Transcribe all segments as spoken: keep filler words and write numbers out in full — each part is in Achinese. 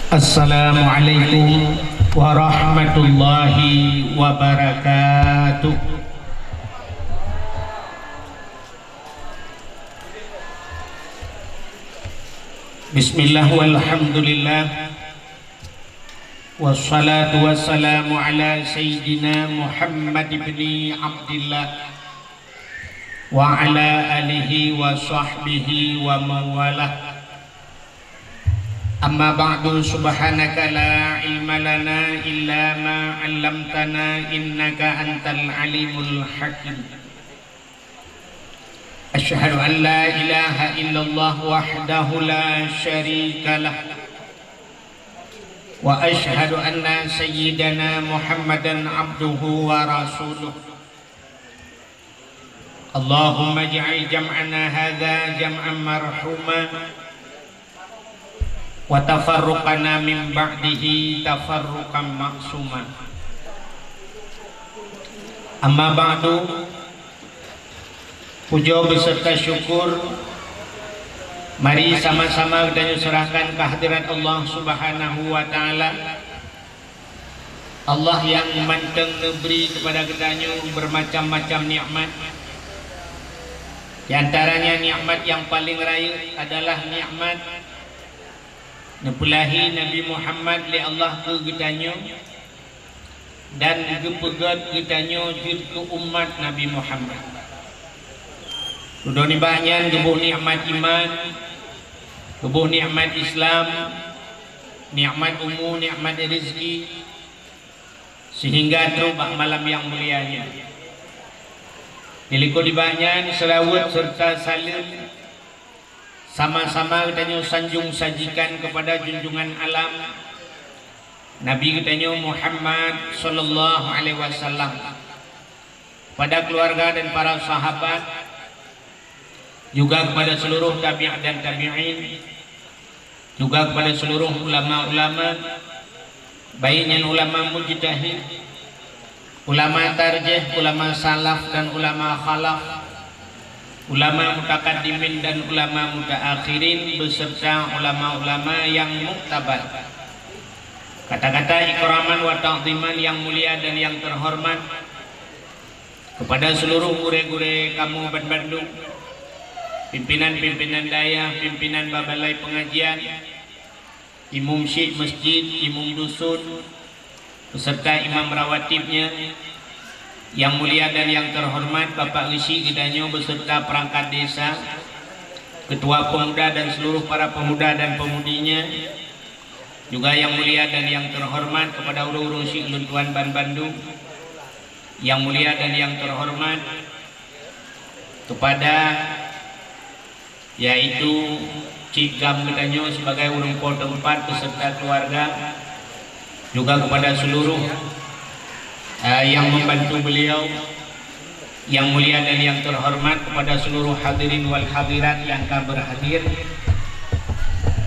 Assalamualaikum warahmatullahi wabarakatuh. Bismillah walhamdulillah. Wassalatu wassalamu ala sayyidina Muhammad ibni Abdillah wa ala alihi wa sahbihi wa mawalah. Amma ba'du, subhanaka la ilma lana illa ma 'allamtana innaka antal alimul hakim. Asyhadu an la ilaha illallah wahdahu la syarikalah. Wa asyhadu anna sayyidana Muhammadan abduhu wa rasuluh. Allahumma ij'al jam'ana hadza jam'an marhuma, wa tafarruqana min ba'dihi tafarruqan ma'suma. Amma ba'du, pujoe beserta syukur mari sama-sama geutanyoe serahkan kehadirat Allah Subhanahu wa Ta'ala. Allah nyang mantong neubri keupada geutanyoe beumacam-macam nikmat. Di antaranya nikmat nyang paleng rayeuk adalah nikmat neupeulahé Nabi Muhammad lé Allah keu geutanyoe dan geupeugét geutanyoe jeuet keu umat Nabi Muhammad. Dudoe nibak nyan geuboh nikmat iman, geuboh nikmat Islam, nikmat umu, nikmat rezeki, sehingga trok bak malam nyang mulia nyan. Dilikot nibak nyan, seulaweuet serta saleuem sama-sama geutanyoe sanjong sajikan keupada junjungan alam, Nabi geutanyoe Muhammad sallallahu alaihi wasallam, pada keluarga dan para sahabat, juga kepada seluruh tabi'at dan tabi'in, juga kepada seluruh ulama-ulama, baik nyan ulama mujtahid, ulama tarjih, ulama salaf dan ulama khalaf, ulama mutakaddimin dan ulama mutaakhirin, beserta ulama-ulama yang muktabar. Kata-kata ikraman wa ta'ziman yang mulia dan yang terhormat, kepada seluruh gurée-gurée kamoe banbandum, pimpinan-pimpinan dayah, pimpinan bak balai pengajian, imum syik masjid, imum dusun, beserta imam rawatibnya, yang mulia dan yang terhormat Bapak Geuchik geutanyoe beserta perangkat desa, ketua pemuda dan seluruh para pemuda dan pemudinya, juga yang mulia dan yang terhormat kepada ureuëng-ureuëng syik lôn tuan banbandum, yang mulia dan yang terhormat kepada, yaitu Cik Gam geutanyoe sebagai ureuëng po teumpat beserta keluarga, juga kepada seluruh, eh, yang membantu beliau, yang mulia dan yang terhormat kepada seluruh hadirin wal hadirat yang ka berhadir,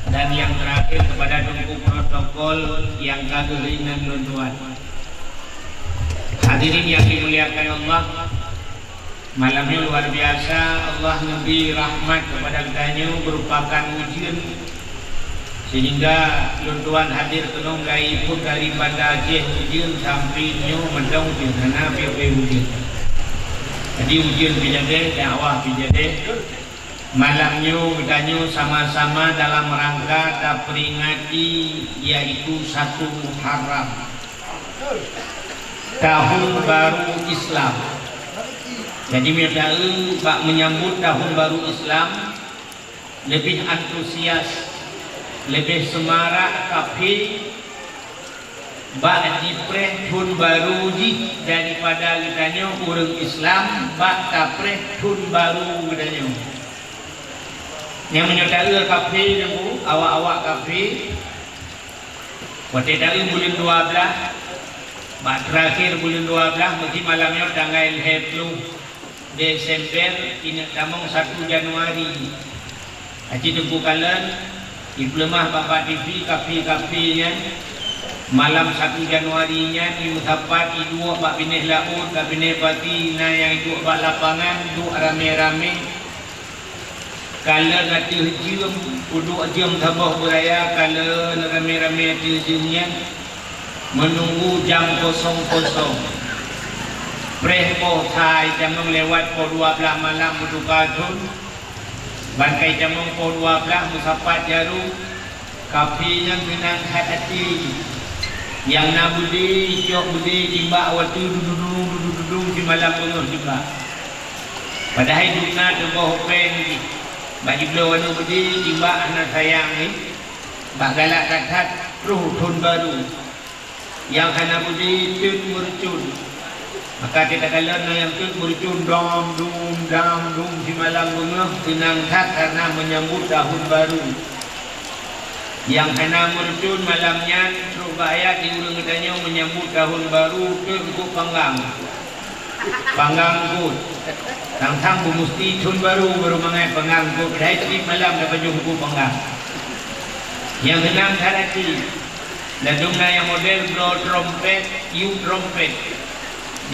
dan yang terakhir kepada teungku protokol yang ka geuringan lôn tuan. Hadirin yang dimuliakan Allah, malam nyoe luar biasa, Allah neubri rahmat kepada geutanyoe berupakan ujeuen, sehingga lôn tuan hadir keunoe gaipoh dari Banda Aceh ujeuen sampai nyoe mantong ujeuen, hana pih-pih ujeuen. Jadi ujeuen pih jadi, dakwah pih jadi. Malam nyoe geutanyoe sama-sama dalam rangka taperingati, yaitu satu Muharram, tahun baru Islam. Jadi, meunyoe taeu bak menyambut tahun baru Islam, leubeh antusias, leubeh seumarak kafé bak jipreh thon barô jih daripada geutanyoe ureuëng Islam bak tapreh thon barô geutanyoe. Nyang meunyoe taeu kafé nyoe, awak-awak kafé, watée taeu buleuen dua blaih, bak teurakhé buleuen dua blaih, meusti malam nyoe tanggai lhée ploh Desember, ineuk tamong satu Januari. Aci teungku kalon, ipeuleumah bak-bak T V kafé-kafé nyan, malam satu Januari nyan, imeusapat, iduek bak binéh laôt, bak binéh pati, na nyang iduek bak lapangan, duek ramé-ramé. Kalon ateueh jeuem, peuduek jeuem saboh beuraya, kalon ramé-ramé ateueh jeuem nyan, meununggu jam kosong-kosong. Preh poh sa itamong lewat poh dua blaih malam meutuka thon, bankai tamong poh dua blaih meusapat jaroe, Kaphé nyan seunang that até. Nyang na beudé, icok beudé timbak watèe dudung-dudung, dudung-dudung simalam beungoh timbak. Padahai dum na teuboh péng jih. Bak jibloe aneuk beudé timbak hana sayang jih. Bak galak that-that troh thon barô. Nyang hana beudé teuk meureucon. Maka teuka kalon na nyang teuk meureucon dam dum, dam dum simalam beungoh, seunang that kareuna meunyambot tahun baru. Nyang hana meureucon malam nyan, trok bak ayat di ureueng geutanyoe meunyambot tahun baru teuk eungkôt panggang. Panggang eungkôt. Sang-sang beumusti thon baru, baru mangat panggang eungkôt, padahai tiep malam tapajoh eungkôt panggang. Nyang seunang that até. Ladôm na nyang model bloe trompet, yub trompet.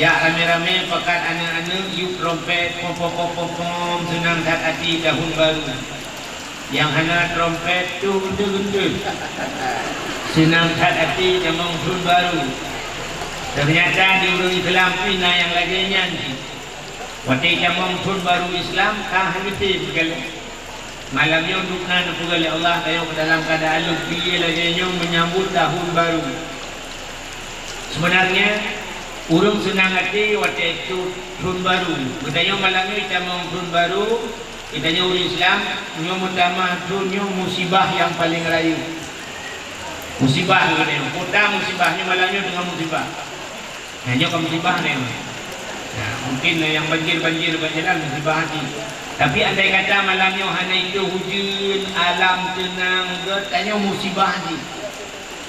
Jak ramé-ramé pakat aneuk-aneuk yub trompet, pom, pom, pom, pom, pom, seunang that até tahun baru. Nyang hana trompet tuh geunteu-geunteu. Seunang that até tamong thon baru. Teunyata di ureueng Islam pih na nyang lagèe nyan jih. Watèe tamong thon baru Islam ka hana tem galak. Malam nyoe dum na neupeugah lé Allah tanyoe keu dalam keuadaan lôn piye lagèe nyoe meunyambot tahun baru. Seubeunarnya, ureueng seunang até watèe thon, thon baru. Geutanyoe malam nyoe tamong thon baru, geutanyoe ureueng Islam, nyoe meutamah thon nyoe musibah nyang paleng rayeuk. Musibah geutanyoe, kota musibah nyoe malam nyoe teungoh musibah. Nah, nyoe ka musibah nyoe. Nah, mungkin nyang banjir-banjir bak jalan musibah jih. Tapi andai kata malam nyoe hana itoh ujeuen, alam teunang, geutanyoe musibah jih.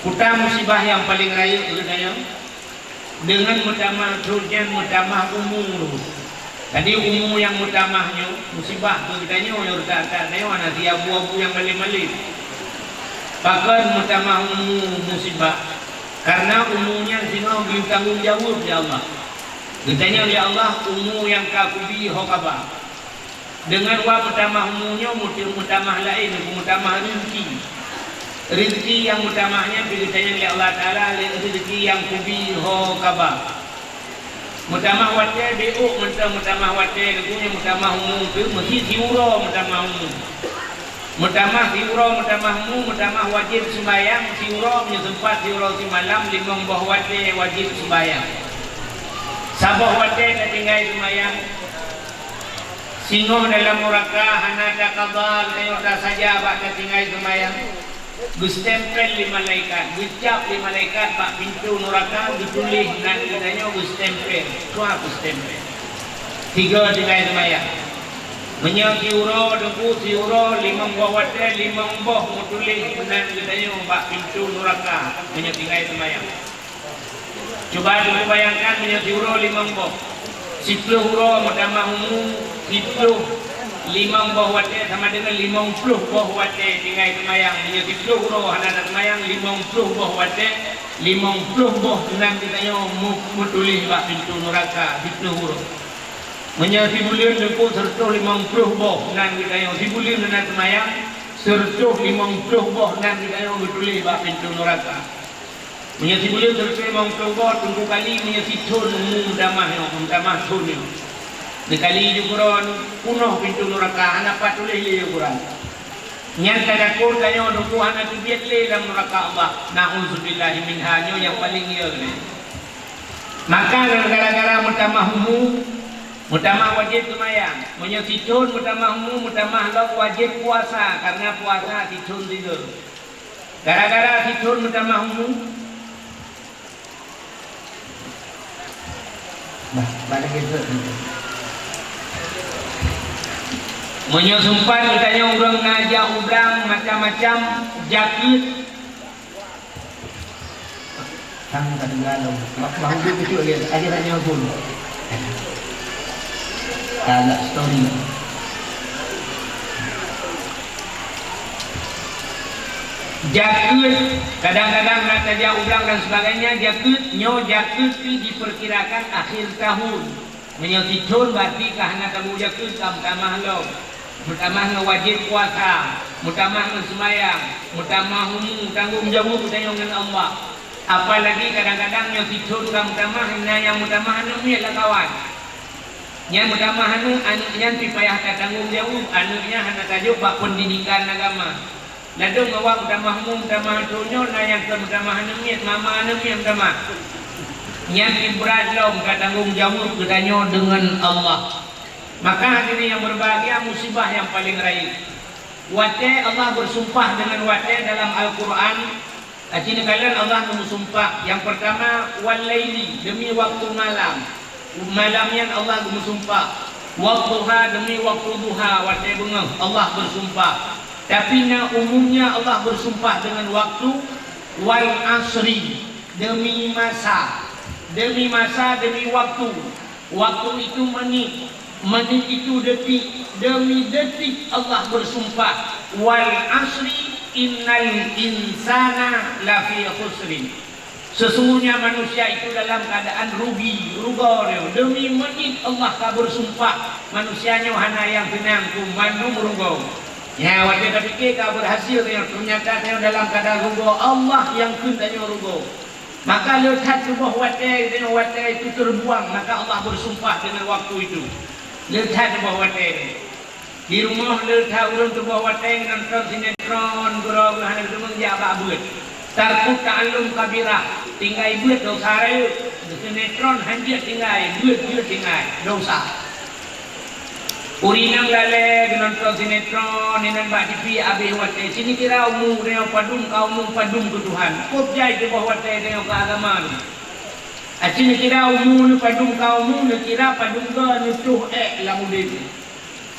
Kota musibah nyang paleng rayeuk geutanyoe. Deungon meutamah thon nyan meutamah umu. Jadi umu nyang meutamah nyoe musibah keu geutanyoe, nyoe reutak-reutak tanyoe hana siabu-abu nyang malém-malém. Pakon meutamah umu musibah? Kareuna umu nyan singoh geuyue tanggong jaweueb lé Allah. Geutanyoe lé Allah umu nyang ka kubi ho kaba. Deungon wak meutamah umu nyoe meutamah laén, meutamah reuzeki. Reuzeki nyang meutamah nyan pih geutanyong lé Allah Taala lé reuzeki nyang kubi ho kaba. Meutamah watèe, beuh mantong meutamah watèe, lagèe nyan meutamah umu teuh, meusi siuroe meutamah umu. Meutamah siuroe meutamah umu, meutamah wajéb seumayang siuroe, meunyoe seumpat siuroe simalam, limong boh watèe wajéb seumayang. Saboh watèe tatinggai seumayang. Singoh dalam nuraka hana takabal, tanyoe tasaja bak tatinggai seumayang. Geustempel lé malaikat, geucap lé malaikat bak pintoe nuraka, geutuléh nan geutanyoe geustempel. Dua geustempel. Tiga tinggai seumayang. Meunyoe siuroe, teungku, siuroe limong boh watèe, limong boh meutuléh nan geutanyoe bak pintoe nuraka, meunyoe tinggai seumayang. Cuba tabayangkan meunyoe siuroe limong boh. Siplôh uroe meutamah umu, siplôh limong boh watèe sama deungon limong plôh boh watèe tinggai seumayang. Meunyoe siplôh uroe hana taseumayang, limong plôh boh watèe, limong plôh boh nan geutanyoe mu-, meutuléh bak pintoe nuraka, siplôh uroe. Meunyoe sibuleuen teungku, seureutôh limong plôh boh nan geutanyoe, sibuleuen hana seumayang, seureutôh limong plôh boh nan geutanyoe meutuléh bak pintoe nuraka. Meunyoe sibuleuen seureutôh limong plôh boh, teungku kali meunyoe sithôn umu meutamah nyoe, meutamah thôn nyoe. Neukali jukeuron, peunoh pintoe nuraka, hana pat tuléh lé jukeuron. Nyan teutakot tanyoe teungku hana teubiet lé lam nuraka Allah. Na'udzubillahi minha, nyoe nyang paleng ye lé. Maka gara-gara meutamah umu, meutamah wajéb seumayang. Meunyoe sithôn meutamah umu, meutamah lom wajéb puasa, kareuna puasa sithôn sigoe. Gara-gara sithôn meutamah umu, bah, bah lagèe tu. Meunyoe seumpat geutanyoe ureueng na jak u blang macam-macam, jakeuet. Sang ka tinggai lom. Bang, bang, dia kecil lagi. Ada nak nyawa pun. Ada story. Jakeuet, kadang-kadang na tajak u blang dan sebagainya, jakeuet, nyoe jakeuet pih diperkirakan akhir tahun. Meunyoe sithôn berarti ka hana tabu jakeuet, ka meutamah lom. Meutamah ngon wajéb puasa, meutamah ngon seumayang, meutamah umu, tanggong jaweueb geutanyoe ngon Allah. Apalagi kadang-kadang nyoe sithon ka meutamah, na nyang meutamah aneuk miet lam kawan. Nyan meutamah aneuk, aneuk nyan pih payah tatanggong jaweueb, aneuk nyan hana tajok bak peundidikan agama. Ladôm awak meutamah umu, meutamah thon nyoe, na nyang keu meutamah aneuk miet, mama aneuk miet meutamah. Nyan pih brat lom ka tanggong jaweueb geutanyoe deungon Allah. Maka hadirin yang berbahagia, musibah yang paling rayeuk. Watée Allah bersumpah dengan watée dalam Al-Quran, aci neukalon Allah geumeusumpah. Yang pertama, wal laili, demi waktu malam. Malam nyan Allah geumeusumpah. Wadduha, demi waktu duha, watée beungoh, Allah bersumpah. Tapi na umumnya Allah bersumpah dengan waktu, wal asri, demi masa. Demi masa, demi waktu. Waktu itu menit, menit itu detik, demi detik Allah bersumpah, "Wal asri innal insana lafi khusrin." Sesungguhnya manusia itu dalam keadaan rugi, rugoe. Demi menit Allah ka bersumpah, manusia nyoe hana nyang seunang, mandum rugoe. Ya, watée tapike ka berhasil, ternyata dalam keadaan rugoe, Allah nyang kheun tanyoe rugoe. Maka le that tuboh watée, watée itu terbuang, maka Allah bersumpah dengan waktu itu. Le that tuboh watée. Di rumoh le that ureuëng tuboh watée nonton sinetron, geuroe geuh hana geudeungoe jak bak beuet. Tarkut ta'allum kabirah, tinggai beuet dosa rayeuk. Sinetron hanjeuet tinggai, beuet jeuet tinggai, dosa. Ureuëng nyang lalée geunonton sinetron inan bak TV abéh watée, ci neukira umu nyoe padum ka umu padum keu Tuhan. Kop jai tuboh watée nyoe keu agama nyoe. Aci neukira umu neupadum ka umu, neukira padum goe neutoh ék lam udeb.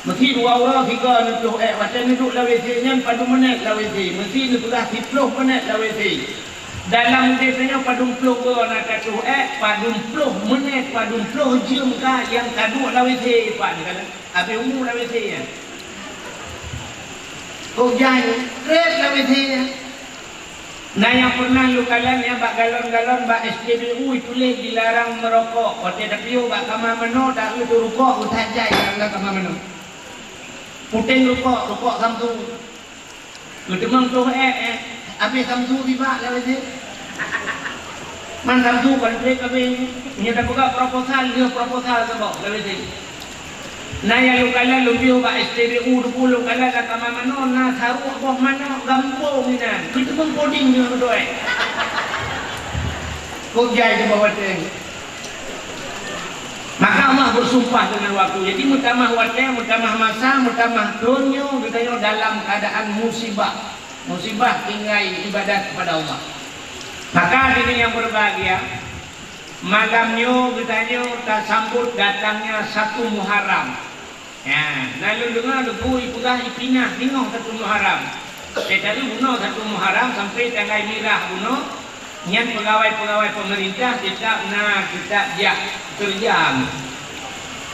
Meusi dua uroe sigoe neutoh ék, watée neuduek lam WC nyan padum meunét lam WC, meusi neupeugah siploh meunét lam WC. Dalam udeb nyoe padum ploh goe na tatoh ék, padum ploh meunét, padum ploh jeuem ka nyang taduek lam WC, pat neukalon. Abéh umu lam WC nyan. Kok jai, treb lam WC nyan. Na nyang pernah lôn kalon nyang bak galon-galon bak S P B U tuléh dilarang meurokok. Watée tapiôh bak kama manoe, taeu rukok, geutajai lam kama manoe. Puténg rukok, rukok Samsu. Geuteumong toh ék, ék, abéh Samsu sibak lam WC. Man Samsu kon treb abéh. Meunyoe tapeugah proposal, lheueh proposal saboh lam WC. Na nyang lôn kalon lôn piôh bak S P B U Teungku, lôn kalon lam kama manoe, na saruek boh manok gampông inan. Geuteumong poding nyoe beutôi. Kok jai teuma watée. Maka Allah bersumpah dengan waktu. Jadi meutamah watée, meutamah masa, meutamah thon nyoe geutanyoe dalam keadaan musibah. Musibah tinggai ibadat kepada Allah. Maka hadirin yang berbahagia, malam nyoe geutanyoe tasambot datangnya satu Muharram. Ya, na lôn deungoe Teungku ipeugah ipinah singoh satu Muharram. Teuka bunoe satu Muharram sampai tanggai mirah bunoe, nyan peugawai-peugawai pemerintah teutap na teutap jak keureuja.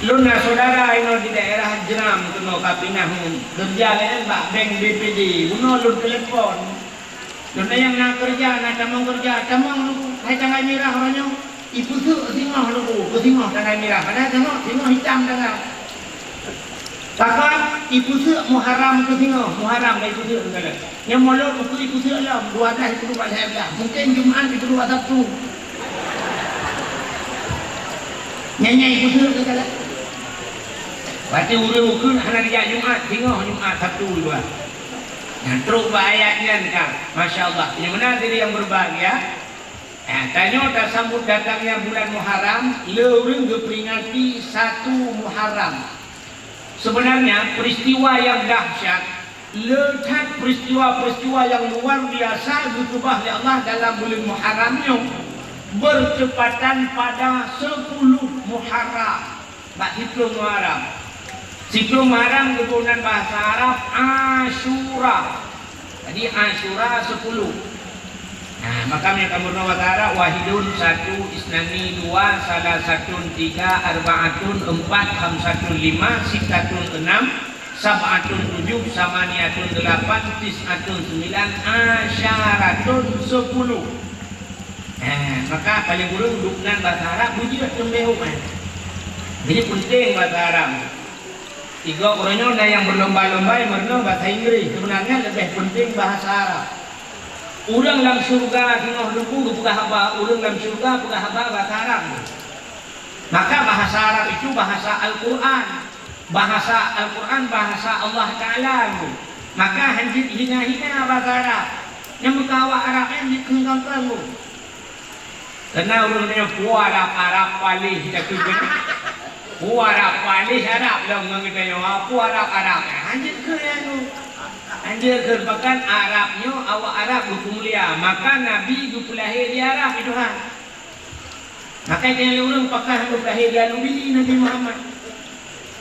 Lôn na syedara inoe di daerah Jram keunoe ka pinah keureuja laén bak bank B P D. Bunoe lôn telepon. Lôn nyang na keureuja, na tamong keureuja, tamong Teungku, hai tanggai mirah uroe nyoe. Ipeuseuk singoh Teungku, keu singoh tanggai mirah. Padahai singoh, singoh hitam tanggai. Pakon ipeuseuk Muharram keu singoh, Muharram ka ipeuseuk tanggai. Nyang mulod ukeue ipeuseuk lom, dua belas ipeuduek bak lhèe blah. Mungken Jumat ipeuduek bak Sabtu. Nyan, nyan ipeuseuk tanggai. Berarti ureueng ukeue hana jijak Jumat, singoh Jumat, Sabtu dua. Nah, trok bak ayat nyan ka. Masya Allah. Nyang meunan diri yang berbahagia. Eh, tanyoe tasambot datangnya bulan Muharram, le ureueng geuperingati satu Muharram. Sebenarnya, peristiwa yang dahsyat, le that peristiwa-peristiwa yang luar biasa geukeubah lé Allah dalam bulan Muharram nyoe, bertepatan pada sepuluh Muharram. Bak siploh Muharram. Siploh Muharram geupeunan bahasa Arab Asyura. Jadi Asyura sepuluh. Nah, maka meunyoe kamoe bahasa Arab, wahidun satu, isnani dua, salasatun tiga, arbaatun empat, khamsatun lima, sittatun enam, sab'atun tujuh, samaniatun delapan, tis'atun sembilan, asyaratun sepuluh. Eh, maka paling burung duek nan bahasa Arab bujeuet teumbeh umat. Jadi penting bahasa Arab. Tiga uroe nyoe na nyang berlomba-lomba meurunoe bahasa Inggris, sebenarnya lebih penting bahasa Arab. Ureuëng lam syurga singoh teungku geupeugah haba, ureuëng lam syurga peugah haba bahasa Arab. Maka bahasa Arab itu bahasa Al-Quran. Bahasa Al-Quran bahasa Allah Taala. Maka hanjeuet hina-hina bahasa Arab. Nyang meukawa Arab nyan jikheun keu Karena ureuëng nyoe peue Arab, Arab paléh takheun. Peue Arab paléh Arab lom ngon geutanyoe. Peue Arab, Arab. Hanjeuet kheun nyan tu. Hanjeuet kheun bahkan Arab nyoe awak Arab geupeumulia. Maka Nabi geupeulahé di Arab itu ha. Maka jangan ureuëng pakah geupeulahé di Alubini Nabi Muhammad.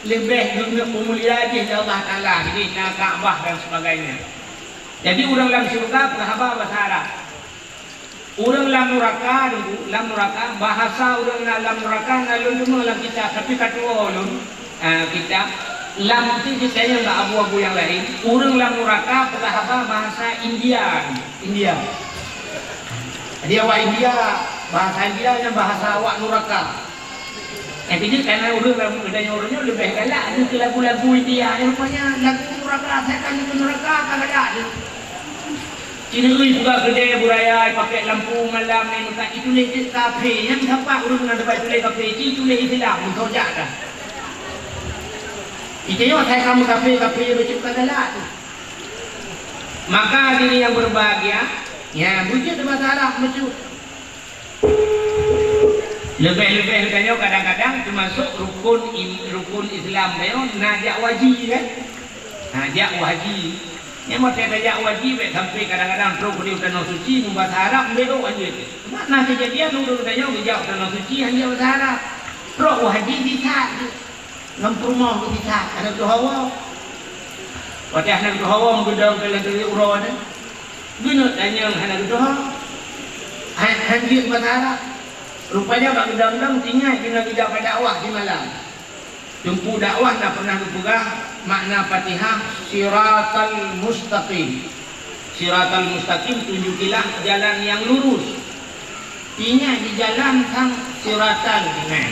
Leubeh geupeumulia jih lé Allah Taala, jadi na Ka'bah dan sebagainya. Jadi ureuëng lam syurga peugah haba bahasa Arab. Ureuëng lam nuraka dulu, lam nuraka, bahasa ureuëng na lam nuraka na lôn deungoe lam kitab, tapi ka tuwoe lôn, ah, kitab. Lam tu ceritanya nggak abu-abu yang lain. Ureuëng lam nuraka peugah haba bahasa India, India. Jadi awak India, bahasa India nyan bahasa awak nuraka. Nyang keujeuet karena ureuëng lam geutanyoe ureuëng nyoe leubeh galak jeuet keu lagu-lagu India. Rupanya lagu nuraka, saya kan itu nuraka ka galak jeuet. Cina ui buka keudè buraya pakai lampu malam ni meukat ituléh jeuet kafé. Nyang sapat ureuëng na dapat tuléh kafé, ci tuléh Islam, meutojak dah. Itu yo saya kamu kafé, kafé bacut ka galak tu. Maka hadirin yang berbahagia, ya, bujur bahasa Arab bacut. Leubeh-leubeh geutanyoe kadang-kadang teumasok rukun im-, rukun Islam tanyoe na jak u haji kan? Na jak u haji. Nyang watèe tajak u haji bèk sampai kadang-kadang trok di Tanoh Suci meubahasa Arab, meubeuet anjeut. Makna keujadian ureueng tanyoe geujak u Tanoh Suci hana bahasa Arab. Trok u haji sisat. Lam peurumoh geupisah, hana geutuha woe. Watèe hana geutuha woe, meugeudong keu lagèe uroe nyan. Geuneuk tanyong hana geutuha. Han, han jeuet bak Arab. Rupanya bak geudong-dong, teuingat keuneuk geujak bak dakwah simalam. Teungku dakwah na pernah geupeugah makna Fatihah, siratal mustaqim. Siratal mustaqim, tunjukilah jalan yang lurus. Ingat di jalan sang siratal, nah.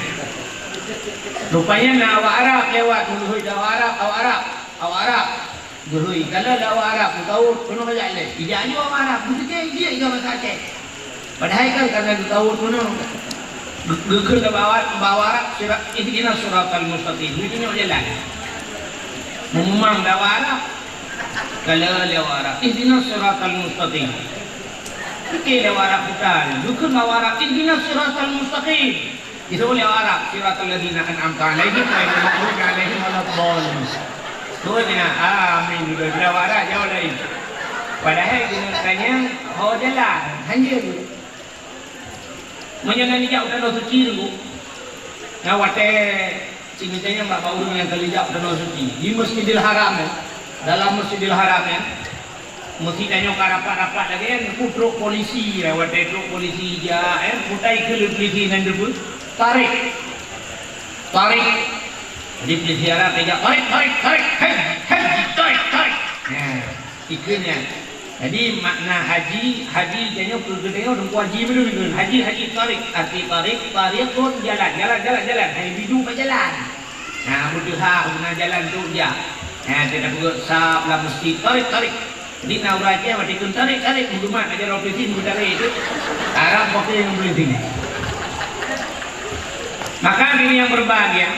Rupanya na awak Arab lewat, meuleuhôi awak Arab, awak Arab, awak Arab. Geuhôi, kalau awak Arab, geutawôt, keunoe jak lé. Ijak ju awak Arab, beutôi jih ka bahasa Aceh. Padahai kan karena geutawôt keunoe. Ge-, geukheun lé bak awak, bak awak Arab, sira-, ihdinas siratal mustaqim. Geutunyok jalan. Meumang lé awak Arab. Kalau lé awak Arab, ihdinas siratal mustaqim. Pike lé awak Arab buta, geukheun lé awak Arab, ihdinas siratal mustaqim. Itu lé awak Arab, siratal ladzina an'amta 'alaihim, ghairil maghdubi 'alaihim waladdallin. Terus dia, amin. Bila awak Arab jawab lain. Padahai dia tanya, ho jalan, hanya tu. Meunyoe na neujak u Tanoh Suci, Teungku. Na watèe Seubeutôijih nyan bak, bak ureueng nyang ka neujak u Tanoh Suci, di Masjidil Haram nyan, dalam Masjidil Haram nyan, meusi tanyoe ka rapat-rapat lagèe nyan, trok polisi, ya, watèe trok polisi jak, eh, peue kheun lé polisi nyan, tarik. Tarik. Jadi polisi Arab jak, "Tarik, tarik, tarik, hei, hei, tarik, tarik." Nah. Ikheun nyan. Jadi, makna haji, haji tanyoe keu geutanyoe Teungku Haji Meudun ikheun. Haji, haji tarik. Arti tarik, tariqun jalan, jalan, jalan, jalan. Hai bidu bak jalan. Nah, beuteuha guna jalan tu jak. Nah, kita peugah sab lam meuseujid, tarik, tarik. Jadi, na ureueng Aceh watèe kheun tarik, tarik, meudumat aja lom polisi, meutarik tu. Arab pakai ngon polisi. Maka hadirin yang berbahagia,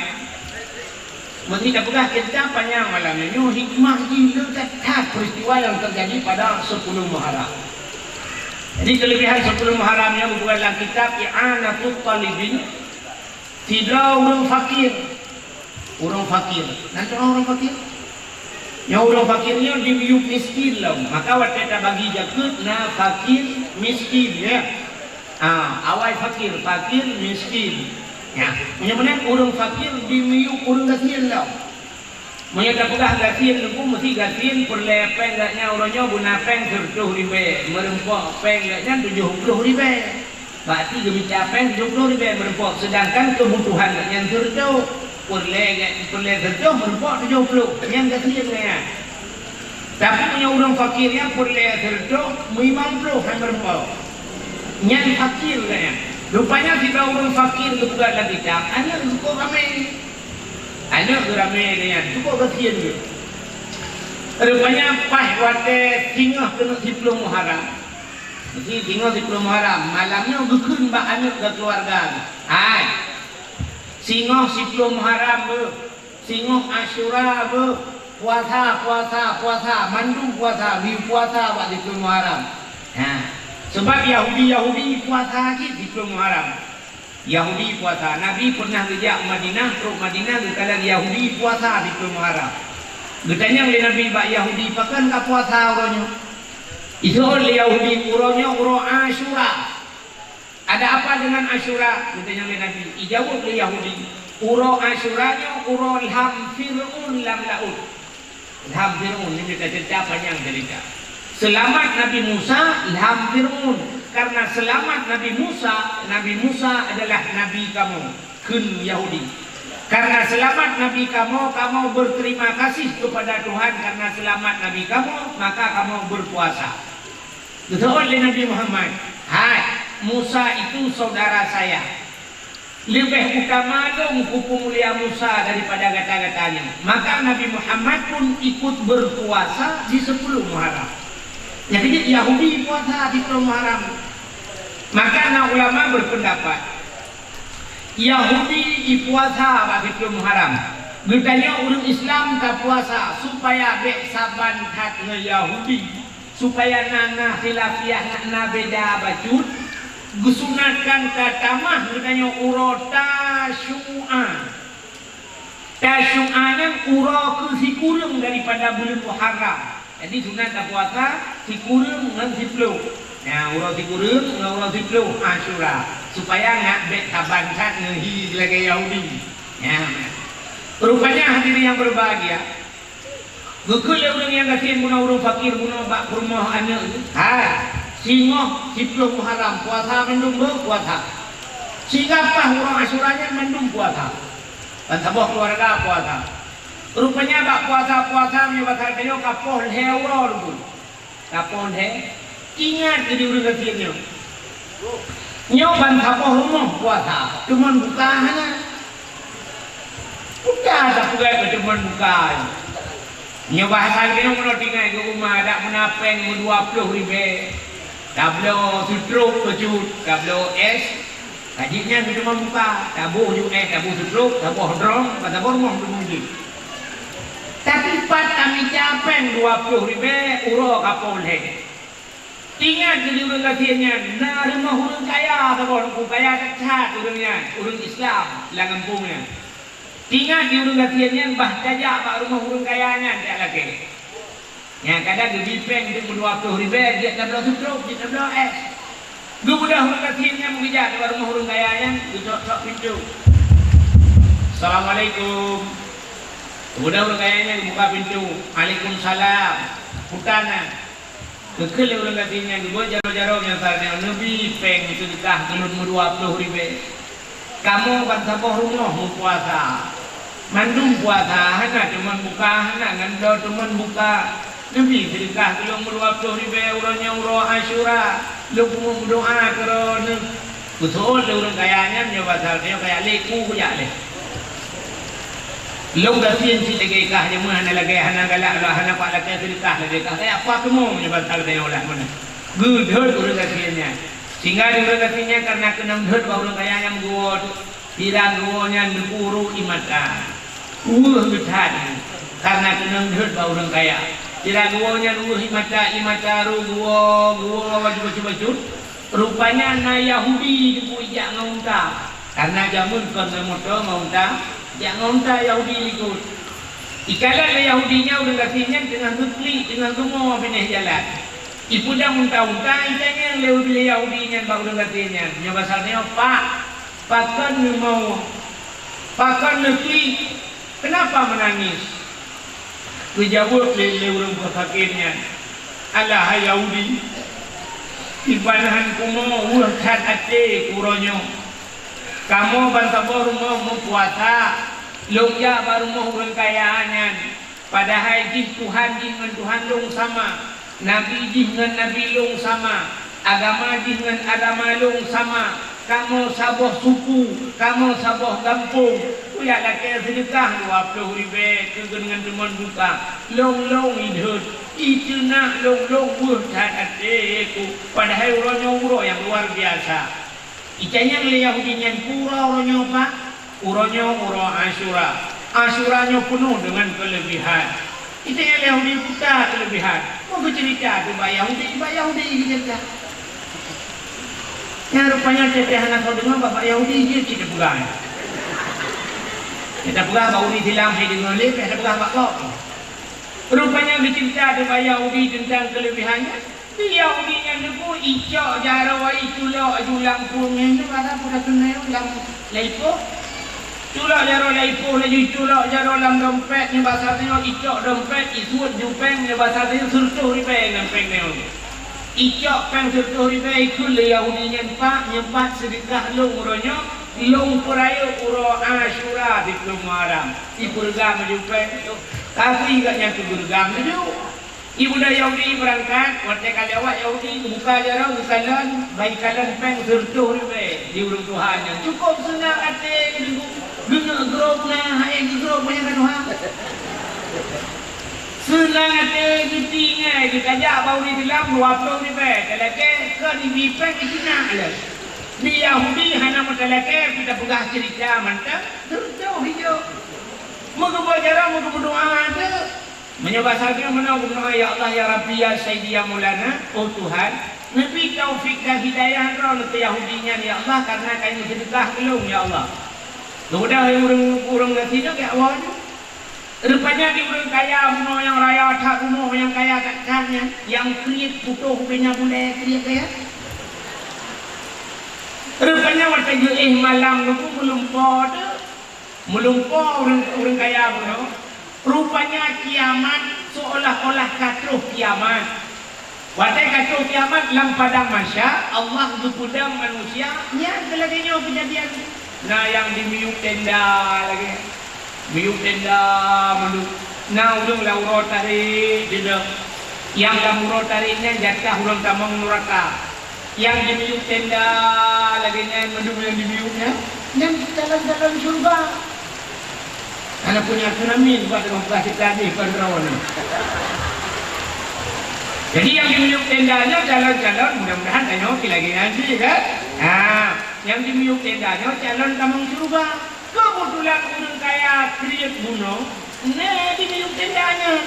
Meunyoe tapeugah cerita panyang malam nyoe, hikmah jih le that-that peristiwa yang terjadi pada sepuluh Muharram. Jadi, kelebihan sepuluh Muharram nyoe geupeugah lam kitab I'anatut Talibin, sidroe ureueng fakir. Ureueng fakir. Nan droe ureueng fakir? Nyoe ureueng fakir nyoe dimiyueb miskin lom. Maka watèe tabagi jakeuet na fakir, miskin, ya. Ah, awai fakir, fakir, miskin. Ya, meunyoe meunan ureueng fakir dimiyueb ureueng gasien lom. Meunyoe tapeugah gasien Teungku, meusi gasien peureulèe pèng geuh nyan uroe nyoe beuna pèng sireutôh ribèe, meureumpok pèng geuh nyan tujoh ploh ribèe. Berarti geumita pèng tujoh ploh ribèe meureumpok, seudangkan keubutuhan geuh nyan sireutôh, peureulèe geuh, peureulèe sireutôh meureumpok tujoh ploh, nyan gasien geuh nyan. Tapi meunyoe ureueng fakir nyan peureulèe sireutôh, limong ploh han meureumpok. Nyan fakir geuh nyan. Rupanya sidroe ureueng fakir geupeugah lam kitab, aneuk geuh kok ramè. Aneuk geuh ramé geuh nyan, cukup gasien geuh. Rupanya paih watèe singoh keuneuk siplôh Muharram. Jadi singoh siplôh Muharram, malam nyoe geukheun bak aneuk geuh keuluwarga geuh, "Hai, singoh siplôh Muharram beuh, singoh Asyura beuh, puasa, puasa, puasa, mandum puasa, bri puasa bak siplôh Muharram." Ha, sabab Yahudi-Yahudi puasa cit siplôh Muharram. Yahudi puasa. Nabi pernah geujak u Madinah, trok Madinah geukalon Yahudi puasa siplôh Muharram. Geutanyong lé Nabi bak Yahudi, "Pakon ka puasa uroe nyoe?" Iseuôt lé Yahudi, "Uroe nyoe uroe Asyura." "Ada apa dengan Asyura?" geutanyong lé Nabi. Ijaweueb lé Yahudi, "Uroe Asyura nyoe uroe lham Fir'aun lam laôt." Lham Fir'aun, nyoe ka cerita panyang cerita. Seulamat Nabi Musa lham Fir'aun. Karena seulamat Nabi Musa, Nabi Musa adalah nabi kamoe, kheun Yahudi. Karena seulamat nabi kamoe, kamoe berterima kasih kepada Tuhan karena seulamat nabi kamoe, maka kamoe berpuasa. Geuteuôt lé Nabi Muhammad, "Hai, Musa itu saudara saya. Leubeh utama lôn kupeumulia Musa daripada gata-gata nyoe." Maka Nabi Muhammad pun ikut berpuasa di sepuluh Muharram. Nyang keujeuet Yahudi puasa di sepuluh Muharram. Maka na ulama berpendapat, Yahudi ipuasa bak siplôh Muharram. Geutanyoe ureuëng Islam tapuasa supaya bék saban that ngon Yahudi, supaya na, na khilafiah, na, na beda bacut. Geusunatkan tatamah geutanyoe uroe Tasyu'a. Tasyu'a nyan uroe keu sikureueng daripada buleuen Muharram. Jadi sunat tapuasa sikureueng ngon siplôh. Nah, uroe sikureueng ngon uroe siplôh Asyura, supaya ngat bék saban that ngon hi lagée Yahudi. Nah, rupanya hadirin yang berbahagia, geukheun lé ureuëng nyang gasien bunoe, ureuëng fakir bunoe bak peurumoh aneuk, "Hai, singoh siplôh Muharram puasa mandum beuh puasa. Sehingga paih uroe Asyura nyan mandum puasa. Bansaboh keuluwarga puasa." Rupanya bak puasa-puasa meunyoe basa tanyoe ka poh lhée uroe reubu. Ka poh lhée, ingat keu di ureuëng gasien nyoe. Nyoe bansaboh rumoh puasa, teuma buka hana. Buka tapeugah keu teuma buka. Nyoe bahasa geutanyoe meunyoe tinggai keu uma dak meuna péng meudua ploh ribée. Tabloe seutrok bacut, tabloe és, ka jih nyan keu teuma buka, taboh ju és, taboh seutrok, taboh drom, ka taboh rumoh teuma jih. Tapi pat tamita péng dua ploh ribée uroe ka poh lhée. Ingat keu di ureuëng gasien nyan, na rumoh ureuëng kaya saboh, ureuëng kaya that-that ureuëng nyan, ureuëng Islam lam gampông nyan. Ingat di ureuëng gasien nyan bah tajak bak rumoh ureuëng kaya nyan jak lakée. Nyang kadang geubri péng teuk meudua ploh ribée, jeuet tabloe seutrok, jeuet tabloe és. Geubeudôh ureuëng gasien nyan meugeujak bak rumoh ureuëng kaya nyan, geutok-tok pintoe. "Assalamualaikum." Geubeudôh ureuëng kaya nyan geubuka pintoe. "Waalaikumsalam." Puta na. Geukheun lé ureuëng gasien nyan, geubuet jaroe-jaroe nyang salah nyoe, "Neubri péng seudeukah keu lôn meudua ploh ribée. Kamoe bansaboh rumoh meupuasa. Mandum puasa, hana teuma buka, hana ngon bloe teuma buka. Neubri seudeukah keu lôn meudua ploh ribée uroe nyoe uroe Asyura. Lôn peumeudoá keu droeneuh." Geuseuôt lé ureuëng kaya nyan, nyoe basa nyoe kaya lé ku kujak lé. Lôn gasien cit lagée kah, jameun hana lagée, hana galak lôn, hana pat lakée seudeukah lagée kah. Kaya apa kamoe nyoe basa geutanyoe lah meunan. Geudhôt ureuëng gasien nyan. Sehingga di ureuëng gasien nyan karena keunong dhôt bak ureuëng kaya nyan meuguwoe tu. Sira geuwoe nyan neupuru ié mata. Weueh geuthat karena keunong dhôt bak ureuëng kaya. Sira geuwoe nyan weueh ié mata, ié mata ru geuwoe, geuwoe bacut-bacut. Rupanya na Yahudi geupeu jak ngon unta. Karena jameun kon ngon moto, ngon unta, jak ngon unta Yahudi likot. Ikalon lé Yahudi nyan ureuëng gasien nyan teungoh geuklik, teungoh geumo binéh jalan. Ipeudong unta-unta, itanyong lé, lé Yahudi nyan bak ureuëng gasien nyan. Nyoe basa nyoe, "Pak, pakon neumo? Pakon neuklik? Kenapa menangis?" Geujaweueb lé, lé ureuëng sakét nyan, "Alah hai Yahudi, kiban han kumo weueh that até ku uroe nyoe. Kamoe bansaboh rumoh meupuasa, lôn jak bak rumoh ureuëng kaya nyan. Padahai jih Tuhan jih ngon Tuhan lôn sama, nabi jih ngon nabi lôn sama, agama jih ngon agama lôn sama. Kamoe saboh suku, kamoe saboh gampông, kujak lakée seudeukah dua ploh ribée keu geuneuen teumon buka. Lôn-lôn idhôt, iteunak lôn-lôn weueh that até ku. Padahai uroe nyoe uroe nyang luar biasa. Itanyong lé Yahudi nyan, "Peue uroe nyoe, Pak?" "Uroe nyoe uroe Asyura. Asyura nyoe peunoh deungon keuleubihan." Itanyong lé Yahudi, "Peue keuleubihan?" Meucurita keu bak Yahudi, bak Yahudi geucerita. Nyan rupanya teuntang hana soe deungoe bak, bak Yahudi jeuet cit tapeugah. Cit tapeugah bak ureuëng Islam hai deungoe lé, pih tapeugah bak gob. Rupanya geucerita keu bak Yahudi teuntang keuleubihan nyan. Di Yahudi nyan teungku, icok jaroe, iculok aju lam prueng nyan, nyoe rasa peue keuneuk lam laipoh. Culok jaroe laipoh, laju iculok jaroe lam dompet, nyoe basa tanyoe icok dompet, isuet ju péng, nyoe basa tanyoe sireutôh ribée lam péng nyoe. Icok péng sireutôh ribée, ikheun lé Yahudi nyan, "Pak, nyoe pat seudeukah lôn uroe nyoe, lôn peurayeuk uroe Asyura siplôh Muharram." Ipeureuga maju péng, ka kui gobnyan keu geureugam laju. Ibu dayah Yahudi beurangkat, watée ka lewat Yahudi geubuka jaroe, geukalon, ban ikalon péng sireutôh ribée di ureuëng tuha nyan. Cukôp seunang até geudeungoe, geungeuk grôp na, hai geugrôp manyang ka tuha. Seunang até geutinggai, geutajak bak ureuëng Islam dua ploh ribée, talakée kon ibi péng di Cina lé. Di Yahudi hana meutalakée, pih tapeugah ceurita mantong, sireutôh ijok. Meugeuboh jaroe, meugeudoa teuk. Meunyoe basa geuh meunoe geudoa, "Ya Allah, ya Rabbi, ya Sayyidi, ya Maulana, oh Tuhan, neubri taufik dan hidayah droeneuh keu Yahudi nyan, ya Allah, kareuna ka jiseudeukah keu lôn, ya Allah." Geubeudôh ureuëng, ureuëng geuh sidroe geujak woe nyoe. Rupanya di ureuëng kaya bunoe nyang raya that bunoe nyang kaya that-that nyan, nyang kriet putôh ubé nyan bulée kriet kaya. Rupanya watée geuéh malam nyoe meulumpoe teuh. Meulumpoe ureuëng, ureuëng kaya bunoe, rupanya kiamat seolah-olah ka troh kiamat. Watée ka troh kiamat lam padang mahsyar, Allah geupeudong manusia, nyan keuh lagée nyoe keujadian. Na nyang dimiyueb tenda lagée, miyueb tenda mandum. Na ureuëng lam uroe tarék, nyang lam uroe tarék nyan jatah ureuëng tamong nuraka. Nyang jimiyueb tenda lagée nyan, mandum nyang jimiyueb nyan, nyan calon-calon syeuruga. Hana punya tsunami, buat dengan bekas kita ni, bukan rawan ni. Jadi, nyang jimiyueb tenda nyoe calon-calon, mudah-mudahan tanyoe lagée nyan cit, kan? Ha, nyang jimiyueb tenda nyoe calon tamong syeuruga. Keubeutulan ureuëng kaya kriet bunoe, na dimiyueb tenda nyan.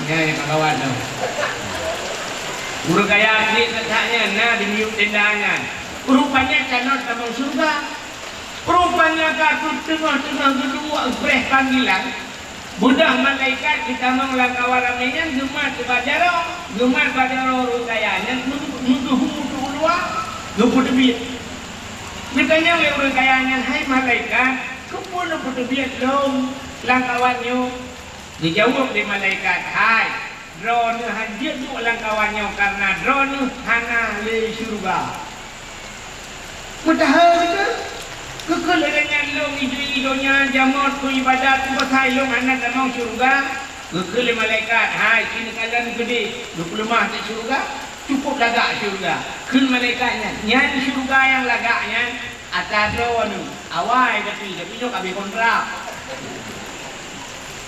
Nyan nyang kawan tu. Ureuëng kaya kriet that nyan na dimiyueb tenda nyan. Rupanya calon tamong syeuruga. Rupanya ka teungoh-teungoh geuduek breh panggilan. Beudôh malaikat geutamong lam kawan ramé nyan geumat bak jaroe, geumat bak jaroe ureuëng kaya nyan meugeuhu u luwa, geupeuteubiet. Geutanyong lé ureuëng kaya nyan, "Hai malaikat, keupeue neupeuteubiet lôn lam kawan nyoe?" Geujaweueb lé malaikat, "Hai, droeneuh han jeuet duek lam kawan nyoe kareuna droeneuh hana lé syeuruga." Meudahai beutôi. Geukheun lagée nyan lôn ijui donya jamot keu iébadat, peue pasai lôn hana tamong syeuruga? Geukheun lé malaikat, "Hai, ci neukalon keudeh, geupeuleumah cit syeuruga, cukôp lagak syeuruga." Kheun malaikat nyan, "Nyan syeuruga nyang lagak nyan ata droeneuh, awai tapi, tapi nyoe ka abéh kontrak."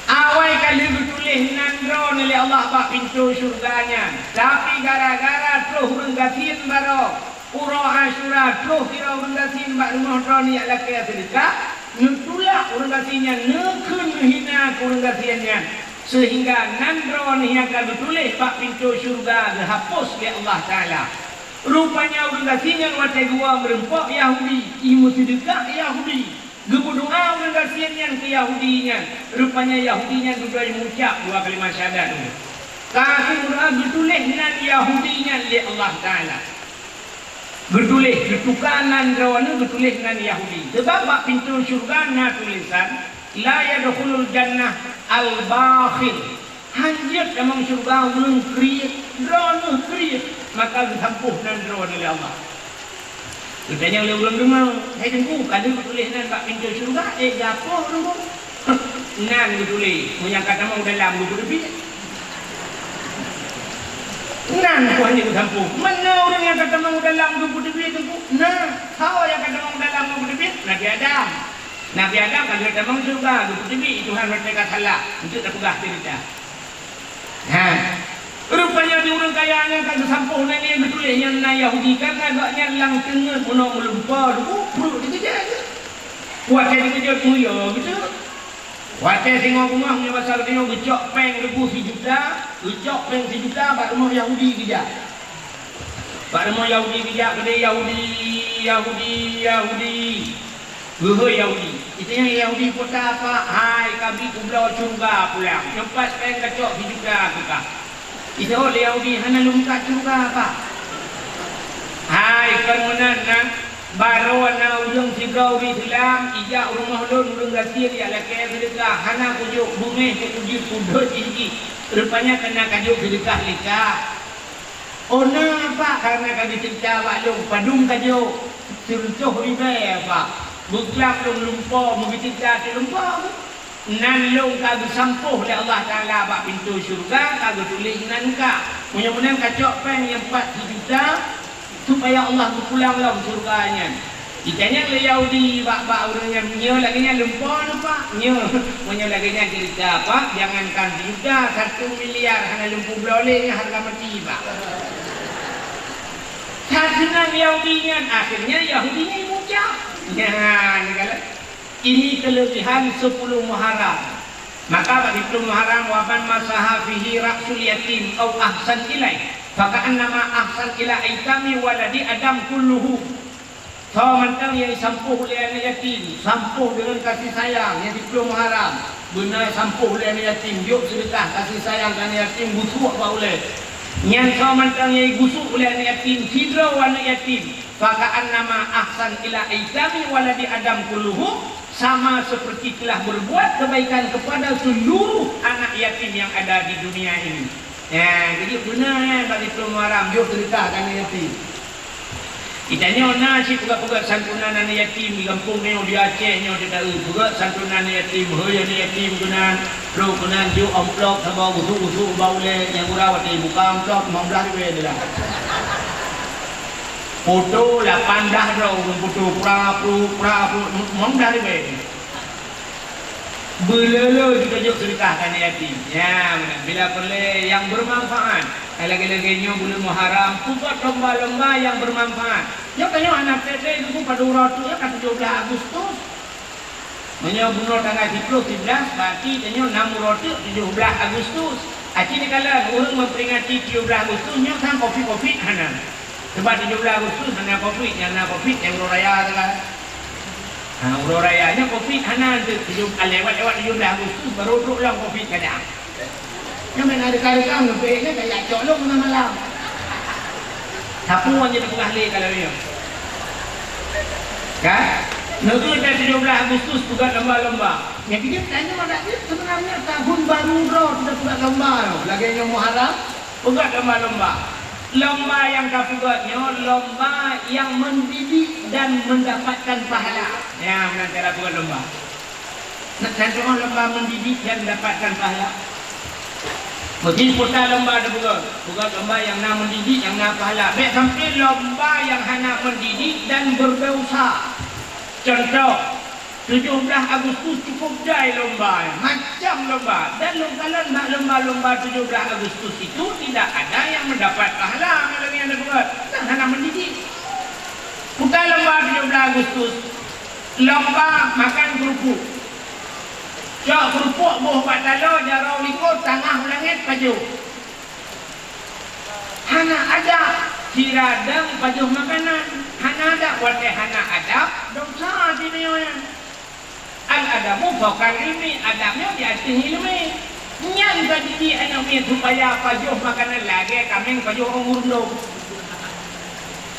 Awai ka lheueh geutuléh nan droeneuh lé Allah bak pintoe syeuruga nyan, tapi gara-gara troh ureuëng gasien baroe, uroe Asyura troh sidroe ureuëng gasien bak rumoh droeneuh jak lakée seudeukah, neutulak ureuëng gasien nyan, neukheun neuhina keu ureuëng gasien nyan, seuhingga nan droeneuh nyang ka geutuléh bak pintoe syeuruga geuhapus lé Allah Taala. Rupanya ureuëng gasien nyan watée geuwoe meureumpok Yahudi, i meuseudeukah Yahudi. Geumeudoá ureuëng gasien nyan keu Yahudi nyan, rupanya Yahudi nyan dudoe meucab dua kalimat syahadat nyoe. Ka geumeudoá geutuléh nan Yahudi nyan lé Allah Taala. Geutuléh, geutuka nan droeneuh geutuléh nan Yahudi. Sabab bak pintoe syeuruga na tulésan, "La yadkhulul jannah al-bakhil." Han jeuet tamong syeuruga ureuëng kriet, droeneuh kriet, maka geusampôh nan droeneuh lé Allah. Geutanyong lé ureuëng deungoe, "Hai Teungku, ka lheueh geutuléh nan bak pintoe syeuruga, ék geuhapus Teungku?" "Nan geutuléh, meunyo ka tamong dalam geupeuteubiet." Nan peue hana geusampôh. Meunan ureuëng nyang ka tamong dalam geupeuteubiet teungku. Na, soe nyang ka tamong dalam geupeuteubiet? Nabi Adam. Nabi Adam ka lheueh tamong syeuruga, geupeuteubiet Tuhan watée ka salah. Untuk tapeugah ceurita. Ha. Rupanya di ureuëng kaya nyan ka geusampôh nan nyang geutuléh nyan na Yahudi, karena gobnyan lam teungeut bunoe meulumpo, teungku, pruet dikeujot. Watée dikeujot meuyue geuteuk. Watée singoh beungoh meunyoe basa geutanyoe geucok péng reubu sijuta, geucok péng sijuta bak rumoh Yahudi geujak. Bak rumoh Yahudi geujak, keudeh Yahudi, Yahudi, Yahudi. Geuhôi Yahudi. Geutanyoe Yahudi peue ta, "Pak, hai ka bi kubloe syeuruga pulang. Nyoe pat péng kacok sijuta keu kah." Jiseuôt lé Yahudi, "Hana lôn kat syeuruga, Pak." Hai, kon meunan na, barô na ureuëng sidroe ureuëng Islam ijak u rumoh lôn, ureuëng gasien jak lakée seudeukah, hana kujok, beungéh keu ujeuen udot jih. Rupanya keunan kajok seudeukah lé kah. Oh na, Pak, kareuna ka geuceurita bak lôn, padum kajok, sireutôh ribée, Pak. Beuklam lôn lumpo, meugeutita teulumpo. Nan lôn ka geusampôh lé Allah Taala bak pintoe syeuruga, ka geutuléh nan ka. Meunyoe meunan kacok péng nyang pat sijuta, supaya Allah geupulang lom syeuruga nyan. Jitanyong lé Yahudi bak, bak ureuëng nyan, "Nyoe lagée nyan lumpo nyoe, Pak?" "Nyoe, meunyoe lagée nyan ceurita, Pak, jangankan sijuta, satu miliar hana lôn peubloe lé nyoe hareuga maté, Pak." Sateunang Yahudi nyan, akhirnya Yahudi nyan mujak. Nyan, kalau Ini keulebihan sepuluh Muharram. Maka bak siploh Muharram, "Wa man masaha fihi ra'sul yatim au ahsan ilaih, fa ka'annama ahsan ila aitami waladi Adam kulluhu." Soe mantong nyang jisampôh ulée aneuëk yatim, sampôh deungon kasih sayang, nyang siploh Muharram, beuna sampôh ulée aneuëk yatim, jok seudeukah kasih sayang keu aneuëk yatim, gusuk bak ulée. Nyan soe mantong nyang jigusuk ulée aneuëk yatim, sidroe aneuëk yatim, "Fa ka'annama ahsan ila aitami waladi Adam kulluhum," sama seperti telah berbuat kebaikan kepada seluruh anak yatim yang ada di dunia ini. Nah, jadi beuna nyan bak siploh Muharram, jok seudeukah keu aneuk yatim. Geutanyoe na cit peugöt-peugöt santunan aneuk yatim di gampông nyoe, di Aceh nyoe, di Dae. Peugöt santunan aneuk yatim, hôi aneuk yatim keunan, trok keunan jok amplop saboh, gusuk-gusuk bak ulée, nyang gura watée buka amplop, limong blaih ribée dilah. Foto lapan blah droe ureuëng foto, pra pruet, pra pruet, limong blah ribée. Beulolo jitajok seudeukah keu aneuk yatim. Ya, meunan. Bila peureulée nyang bermanfaat. Lagée-lagée nyoe buleuen Muharram, peugöt lomba-lomba nyang bermanfaat. Nyoe tanyoe hana treb lé teungku padub uroe teuk nyoe ka tujoh blah Agustus. Meunyoe bunoe tanggai siploh, siblaih, berarti tanyoe nam uroe teuk tujoh blah Agustus. Aci neukalon ureuëng memperingati tujoh blah Agustus nyoe sang covid-covid hana. Sebab tujoh blah Agustus hana covid, nyang na covid nyang uroe raya sagai. Ha, uroe raya nyoe covid hana, tujoh, lewat-lewat tujoh blah Agustus baru trok lom covid kadang. Nyoe meunan deukah-deukah ngeubek nyoe kajak cok lôn tengah malam. Sapeue nyang jipeugah lé kalau nyoe? Kan? Neueu dan tujoh blah Agustus peugah lomba-lomba. Nyang keuneuk tanyoe dak jeuet seubeunarnya tahun baru droe sudah peugah lomba nyoe. Lagée nyoe Muharram, peugah lomba-lomba. Lomba nyang tapeugah nyoe lomba nyang mendidik dan mendapatkan pahala. Nyan meunan cara peugah lomba. Neutanyoe lomba mendidik dan mendapatkan pahala. Meusti peue lomba teupeugah, peugah lomba nyang na mendidik, nyang na pahala. Bék sampai lomba nyang hana mendidik dan berdosa. Contoh, tujoh blah Agustus cukup jai lomba, macam lomba. Dan lôn kalon bak lomba-lomba tujoh blah Agustus itu tidak ada yang mendapat pahala, malam yang dibuat. Dan hana mendidik. Bukan lomba tujoh blah Agustus. Lomba makan kerupuk. Cok kerupuk boh bak taloe jaroe likot tangah langét pajoh. Hana adab, sira dang pajoh makanan. Hana adab, watée hana adab, dosa di dunia nyan. Al-adabu fauqal ilmi, adab nyoe di ateueh ileumé. Nyan ka didik aneuk miet supaya pajoh makanan lagée kaméng pajoh ureuëng rundong.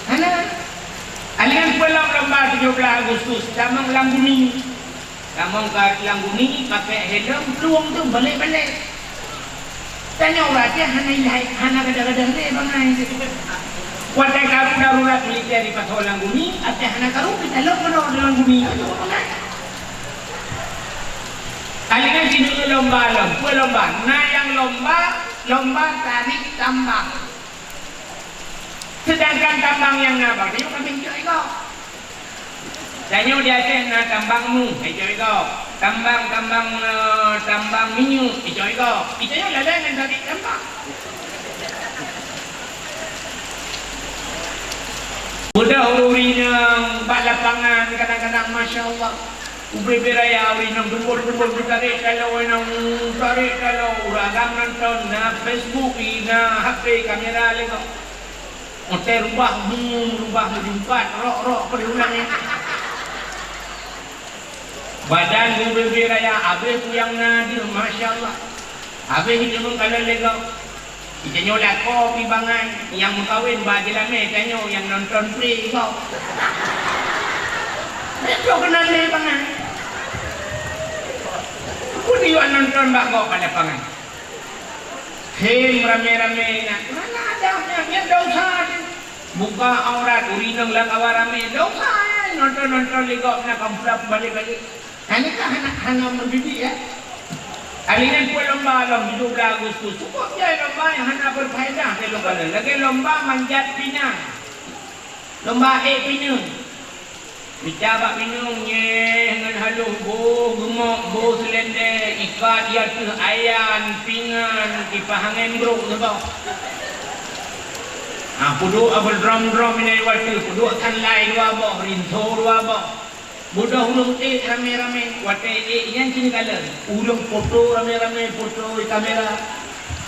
Hana. Aliran pulang lomba tujoh blah Agustus, tamong lam guni. Tamong ka lam guni, pakai helm, plueng tu balek-balek. Tanyoe ureuëng Aceh hana ilai, hana gadoh-gadoh lé bangai. Watée karu darurat militer dipasoe lam guni, Aceh hana karu, pih talop keudroe dalam guni. Aliran sineuk lomba, lom-, peue lomba? Na nyang lomba, lomba tarik tambang. Seudangkan tambang nyang na bak tanyoe ka beuh icok igoe. Tanyoe di Aceh na tambang mu, icok igoe. Tambang, tambang, eh, tambang minyeuk, icok igoe. Icok igoe lalai ngon sabit tambang. Udah ureueng inong bak lapangan kadang-kadang, masya Allah. Ubé-bé raya ureueng inong geumbon-geumbon geutarek taloe inong, tarek taloe, ureueng agam nonton, na Facebook, na H P kamera lé gob. Otai rubah, hmm, rubah meujumpat, rok-rok peudeuh ulang nyan. Badan ubé-bé raya, abéh kuyang na deuh, masya Allah. Abéh jeuet meukalon lé gob. Geutanyoe lakoe pi bangai, nyang meukawen ba jeulamé tanyoe nyang nonton pré gob. Bék keunan lé bangai. Peue jiyue nonton bak gob pada bangai? Hei, ramé-ramé nyan. Mana ada nyan, nyan dosa nyan. Buka aurat ureueng inong lam kawan ramé, dosa nyan. Nonton-nonton lé gob na kamplah balik-balik. Nyan ka hana, hana mendidik, ya. Alingan pun lomba lom tujuh belas Agustus. Cukup jai lomba nyang hana berfaedah di lomba laén. Lagèe lomba manjat pinang. Lomba ék pineung. Mita bak pineung nyeh ngon halôh boh geumok, boh seulendé, ikat di ateueh ayan, pingan, kipah angén brok saboh. Ah, peuduek abah drom-drom inai watèe, peuduek sanlai dua boh, rinso dua boh. Beudôh ureueng ék ramé-ramé, watèe ék nyan cit kalon. Ureueng foto ramé-ramé, foto di kamera.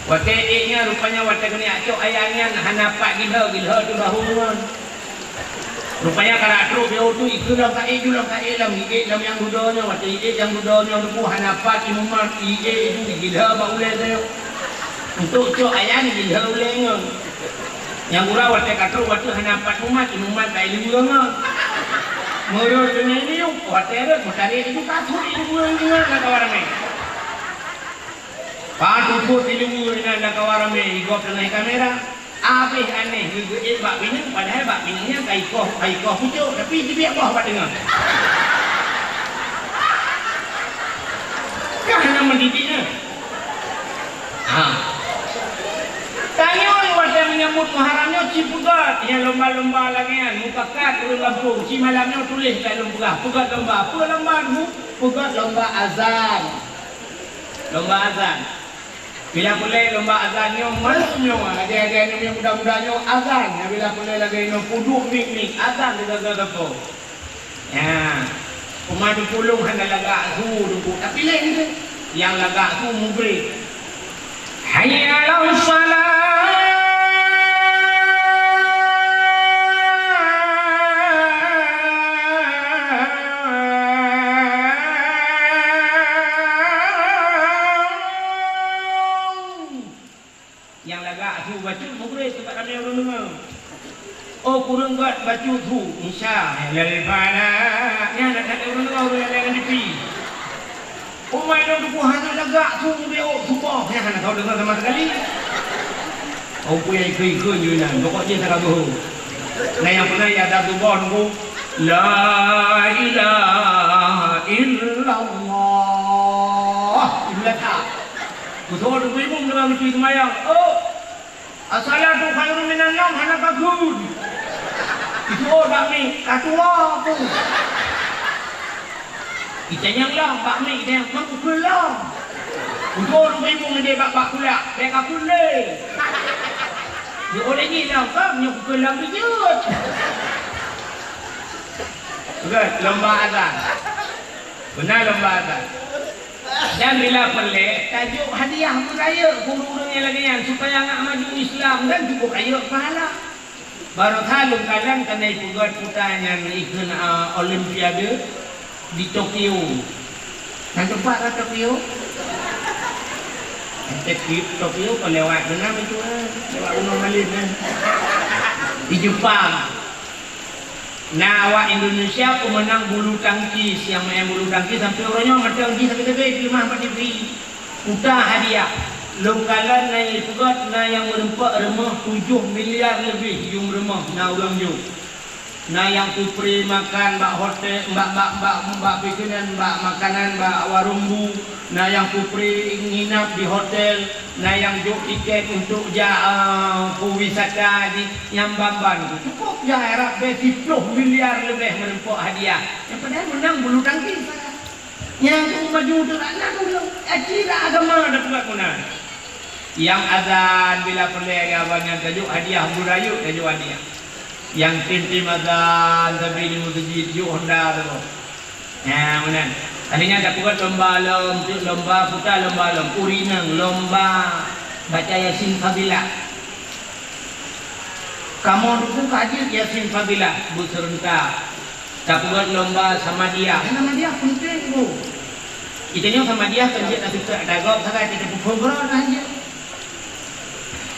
Watèe ék nyan rupanya watèe keuneuk cok ayan nyan hana pat gilhô, gilhô teuh bahô ngon. Rupanya karap trok beu tu ikeu lom ka ék, ju lom ka ék lom, ék lom nyang dudoe nyoe, watèe ék nyang dudoe nyoe teupeu hana pat imumat, ék ju gilhô bak ulèe nyoe. Untuk cok ayan gilhô ulèe ngon. Nyang gura watèe ka trok watèe hana pat mumat, imumat bak ileumèe ngon. Meureuh deungon ileumèe, watèe rhot meutarek itu ka trok ileumèe ngon lam kawan ramé. Pat puput ileumèe inan lam kawan ramé, igob teungoh kamera. Abéh aneh, geugeuék bak pineung, padahai bak pineung nyan ka ikoh, ka ikoh pucôk, tapi jibiet boh bak teungoh. Kan hana mendidik nyan. Ha. Tanyoe watèe menyambut Muharram nyoe ci peugöt nyang lomba-lomba lagèe nyan, mupakat ureueng gampông, ci malam nyoe tuléh ka lôn peugah, peugöt lomba. Peue lomba nyoe? Peugöt lomba azan. Lomba azan. Bila peureulèe lomba azan nyoe, malam nyoe, adik-adik nyoe nyang muda-muda nyoe azan. Bila peureulèe lagèe nyoe peuduek mik-mik, azan di gaga gampông. Nyan, umat di pulung hana lagak su teungku, tapi laén tu. Nyang lagak su mugreb. Hayya 'alas shalah. Nyang lagak su bacut mugreb, teuka ramé ureueng deungö. Oh, kureueng göt bacut su, Isya, lal falah. Nyan na that ureueng deungö, ureueng nyang laén ngon TV. Umat lôn teupeu hana lagak su mugreb, oh, suboh, nyan hana tau deungö sama sekali. Oh, peue nyang ikheun-ikheun jih nyan, pokok jih teuka geuhôi. Nah, nyang pernah ya ada suboh nunggu, la ilaha illallah. Ibu lata. Kutô teupeu imum deungon meusti seumayang. Oh, as-salatu khairun minan naum hana kakheun. Itu oh bak mi, ka tuwo aku. Itanyong lom bak mi, itanyong, "Mang kukheun lom?" Kutô teupeu imum meudeh bak, bak kulak, "Bèk kakheun lé." Di oh lé jih lom, "Kam nyoe kukheun lom keujeuet." Beugöt, lomba azan. Beuna lomba azan. Dan bila peureulèe, tajok hadiah beurayeuk keu ureueng-ureueng nyang lagèe nyan, supaya ngak maju Islam dan cukup rayeuk pahala. Baroesa lôn kalon keuneuk peugöt peue nyan ikheun, a, olimpiade di Tokyo. Nyan teumpat ka Tokyo? Tokyo, Tokyo kon lewat beunang itu, a, lewat Gunong Malin, a. Di Jepang. Na awak Indonesia peumeunang bulu tangkis, nyang meu'en bulu tangkis sampoe uroe nyoe mantong jih sabe-sabe jeuet leumah bak TV. Kuta hadiah. Lôn kalon na nyang peugöt na nyang meureumpok rumoh tujoh miliar leubeh jeuem rumoh na ureueng jok. Na nyang kupri makan bak hotel, bak, bak, bak, bak pikinan, bak makanan, bak warong bu. Na nyang kupri nginap di hotel. Na nyang jok tiket untuk jak, eh, peuwisata di nyang ban-ban. Cukup jak Arab beh siploh miliar leubeh meureumpok hadiah. Nyang padahai meunang bulu tangkis. Nyang maju teurak na dulu, aci dak agama dak buat meunan. Nyang azan bila peureulèe geuh abang nyan tajok hadiah, beurayeuk tajok hadiah. Nyang tim-tim azan sabe di meuseujid jok honda tu. Nah, meunan. Kali nyan tapeugöt lomba lom, lomba puta lomba lom, ureueng inong lomba baca Yasin Fadilah. Kamoe dukung ka jeuet Yasin Fadilah beuseureuntak. Tapeugöt lomba Samadiyah. Samadiyah penting, Bu. Kita nyoe Samadiyah kan jeuet atuh tak dagok sagai kita pukul berat kan jeuet.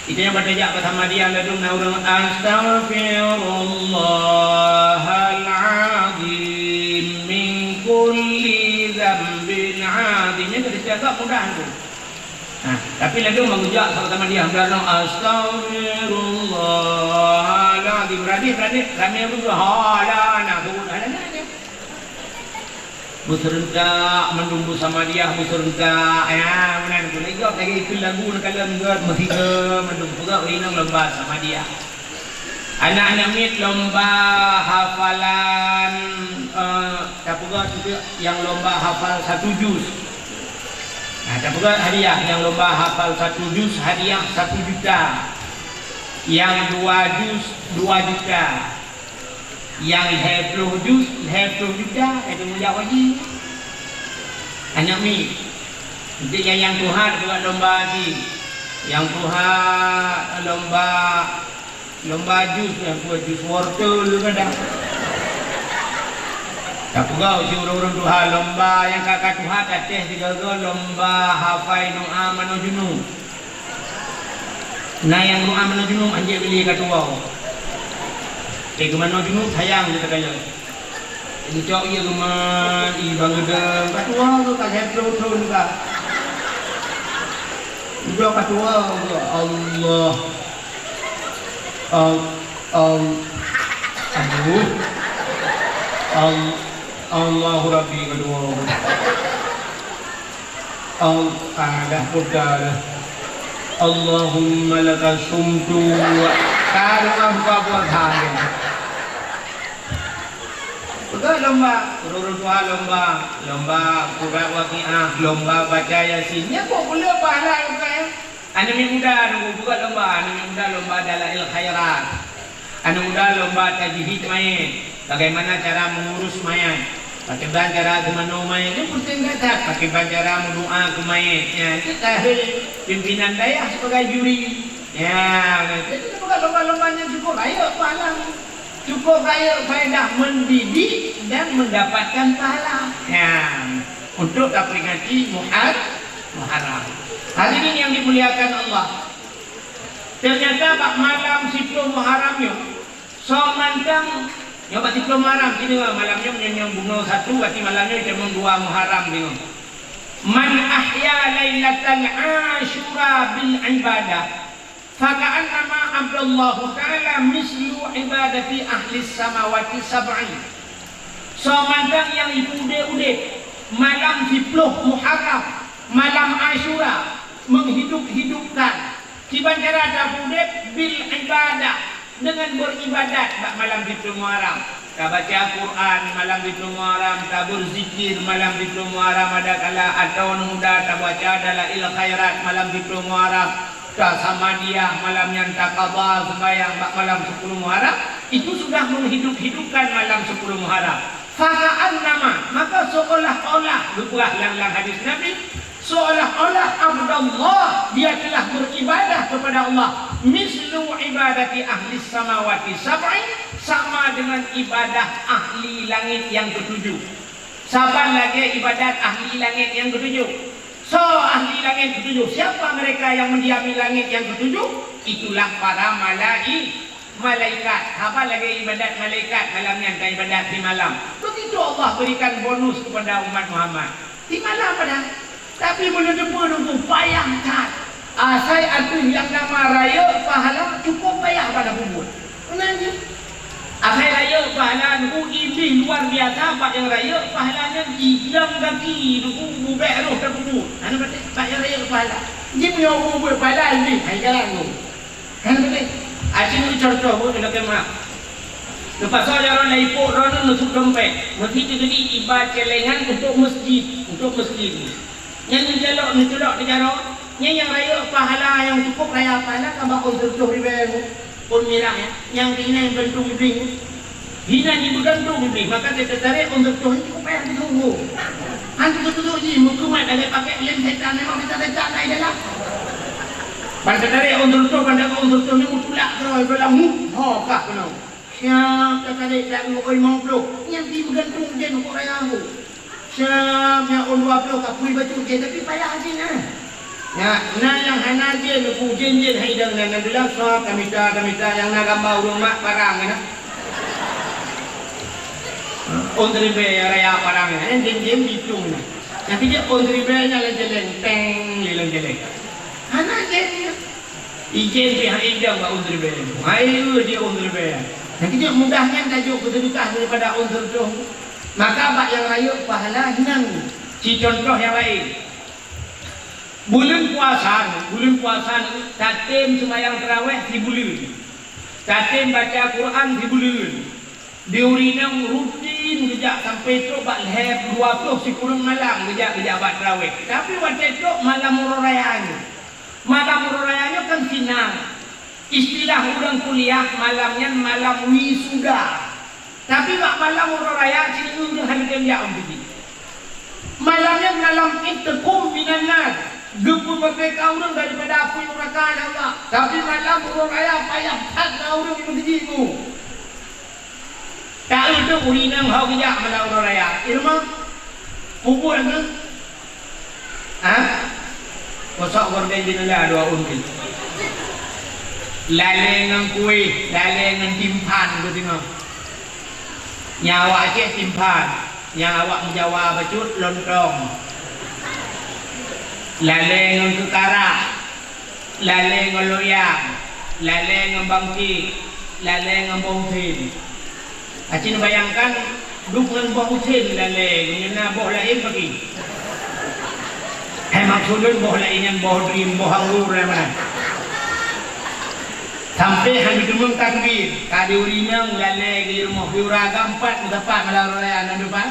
Kita nyoe pada jak ke Samadiyah ladum na ureueng astaghfirullahalazim min kulli dzambin adzim. Nyan kita cakap mudah tu. Nah, tapi lalu meujak sahabat Samadiyah, beurano, "Astaghfirullahalazim." Radeh, radeh, ramé beudua, "Hala na, tunggu dah, hala na." Beuseureuntak, mandum bu Samadiyah beuseureuntak. Ya, meunan pun. Igop lagèe ikheun lagu neukalon gèt, meusigoe, mandum peugah ureueng inong lomba Samadiyah. Aneuk-aneuk miet lomba hafalan, eh, tapeugah juga nyang lomba hafal satu juz. Nah, tapeugah hadiah nyang lomba hafal satu juz, hadiah satu juta. Nyang dua juz, dua juta. Nyang lhèe ploh juz, lhèe ploh juta, ka teumujak wajib. Aneuk miet. Untuk nyang, nyang tuha tapeugah lomba haji. Nyang tuha lomba Lomba jus, nyang peue jus wortel kadang. Tapeugah cit ureueng-ureueng tuha lomba nyang ka, ka tuha tatéh sigoe-goe lomba hafai doa manoe junub. Na nyang doa manoe junub hanjeuet bili ka tuwoe. Éh, keu manoe junub sayang geutanyoe. Geucok ie geuman, ie bang geudong, ka tuwoe geuh ka lhèe ploh thon ka. Udah ka tuwoe geuh, Allah. Al-, al-, aduh. Al-, Allahu Rabbi ka tuwoe geuh. Al-, ah, dah peugah dah. Allahumma laka sumtu wa, ka lomba buka puasa. Peugah lomba, ureueng tuha lomba, lomba surat Waqiah, lomba baca Yasin. Nyan kok peureulèe pahala lomba, ya? Aneuk muda nunggu peugah lomba, aneuk muda lomba dalail khairat. Aneuk muda lomba tajhid mayét, bagaimana cara mengurus mayat, pakriban cara teumanoe mayét, nyan penting that-that, pakriban cara meudoa keu mayét. Nyan, cit tahé pimpinan dayah sebagai juri. Nyan, jadi lomba-lomba nyan cukup rayeuk pahala. Cukup rayeuk faedah mendidik dan mendapatkan pahala. Nyan, untuk taperingati Muhar-, Muharram. Hadirin yang dimuliakan Allah, ternyata bak malam siploh Muharram nyoe, soe mantong, nyoe bak siploh Muharram, sinoe malam nyoe, nyoe, nyoe bunoe satu, berarti malam nyoe itamong dua Muharram nyoe. Man ahya lailatal Asyura bil ibadah, faka'annama abdallahu ta'ala mislu ibadati ahlis samawati sab'i. Soe mantong nyang ipeuudép-udép malam siploh Muharram, malam Asyura, menghidup-hidupkan. Kiban cara tapeuudép bil ibadah, dengan beribadat bak malam siploh Muharram. Tabaca Quran malam siploh Muharram, tabeuzikir malam siploh Muharram, adakala atawa muda tabaca dalail khairat malam siploh Muharram, tasamadiyah malam nyan, taqadha sembahyang bak malam siploh Muharram, itu sudah menghidup-hidupkan malam siploh Muharram. Faka'annama, maka seolah-olah, geupeugah lam, lam hadis Nabi, seolah-olah abdallah, dia telah beribadah kepada Allah, mislu ibadati ahlis samawati sab'i, sama dengan ibadah ahli langit yang ketujuh. Saban lagèe ibadat ahli langit yang ketujuh. Soe ahli langit ketujuh? Siapa mereka yang mendiami langit yang ketujuh? Itulah para malai-, malaikat. Haba lagèe ibadat malaikat malam nyan, ka ibadat di malam. Begitu Allah berikan bonus kepada umat Muhammad. Di malam padahai. Tapi meunyoe teupeu nunggu payah that. Asai ateueh nyang nama rayeuk pahala cukup payah pada bubuet. Meunan jih. Asai rayeuk Pahala nyoe iblih luar biasa, bak nyang rayeuk pahala nyan igilam gaki nyoe bubek roh teupeubeuet. Hana patéh, bak nyang rayeuk pahala. Jimeunyoe bubek pahala iblih, hai jalan tu. Hana patéh. Aci nyoe contoh buet keuneuk maaf. Neupasoe jaroe na ipok droeneuh neusut dompet. Meuti teukeudi iba celengan untuk masjid, untuk masjid. Nyan neuculok, neuculok di jaroe, nyan nyang rayeuk pahala nyang cukup raya pahala ka bak ôn sireutôh ribèe nyoe, ôn mirah nyan, nyang keuhina nyang gantung iblih nyoe. Hina jih meugantung iblih, maka teutarek ôn sireutôh nyan cukup payah teusunggoh. Han teusunggoh jih, meukumat lagèe pakèk lem setan, memang setan-setan na i dalam. Ban teutarek ôn sireutôh, ban teutarek ôn sireutôh nyan meutulak keudroe, iblih lam, huh, ho kah keunoe. Siap takalek dak ngon limong ploh, nyan pih meugantung jen ukeue raya nyoe. Siap nyan ôn dua ploh ka pui bacut jen, tapi payah jen nyan. Nyan, na nyang hana jen, ukeue jen-jen hai idang nyan, nyan bilang soe tamita, tamita nyang na gamba ureueng mak parang nyan. Ôn ribèe raya parang nyan, jen-jen bitung nyan. Tapi jih ôn ribèe nyan lam jaleng, teng, lé lam jaleng. Hana jen nyan. Ijen pih han idang bak ôn ribèe. Hai, eu, jih ôn ribèe. Nyang keujeuet mudah nyan tajok keu seudeukah daripada ôn sireutôh. Maka bak nyang rayeuk pahala nyan. Ci contoh nyang laén. Buleuen puasa, buleuen puasa tatem seumayang tarawèh sibuleuen. Tatem baca Quran sibuleuen. Di ureueng inong rutin geujak sampai trok bak lhèe dua ploh sikureueng malam geujak, geujak bak tarawèh. Tapi watèe trok malam uroe raya nyoe. Malam uroe raya nyoe kan sinan. Istilah ureueng kuliah malam nyan malam wisuda. Tapi bak malam uroe raya, ci ureueng hana tem jak u meuseujid. Malam nyan malam itqum minan nar, geupeumeurdeka ureueng daripada apui neuraka, ya Allah. Tapi malam uroe raya payah that na ureueng di meuseujid nyoe. Taeu teuh ureueng inong hok geujak malam uroe raya. Di rumoh, peubuet lagèe, ha? Gosok gorden jeunela dua ôn pih. Lalè ngon kueh, lalè ngon timphan geudeungoe. Nyang awak Aceh timphan, nyang awak Jawa bacut lontong. Lalè ngon keukarah, lalè ngon loyang, lalè ngon bangkét, lalè ngon boh usen. Aci neubayangkan, duek ngon boh usen lalè, ngon na boh laén pagi. Hai maksud lôn boh laén nyan boh drim, boh anggur, na meunan. Sampai han geuteumeung takbir, ka di ureueng inong lalè di rumoh, di ureueng agam pat meusapat malam raya na depan.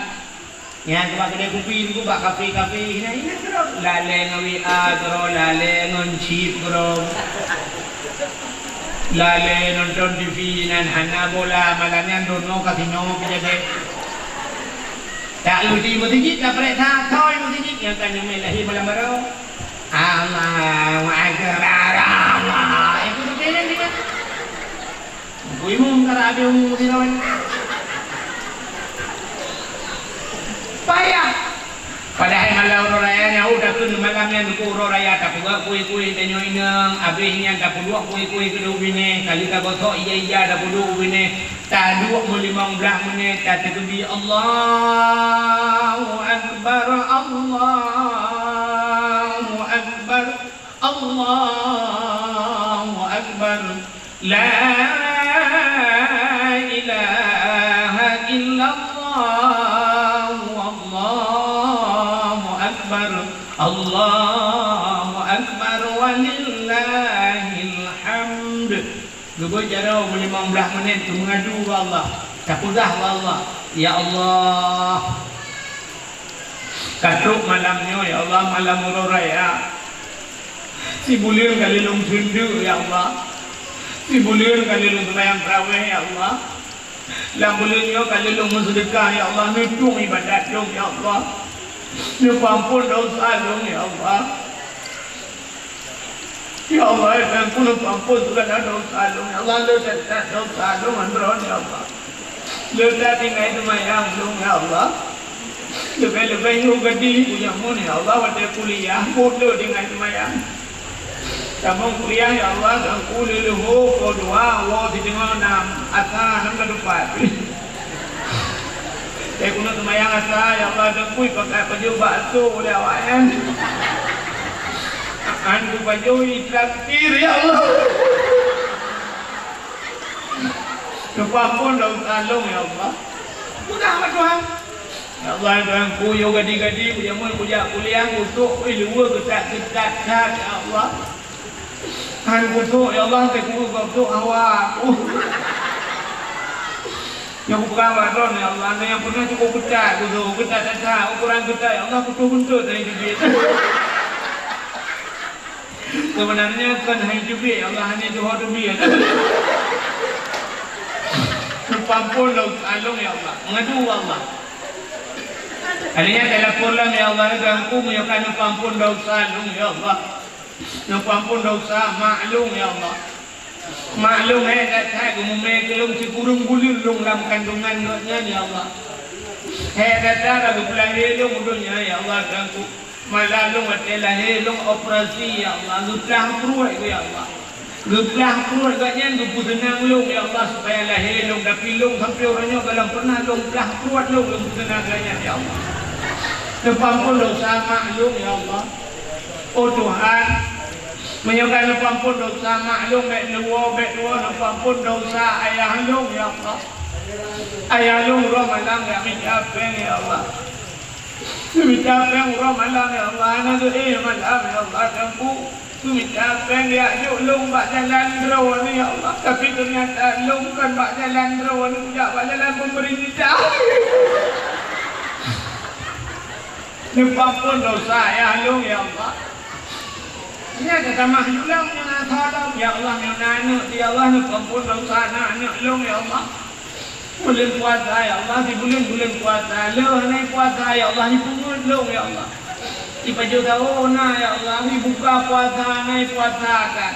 Nyan bak keudè kupi nyoe, bak kafe-kafe, inan-inan keudroe. Lalè ngon W A keudroe, lalè ngon chip keudroe. Lalè nonton T V, inan hana bola, malam nyan droeneuh kasino pih jadi. Taeu di meuseujid, tapreh that, thoi meuseujid, nyang ka nyang meu'en lahé malam baroe. Allahu Akbar, Allah. Eh, kudu keuneuk, kudu. Bui mungkar abéh umu sidroe. Payah. Padahai malam uroe raya nyan, oh, takheun malam nyan keu uroe raya, tapeugah kueh-kueh tanyoe inong, abéh nyan tapeuduek kueh-kueh keu binéh, kali tagosok ija-ija tapeuduek binéh, taduek meulimong blaih menit, tateukeubir, Allahu Akbar, Allahu Akbar. Allahu Akbar. La ilaha illallah. Allahu Akbar. Allahu Akbar. Walillahil hamd. Geubeuet jaroe meulimong blaih menit keu meungadu bak Allah. Tapeugah bak Allah, "Ya Allah, ka trok malam nyoe, ya Allah, malam uroe raya. Sibuleuen ka lôn seundeuk, ya Allah. Sibuleuen ka lôn seumayang tarawèh, ya Allah. Lam buleuen nyoe ka lôn meuseudeukah, ya Allah, neutueng ibadat lôn, ya Allah. Neupeuampon desya lôn, ya Allah. Ya Allah, ya Tuhanku, neupeuampon segala desya lôn, ya Allah, lôn teutab desya lôn ngon droe, ya Allah. Lôn that tinggai seumayang lôn, ya Allah. Leubeh-leubeh nyoe gadi punya mon, ya Allah, watèe kuliah, buet lôn tinggai seumayang. Tamong kuliah, ya Allah, Teungku, lheuh leuhô, pukul dua, woe sideungoe nam, asa nam ka tupat. Eh, keuneuk seumayang asa, ya Allah, Teungku, pakai baju bakso lé awaknyan. An ku baju itraktir, ya Allah. Neupeuampôn desya lôn, ya Allah. Peugah bak Tuhan. Ya Allah, Tuhanku, yoh gadi-gadi, jameun kujak kuliah, kutok, eh, luwa keutat-keutat that, ya Allah. Han kutok, ya Allah, teukubu gob tok hawa aku. Nyang kupeugah bak droe, ya Allah, na nyang pernah cukup keutat, kutok, keutat that, ukuran keutat, ya Allah, kutok buntut, na nyang jeuet. Sebenarnya kon hai teubiet, ya Allah, hana tuho teubiet. Neupeuampôn desya lôn, ya Allah. Mengadu bak Allah. Akhirnya telepon lom, ya Allah, ganggu meunyoe ka neupeuampôn desya lôn, ya Allah. Neupeuampôn desya mak lôn, ya Allah. Mak lôn hék that-that geumumé keu lôn sikureueng buleuen lôn lam kandungan gobnyan, ya Allah. Hék that-that geupeulahé lôn u donya, ya Allah, ganggu. Malam lôn watée lahé lôn operasi, ya Allah, geuplah pruet geuh, ya Allah. Geuplah pruet gobnyan geupeuseunang lôn, ya Allah, supaya lahé lôn, tapi lôn sampoe uroe nyoe gohlom pernah lôn plah pruet lôn, lôn peuseunang gobnyan, ya Allah. Neupeuampôn desya mak lôn, ya Allah. Oh Tuhan, meunyoe ka neupeuampôn desya mak lôn bék neuwoe, bék neuwoe, neupeuampôn desya ayah lôn, ya Allah. Ayah lôn uroe malam geujak mita péng, ya Allah. Mita péng uroe malam, ya Allah, hana geuéh malam, ya Allah, teungku. Mita péng geujak jok lôn bak jalan droeneuh, ya Allah, tapi teunyata lôn kon bak jalan droeneuh, jak bak jalan peumeurintah. Neupeuampôn desya ayah lôn, ya Allah. Nyan tatamah lôn nyang asa lôn, ya Allah, nyoe na aneuk, ya Allah, neupeuampôn desya aneuk lôn, ya Allah. Buleuen puasa, ya Allah, sibuleuen-buleuen puasa. Le hana puasa, ya Allah, jipeungeut lôn, ya Allah. Sipajoh saho na, ya Allah, sibuka puasa, hana puasa kan.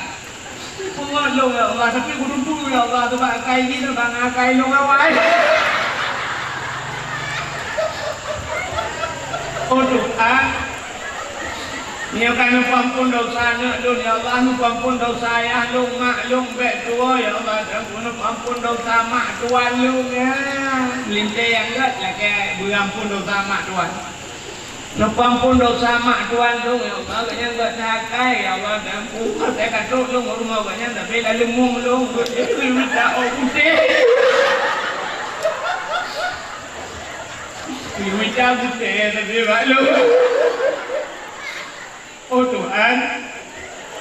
Jipeungeut lôn, ya Allah, tapi kududu, ya Allah, sabab akai jih na bang akai lôn awai. Oh Tuhan, Nyoe ka neupeuampôn desya aneuk lôn, ya Allah, neupeuampôn desya ayah lôn, mak lôn bék tuwoe, ya Allah, dan neupeuampôn desya mak tuan lôn, ya. Meulintée nyang gét lakée beuampôn desya mak tuan. Neupeuampôn desya mak tuan lôn, ya Allah, gobnyan gét that akai, ya Allah, dan watée ka trok lôn u rumoh gobnyan, tapi laleueng mueng lôn, geuh mita ôk putéh. Geuh mita putéh, tapi bak lôn. Oh Tuhan,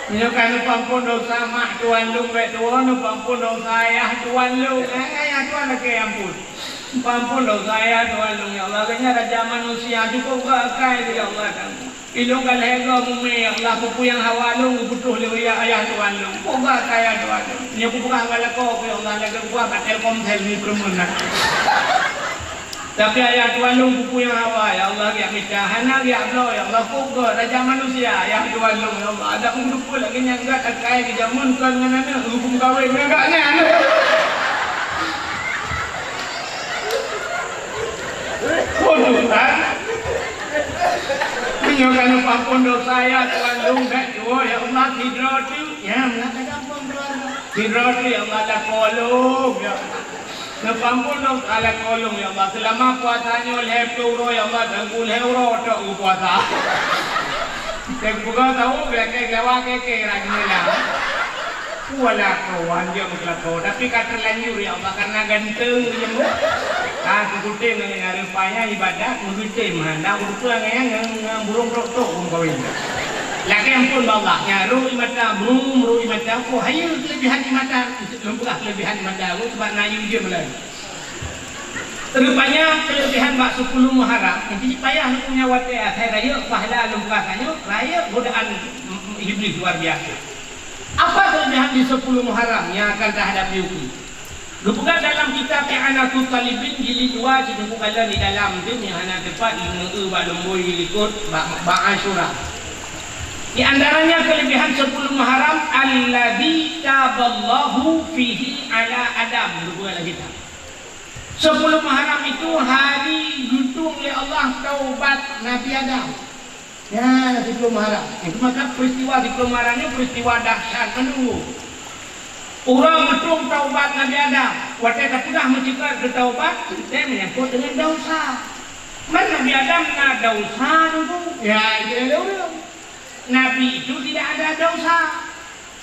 nyoe ka neupeuampôn desya mak tuan lôn bék tuwoe, neupeuampôn desya ayah tuan lôn. Eh, ayah tuan lakée ampôn. Neupeuampôn desya ayah tuan lôn, ya Allah, gobnyan raja manusia, cukup gét akai, ya Allah, dan ilôn ka lhée goe mumé, ya Allah, peue-peue nyang hawa lôn geupeutroh lé ayah, ayah tuan lôn. Cukup gét akai ayah tuan lôn. Nyoe kupeugah bak lakoe, ya Allah, lagée kupeugah bak Telkomsel ni peureumeun na. Tapi ayah tuan lôn peue-peue nyang hawa, ya Allah, geujak mita, hana geujak bloe, ya Allah, peugah raja manusia, ayah tuan lôn, ya Allah, adak meuteupeue lagée nyan gét akai keu jameun kon ngon aneuk, huköm kawén ngon gobnyan. Oh Tuhan, meunyoe ka neupeuampôn desya ayah tuan lôn bék tuwoe, ya Allah, sidroe teuk, ya, meunan ka gampông droe. Sidroe teuk, ya Allah, lakoe lôn, ya Allah. Neupeuampôn desya lakoe lôn, ya Allah. Seulama puasa nyoe lhée ploh uroe, ya Allah, dan lhée uroe tok geupuasa. Teupeugah tahu, lakée geuwa keke rajin lah. Wala kawan dia meukeulakoe, tapi ka teulanjur, ya Allah, karena ganteng dia. Ah, keukutem ngon nyang rupanya ibadat, meukutem, ha, dak beutôi ngon nyang, ngon, ngon burông tok-tok, ureueng kawin. Lakée ampôn bak Allah, nyan rôh ie mata, brum, rôh ie mata, oh, hayeue keulebihan ie mata. Lôn peugah keulebihan ie mata lôn sabab na yue jeuem lom. Rupanya keulebihan bak sepuluh Muharram, jadi payah lôn punya watée asai rayeuk pahala lôn peugah tanyoe, rayeuk godaan Iblis luar biasa. Apa keulebihan di sepuluh Muharram nyang akan tahadapi ukeue? Geupeugah dalam kitab I'anatut Talibin jilid dua, sijuku kalon di dalam tu nyang hana teupat lôn eu bak lumbôi likot bak, bak Asyura. Di antaranya keulebihan sepuluh Muharram, "Alladzi taballahu fihi ala Adam," geupeugah lam kitab. Sepuluh Muharram itu hari geutueng lé Allah taubat Nabi Adam. Nyan sepuluh Muharram. Itu maka peristiwa sepuluh Muharram nyoe peristiwa dahsyat mandum. Ureueng geutueng taubat Nabi Adam. Watée tapeugah meusikat geutaubat, teuntée menyangkut dengan desya. Man Nabi Adam na desya dulu. Ya, itu yang dulu. Nabi itu tidak ada desya.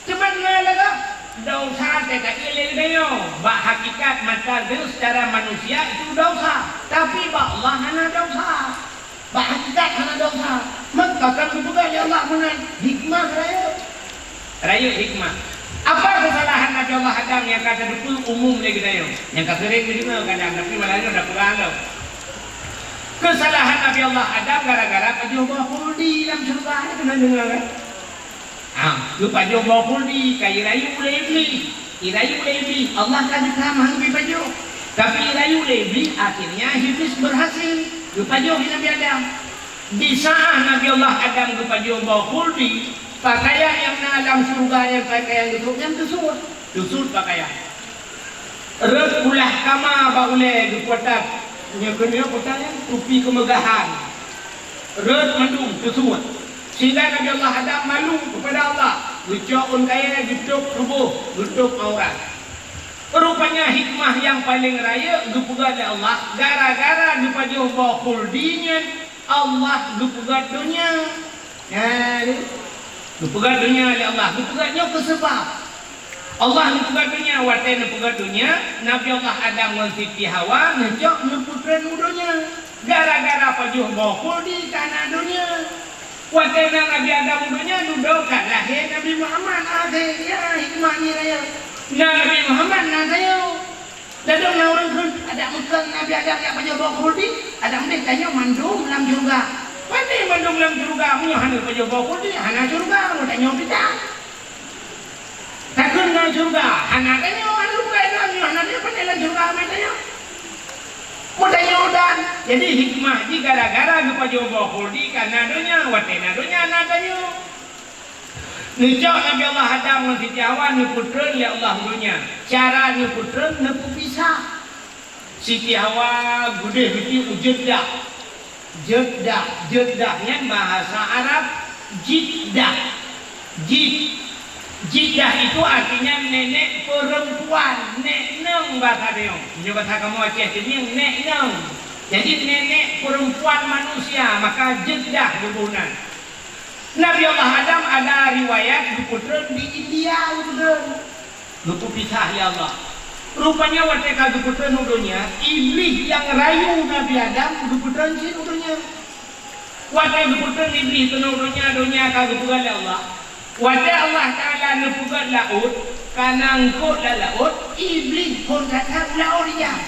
Cuman na lagak. Desya teuka lé geutanyoe. Bak hakikat mata droe seucara manusia itu desya, tapi bak Allah hana desya. Bak hakikat hana desya. Maka ka geupeugah lé Allah meunan hikmah rayeuk. Rayeuk hikmah. Apa keusalahan Nabi Allah Adam nyang ka teupeue umum lé geutanyoe? Nyang ka seuréng geudeungoe kadang, tapi malam nyoe tapeugah lom. Keusalahan Nabi Allah Adam gara-gara pajoh boh khuldi lam syeuruga, nyan pernah deungoe kan? Ha, geupajoh boh khuldi, ka jirayu lé Iblih. Jirayu lé Iblih, Allah ka geukheun hana geupajoh. Tapi jirayu lé Iblih, akhirnya Iblis berhasil geupajoh lé Nabi Adam. Di saat Nabi Allah Adam geupajoh boh khuldi, pakaian nyang na lam syeuruga nyan pakaian geutrok nyan teusut. Teusut pakaian. Rot ulah kama bak ulée geuputat, nyoe keunoe putat nyan tupi keumeugahan. Rot mandum teusut. Sehingga Nabi Allah Adam malu kepada Allah, geucok ôn kayée geutôb tuboh, geutôb aurat. Rupanya hikmah nyang paleng rayeuk geupeugah lé Allah, gara-gara geupajoh boh khuldi nyan, Allah geupeugah donya. Nah, ni. Geupeugah donya lé Allah, geupeugah nyoe keu seubab. Allah geupeugah donya, watée neupeugah donya, Nabi Allah Adam ngon Siti Hawa neucok neupeutreun u donya. Gara-gara pajoh boh khuldi ka na donya. Watée na Nabi Adam u donya, dudoe ka lahé Nabi Muhammad. Akhé, ya, hikmah nyan rayeuk. Na Nabi Muhammad na tanyoe. Ladôm na ureuëng kheun, adak meukheun Nabi Adam jak pajoh boh khuldi, adak meudeh tanyoe mandum lam syeuruga. Pane mandum lam syeuruga, meunyoe hana pajoh boh khuldi, hana syeuruga, meunyoe tanyoe pita. Takheun na syeuruga, hana tanyoe, hana syeuruga, nyoe hana tanyoe, pane lam syeuruga amai tanyoe. Meunyoe tanyoe dan, jadi hikmah jih gara-gara geupajoh boh khuldi ka na donya, watée na donya na tanyoe. Neucok Nabi Allah Adam ngon Siti Hawa neupeutreun lé Allah u donya. Cara neupeutreun neupeupisah. Siti Hawa geudeh geuti u Jeddah. Jeddah, Jeddah nyan bahasa Arab Jiddah. Jid-, Jiddah itu artinya nenek perempuan, nek nong bahasa Melayu. Nyoe bahasa kamoe Aceh Teumieng, nek nong. Jadi nenek perempuan manusia, maka Jeddah geuboh nan. Nabi Allah Adam ada riwayat geupeutreun di India geupeutreun. Geupeupisah lé Allah. Rupanya watée ka geupeutreun u donya, Iblih nyang rayu Nabi Adam geupeutreun cit u donya. Watée geupeutreun Iblih keunoe u donya, donya ka geupeugah lé Allah. Watée Allah Taala neupeugah laôt, ka na eungkôt lam laôt, Iblih phon that-that u laôt ijak.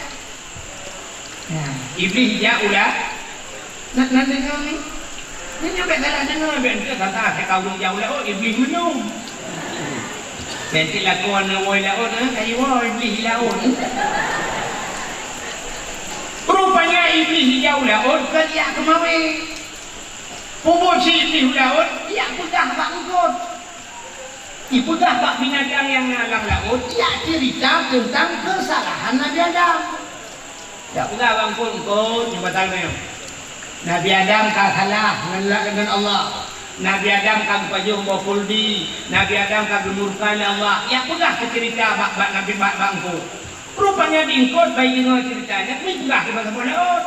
Nah, Iblih jak u laôt. Nan, nan deungoe ni. Nyoe bèk salah deungoe, bèk enteuk salah, teuka ureueng jak u laôt, Iblih meunum. Bèk enteuk lakoe na woe laôt, eh, ka jiwoe Iblih di laôt. Rupanya Iblih jak u laôt, kon jak keumawé. Peubuet cit Iblih u laôt, jak peugah bak eungkôt. Ipeugah bak binatang nyang na lam laôt, jak ceurita teuntang keusalahan Nabi Adam. Jak peugah bak eungkôt, eungkôt, nyoe batang nyoe. Nabi Adam ka salah ngon la-, ngon Allah. Nabi Adam ka geupajoh boh khuldi. Nabi Adam ka geumurka lé Allah. Jak peugah keu ceurita bak, bak Nabi, bak, bak eungkôt. Rupanya di eungkôt bai deungoe ceurita nyan, meupeugah keu bak saboh laôt.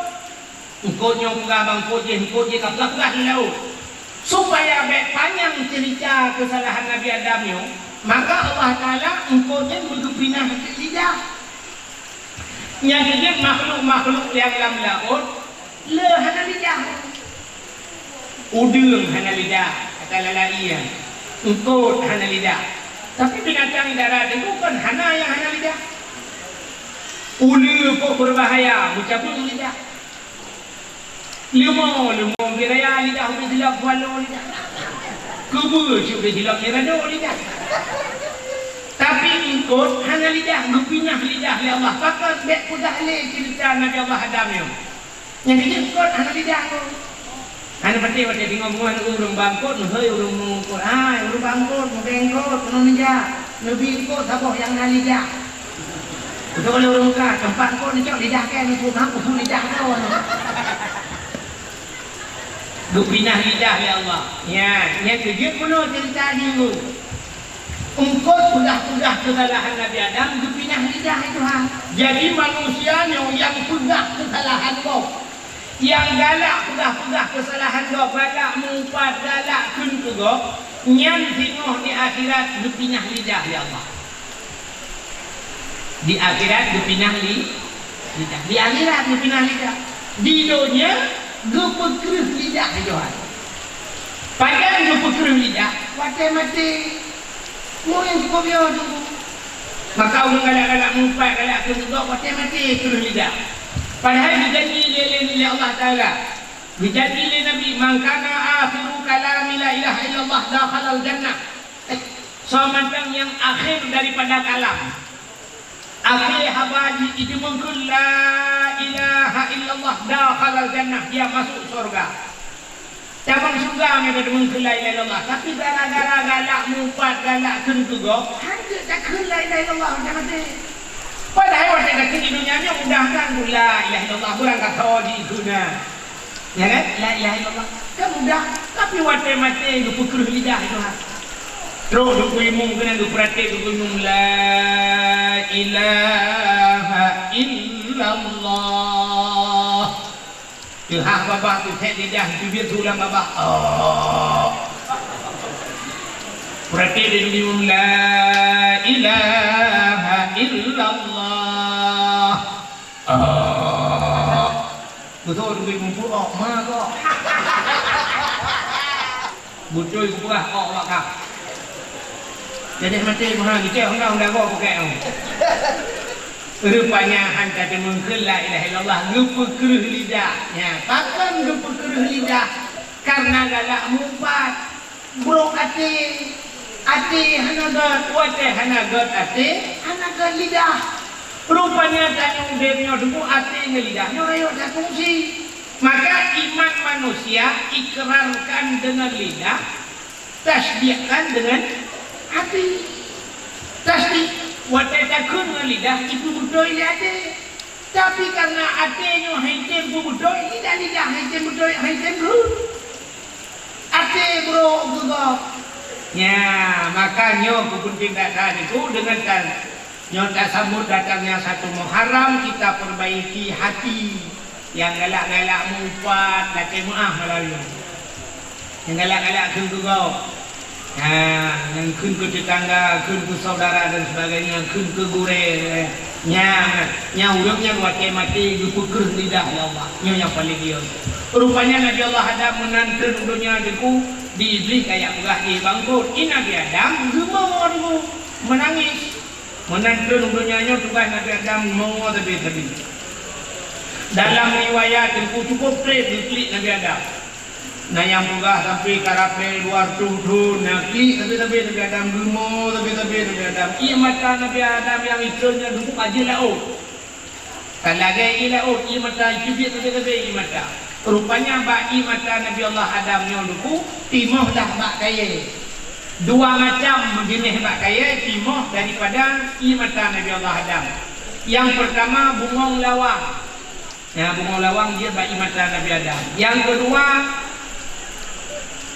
Eungkôt nyoe peugah bak eungkôt jih, eungkôt jih ka peugah-peugah di laôt. Supaya bèk panyang ceurita keusalahan Nabi Adam nyoe, maka Allah Taala eungkôt nyan beugeupinah lidah. Nyang keujeuet makhluk-makhluk nyang lam laôt le hana lidah. Udeueng hana lidah, ata lalai nyan. Eungkôt hana lidah. Tapi binatang di darat teungku kon hana nyang hana lidah. Uleue kok beubahaya, meucabeueng lidah. Leumo, leumo ubé raya lidah, ubé silop kualo lidah. Keubeue cit ubé silop nirado lidah. Tapi eungkôt hana lidah, geupinah lidah lé Allah. Pakon bèk peugah lé ceurita Nabi Allah Adam nyoe. Nyang keujeuet eungkôt hana lidah nyoe. Hana patéh watèe singoh beungoh ureueng bak eungkôt, neuhôi ureueng bak eungkôt. Hai, ureueng bak eungkôt, meuké eungkôt, keunoe neujak. Neubi eungkôt saboh nyang na lidah. Beutôi lé ureueng ka, teumpat eungkôt neucok lidah kèe, neupeugah usu lidah droe. Geupinah lidah lé Allah. Nyan, nyan keujeuet bunoe ceurita jih. Eungkôt peugah-peugah keusalahan Nabi Adam, geupinah lidah lé Tuhan. Jadi, manusia nyoe nyang peugah keusalahan gob, nyang galak peugah-peugah keusalahan gob, galak meu-upat, galak kheun keu gob, nyan singoh di akhirat geupinah lidah lé Allah. Di akhirat geupinah li-, lidah. Di akhirat geupinah lidah. Di donya geupeukreueh lidah Tuhan. Padahai geupeukreueh lidah watée maté. Mu nyang cukup yo tu. Maka ureuëng galak-galak meuupat, galak keu surga, watée maté kreueh lidah. Padahai geujanji lé, lé, lé Allah Taala. Geujanji lé Nabi, "Man kana akhiru kalami la ilaha illallah dakhalal jannah." Soe mantong nyang akhé daripada kalam, akhé haba jih, jiteumeukeun la ilaha illallah, dakhalal jannah, dia masuk syurga. Tabang syurga meunan jiteumeukeun la ilaha illallah, tapi gara-gara galak meuupat, galak kheun keu gob, han jeuet takheun la ilaha illallah, watée maté. Padahai watée takheun di donya nyoe mudah kan, la ilaha illallah, beurangkat ho jikheun na. Ya kan? La ilaha illallah. Kan mudah. Tapi watée maté geupeukreueh lidah Tuhan. Trok Teungku Imum keunan geupeuraté Teungku Imum, "La ilaha illallah." Teuhah babah teuthét lidah, teubiet su lam babah. Oh. Peuraté Teungku Imum, "La ilaha illallah." Ah. Beutôi teubiet muphom, oh, ma kok. Beutôi kupeugah, oh, awak kah. Jadi maté meuhan, geucok hong dang dago pukek, oh. Rupanya han ka teumeung kheun la ilaha illallah, geupeukreueh lidah. Nya, pakon geupeukreueh lidah? Karena galak meuupat. Brok até, até hana gét, watée hana gét até, hana gét lidah. Rupanya tanyoe udeb nyoe teungku até ngon lidah nyoe rayeuk that kongsi. Maka iman manusia ikrarkan dengan lidah, tasdikkan dengan hati. Tasdik, watée takheun ngon lidah, itu beutôi lé até. Tapi karena até nyoe han tem peubeutôi, lidah-lidah han tem beutôi, han tem rhot. Até brok geugob. Nya, maka nyoe keupeunténg that-that niku deungon tan-, nyoe tasambot datangnya satu Muharram, kita perbaiki hati nyang galak-galak meuupat, lakée meuáh meulalu. Nyang galak-galak kheun keu gob. Ha, nyang kheun keu tetangga, kheun keu saudara dan sebagainya, kheun keu gurée. Nya, nya ureuëng nyan watée maté geupeukreueh lidah lé Allah. Nyoe nyang paleng lieu. Rupanya Nabi Allah Adam meunan treun u donya teungku, di Iblih kajak peugah jih bangkot. Di Nabi Adam geumo teungku, meunangis. Meunan treun u donya nyoe tugaih Nabi Adam geumo sabe-sabe. Dalam riwayat teungku cukup treb geuklik Nabi Adam. Na nyang peugah sampoe karapée dua reutôh thon, na klik sabe-sabe Nabi Adam, geumo sabe-sabe Nabi Adam. Ié mata Nabi Adam nyang ikheun nyan teungku ka jeuet laôt. Ka lagée ié laôt, ié mata, teubiet sabe-sabe ié mata. Rupanya bak ié mata Nabi Allah Adam nyoe teungku timoh dah bak kayée. Dua macam jeuneh bak kayée timoh daripada ié mata Nabi Allah Adam. Nyang peurtama bungong lawang. Nya, bungong lawang jeuet bak ié mata Nabi Adam. Nyang keudua,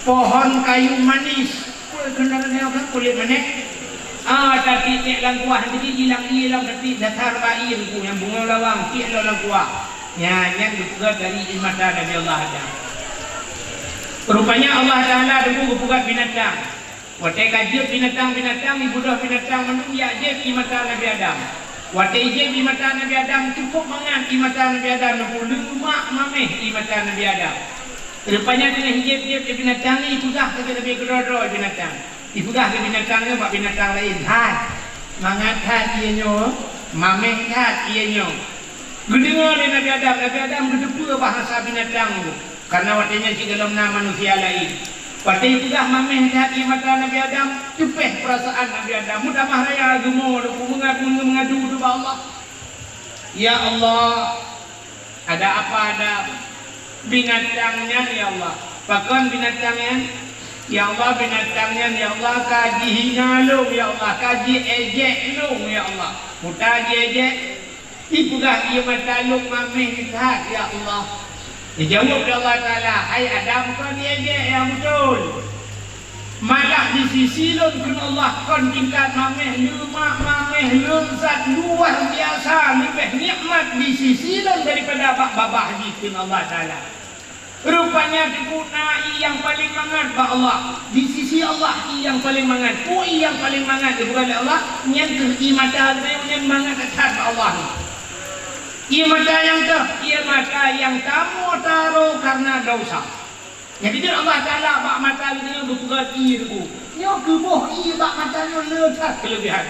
pohon kayu manis. Peue keunan nyoe kan kulét manis? Ah, tatiek-tiek lam kuah, jadi jilang ié lam tatiek dasar bak ié teungku, nyang bungong lawang, tiek lom lam kuah. Nya, nyan geupeugét dari ié mata Nabi Allah Adam. Rupanya Allah Taala teungku geupeugét binatang. Watée ka jeuet binatang-binatang, ibeudôh binatang mandum jak jieb ié mata Nabi Adam. Watée jieb ié mata Nabi Adam, cukup mangat ié mata Nabi Adam, neupeuleumah mameh ié mata Nabi Adam. Rupanya teungoh jieb-jieb ié binatang nyan, ipeugah keu Nabi keudroe-droe binatang. Ipeugah keu binatang nyan bak binatang laén, "Hai, mangat that ié nyoe, mameh that ié nyoe." Geudeungoe lé Nabi Adam, Nabi Adam geuteupeue bahasa binatang nyan. Karena watée nyan cit gohlom na manusia laén. Watée ipeugah mameh that ié mata Nabi Adam, teupeh peurasaan Nabi Adam. Meutamah raya geumo, meunga-, meungadu ubak Allah. "Ya Allah, ada apa Adam?" "Binatang nyan, ya Allah." "Pakon binatang nyan?" "Ya Allah, binatang nyan, ya Allah, ka jihina lôn, ya Allah, ka jiejek lôn, ya Allah." Muta jiejek, Ipeugah ié mata lôn mameh that, ya Allah. Dijaweueb lé Allah Taala, "Hai Adam, kon ié jih nyang beutôi. Malah di sisi lôn," kheun Allah, "kon tingkat mameh leumak mameh lôn zat luar biasa, leubeh nikmat di sisi lôn daripada bak babah jih," kheun Allah Taala. Rupanya Teungku na ié nyang paleng mangat bak Allah. Di sisi Allah ié nyang paleng mangat. Peue ié nyang paleng mangat geupeugah lé Allah? Nyan keuh ié mata geutanyoe nyan mangat that-that bak Allah. Ié mata nyang teuh, ié mata nyang tamoe taro kareuna desya. Nyang keujeuet Allah Taala bak mata geutanyoe geupeugah ié Teungku. Nyoe geuboh ié bak mata nyoe le that keuleubihan.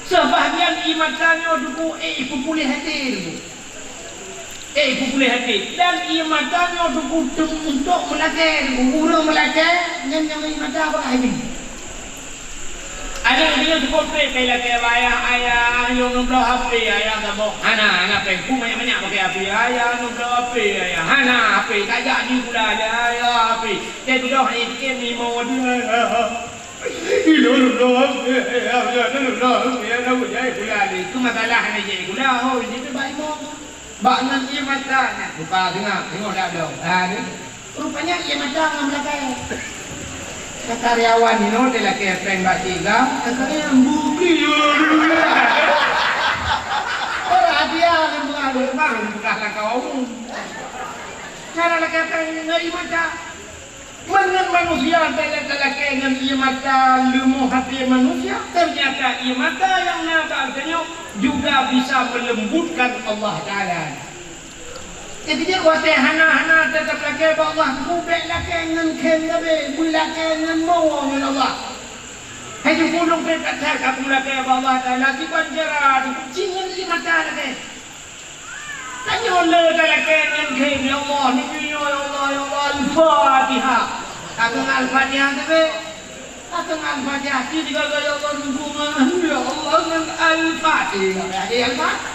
Seubahagian ié mata nyoe Teungku ék ipeupuléh até Teungku. Ék ipeupuléh até. Dan ié mata nyoe Teungku teum-, untuk meulakée Teungku. Ureuëng meulakée nyan nyang ié mata bak até. Aneuk nyoe cukup treb kai lakée bak ayah, "Ayah, nyoe neubloe H P, ayah." Saboh, "Hana, hana péng." Peue manyak-manyak pakai H P, "Ayah, neubloe H P, ayah." "Hana H P, tajak di sikula, ayah, ayah, H P." Teudoh item limo dua. Ilôn neubloe H P, ayah, ayah, neubloe H P, ayah, neubloe H P, ayah, sikula. Itu masalah hana jai sikula, ho, jadi bak imo. Bak ngon ié mata nyan, buka teungoh, teungoh dak dong. Ha, ni. Rupanya ié mata ngon meulakée. Karyawan inoe dilakée péng bak tiga, karyawan buki. Orang hadiah lima puluh, baru buka lakau. Cara lakée péng ngon ié mata. Meunyoe manusia talakée ngon ié mata leumoh até manusia, teunyata ié mata nyang na bak geutanyoe juga bisa meuleumbutkan Allah Taala. Jadi, watée hana-hana tatap lakée bak Allah, bèk lakée ngon khem sabe, beulakée ngon mo ngon Allah. Hai jipulung pih that-that ka beulakée bak Allah Taala, kiban cara jih ngon ié mata lakée. Tanyoe le talakée ngon khem, "Ya Allah, neubri nyoe, ya Allah, ya Allah, Al-Fatihah." Ka keuh Al-Fatihah sabe? Ka keuh Al-Fatihah, ci digaga, "Ya Allah, neubri nyoe, ya Allah, ngon Al-Fatihah." Ka keuh Al-Fatihah.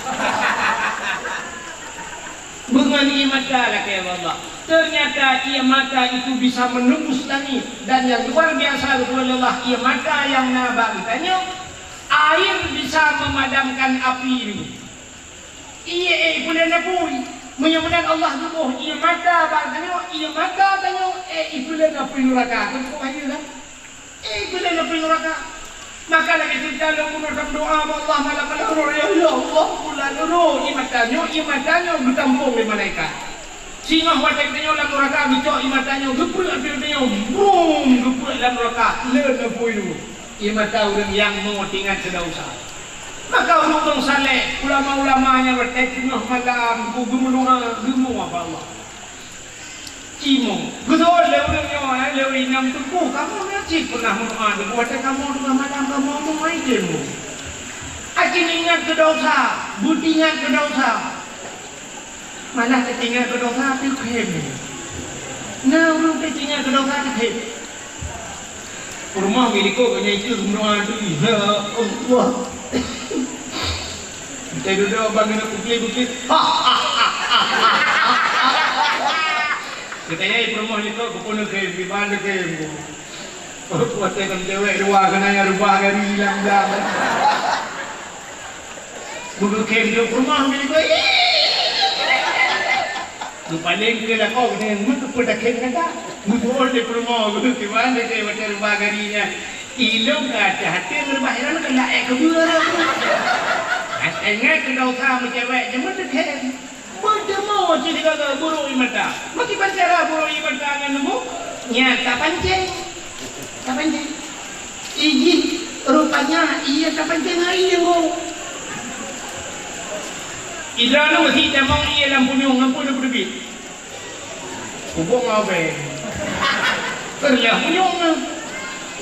Beungon ié mata lakée bak Allah. Ternyata ié mata itu bisa menembus langit. Dan yang luar biasa, geupeugah lé Allah, ié mata nyang na bak geutanyoe, air bisa memadamkan api itu. Ié, eh, ipeulén apui. Meunyoe meunan Allah geuboh ié mata bak tanyoe, ié mata tanyoe, eh, ipeulén apui nuraka. Kan kok bahaya kan? Eh, ipeulén apui nuraka. Maka lagée cerita lôn bunoe tameudoá bak Allah malam-malam, "Ya, ya Allah, bulan nuraka, ié mata nyoe, ié mata nyoe geutampong lé malaikat." Singoh watée tanyoe lam nuraka geucok ié mata nyoe, geupeuet apui tanyoe, brum, geupeuet lam nuraka, le neupui dulu. Ié mata ureuëng nyang mo teuingat keu desya. Maka ureuëng-ureuëng saleh, ulama-ulama nyang watée teungoh malam, geu-, geumeudoá, geumoe bak Allah. Imo, geuseuôt lé ureuëng nyoe, eh, lé ureuëng inong Teungku, kamoe na cit peunah meudoá, Teungku, watée kamoe teungoh malam, kamoe mo ai Teungku. Aci ingat keu desya, beuteuingat keu desya. Malah teuingat keu desya teukhém. Na ureuëng teuingat keu desya teukhém. Peurumoh geulikot keu nyan itu meudoá tu, "Ya Allah." Teududoe bak geuneuk bukli-bukli. Geutanyong peurumoh likot, "Keupeue neukhém, kiban neukhém?" Watée kon cewek dua keunan nyang reubah gari lam blang. Beugeukhém di peurumoh, geulikot. Geupaleng keu lakoe geuhnyan, "Meuteupeu takhém gata?" Geuboh lé peurumoh geuh, kiban lé watée reubah gari nyan. Ilôn ka até-até meurubah, ilôn ka laék keubeue. Ingat keu desya meucewek, jeuet meuteukhem. Meuteumé cit digaga burok ié mata. Meukiban cara burok ié mata nyan, Teungku? Nyan tapancéng. Tapancéng. Ijih rupanya ié tapancéng hai Teungku. Idroeneuh meusi tamong ié lam punyueng, ngon peue neupeubiet? Kubok ngon obeng. Keureuloh punyueng nyoe.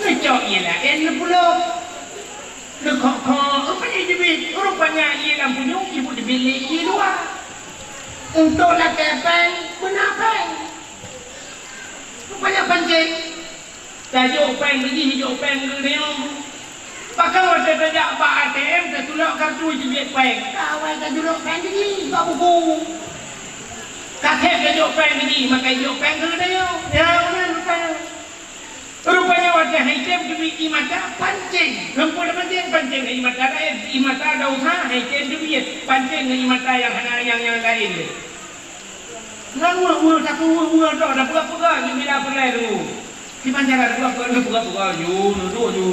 Neucok ié laén neupulo. Neukhok-khok, rupanya jeubiet. Rupanya ié lam punyueng jipeubiet lé ié luwa. Untuk lakée péng, beuna péng. Rupanya pancéng. Tajok péng keu jih, jok péng keu nyoe. Pakon watée tajak bak A T M, tatulak kartu jibiet péng. Ka awai tajulok péng keu jih bak buku. Ka sép tajok péng keu jih, maka jok péng keu nyoe. Ya, meunan rupanya. Rupanya watée hai tem teubiet ié mata, pancéng. Ngon peue pancéng? Pancéng ié mata laén. Ié mata desya, hai tem teubiet. Pancéng ngon ié mata nyang hana, nyang, nyang laén. Ngon weueh-weueh, takue weueh-weueh droe, tapeugah-peugah ju bila peureulée tu. Kiban cara tapeugah-peugah, neupeugah-peugah ju, neuduek ju.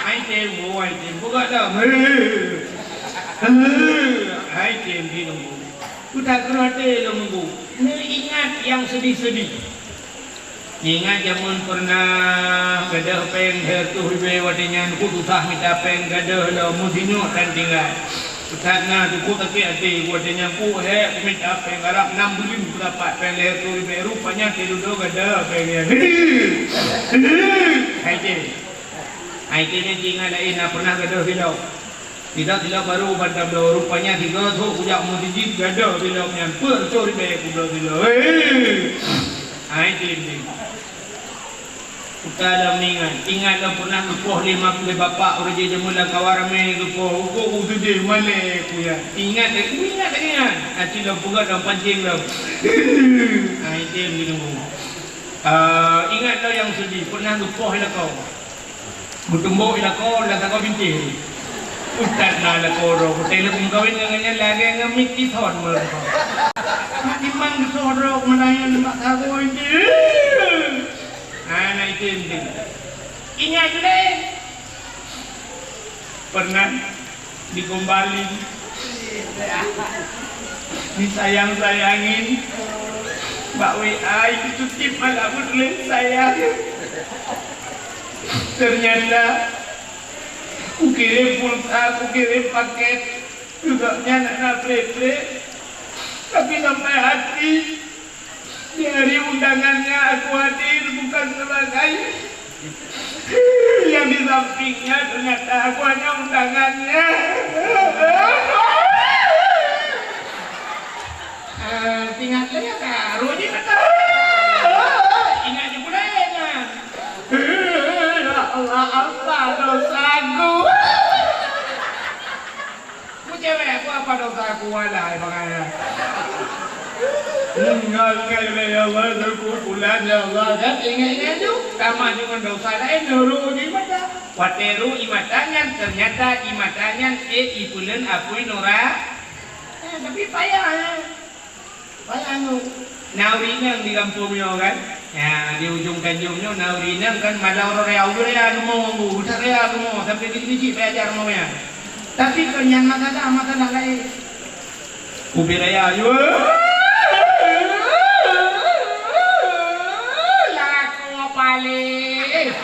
Ai tem, oh, ai tem, peugah dah. Tem di lunggu. Ku tak keuh até lunggu. Neuingat nyang seudeh-seudeh. Ingat jameun peureunah gadôh péng lhèe reutôh ribèe watèe nyan, ku susah mita péng gadôh lom meusinyok tan tinggai. Pusat na cukup sakét até watèe nyan, ku hék mita péng, harab nam buleuen ku dapat péng lhèe reutôh ribèe, rupanya teududoe gadôh péng nyan. Hai tem. Hai tem nyan ingat laén na peureunah gadôh silop. Tidak, tidak baru ban tabloe, rupanya tiga trok kujak meuseujid gadôh silop nyan, peuet reutôh ribèe kubloe silop. Hei! Hai tem. Uta lom ingat, ingat lom peureunah geupoh lé ma-, lé bapak ureueng jih jameun lam kawan ramé geupoh, ukoe u seudeh malèe kuya. Ingat lé, ingat lé ingat. Aci lom peugah lom pancéng lom. Hai tem di lunggu. Ah, ingat lom nyang seudeh, peureunah geupoh lakoe. Meutumbok i lakoe lam sagoe bintéh. Ustaz na lakoe droe, kutée lôn meukawen ngon nyan lagée ngon Mickey Son meureumpok. Mak Imam geusoe droe meulayan bak sagoe bintéh. Hana item-tem. Ingat lé. Pernah digombalin, disayang-sayangin, bak W A itu cukip malah meutuléh sayang. Ternyata kukirim pulsa, kukirim paket, gobnyan hana plek-plek, tapi sampai hati. Di hari undangannya aku hadir bukan sebagai yang di sampingnya, ternyata aku hanya undangannya. Eh, ingat lé ya, Kak. Ruji betul. Ingat je pula ya, Kak. Ya Allah, apa dosaku? Ku cewek, ku apa dosa ku, walai, bangaya. Ninggalkan, ya Allah, sekumpulan, ya Allah. Kan ingat-ingat tu, tamah dengan dosa lain, nurut di mata. Watée ru i mata nyan, ternyata i mata nyan, eh, i pulen apui nura. Eh, tapi payah, ya. Bayang, na ureueng inong di gampông nyoe kan. Ya, di ujong Tanjong nyoe na ureueng inong kan, malam uroe raya, uroe raya leumo, uroe raya leumo, sampai keuchik-keuchik belajar leumo nyan. Tapi kon nyan masalah, masalah laén. Ubé raya, yo. Lakoe paléh.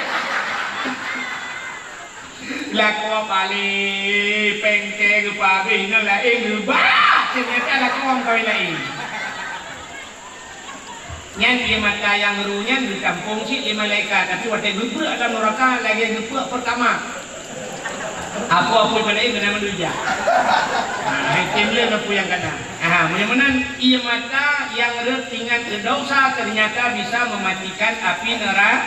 Lakoe paléh, pengke geupabeh ngon laén geubah, ternyata lakoe kawin laén. Nyan ie mata nyang ru nyan geutampong cit lé malaikat, tapi watée geupeureuek lam nuraka lagée geupeureuek peurtama. Apo-apo iban laén keunan mandum ijak. Nah, item lé neupeu nyang kana. Aha, meunyoe meunan ie mata nyang rhot ingat keu dosa ternyata bisa mematikan api nera-,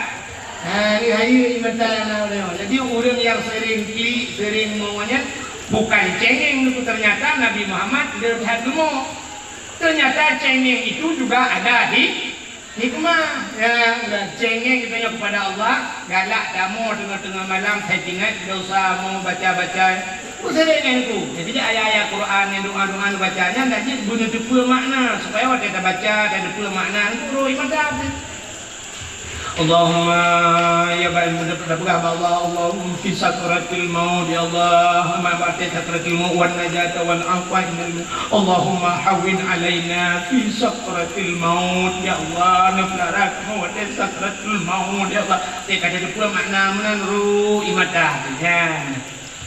Ha, ni hayeue ie mata nyang na uroe nyoe. Jadi, ureueng nyang sering klik, sering mo nyan, bukan cengeng, ternyata Nabi Muhammad le that leumo. Ternyata cengeng itu juga ada hi-, hikmah. Ya, dan cengeng kita nyoe kepada Allah, galak tamoe teungoh-teungoh malam, saya ingat dosa mo baca-baca. Ku sering nyan ku. Jadi, ayat-ayat Quran, doa-doa baca nyan, dak jeuet beuneuteupeu makna, supaya watée tabaca, tateupeue makna, ku ro ie mata. Allahumma, ya baik, mudah-mudahan Allah, Allahumma fi sakratil maut, ya Allah, ma ba'da sakratil maut, wan najata wal afwa minal maut. Allahumma hawwin alaina fi sakratil maut, ya Allah, neupeulara keu maut, sakratil maut, ya Allah. Teuka tateupeue makna meunan ru ie mata, ya.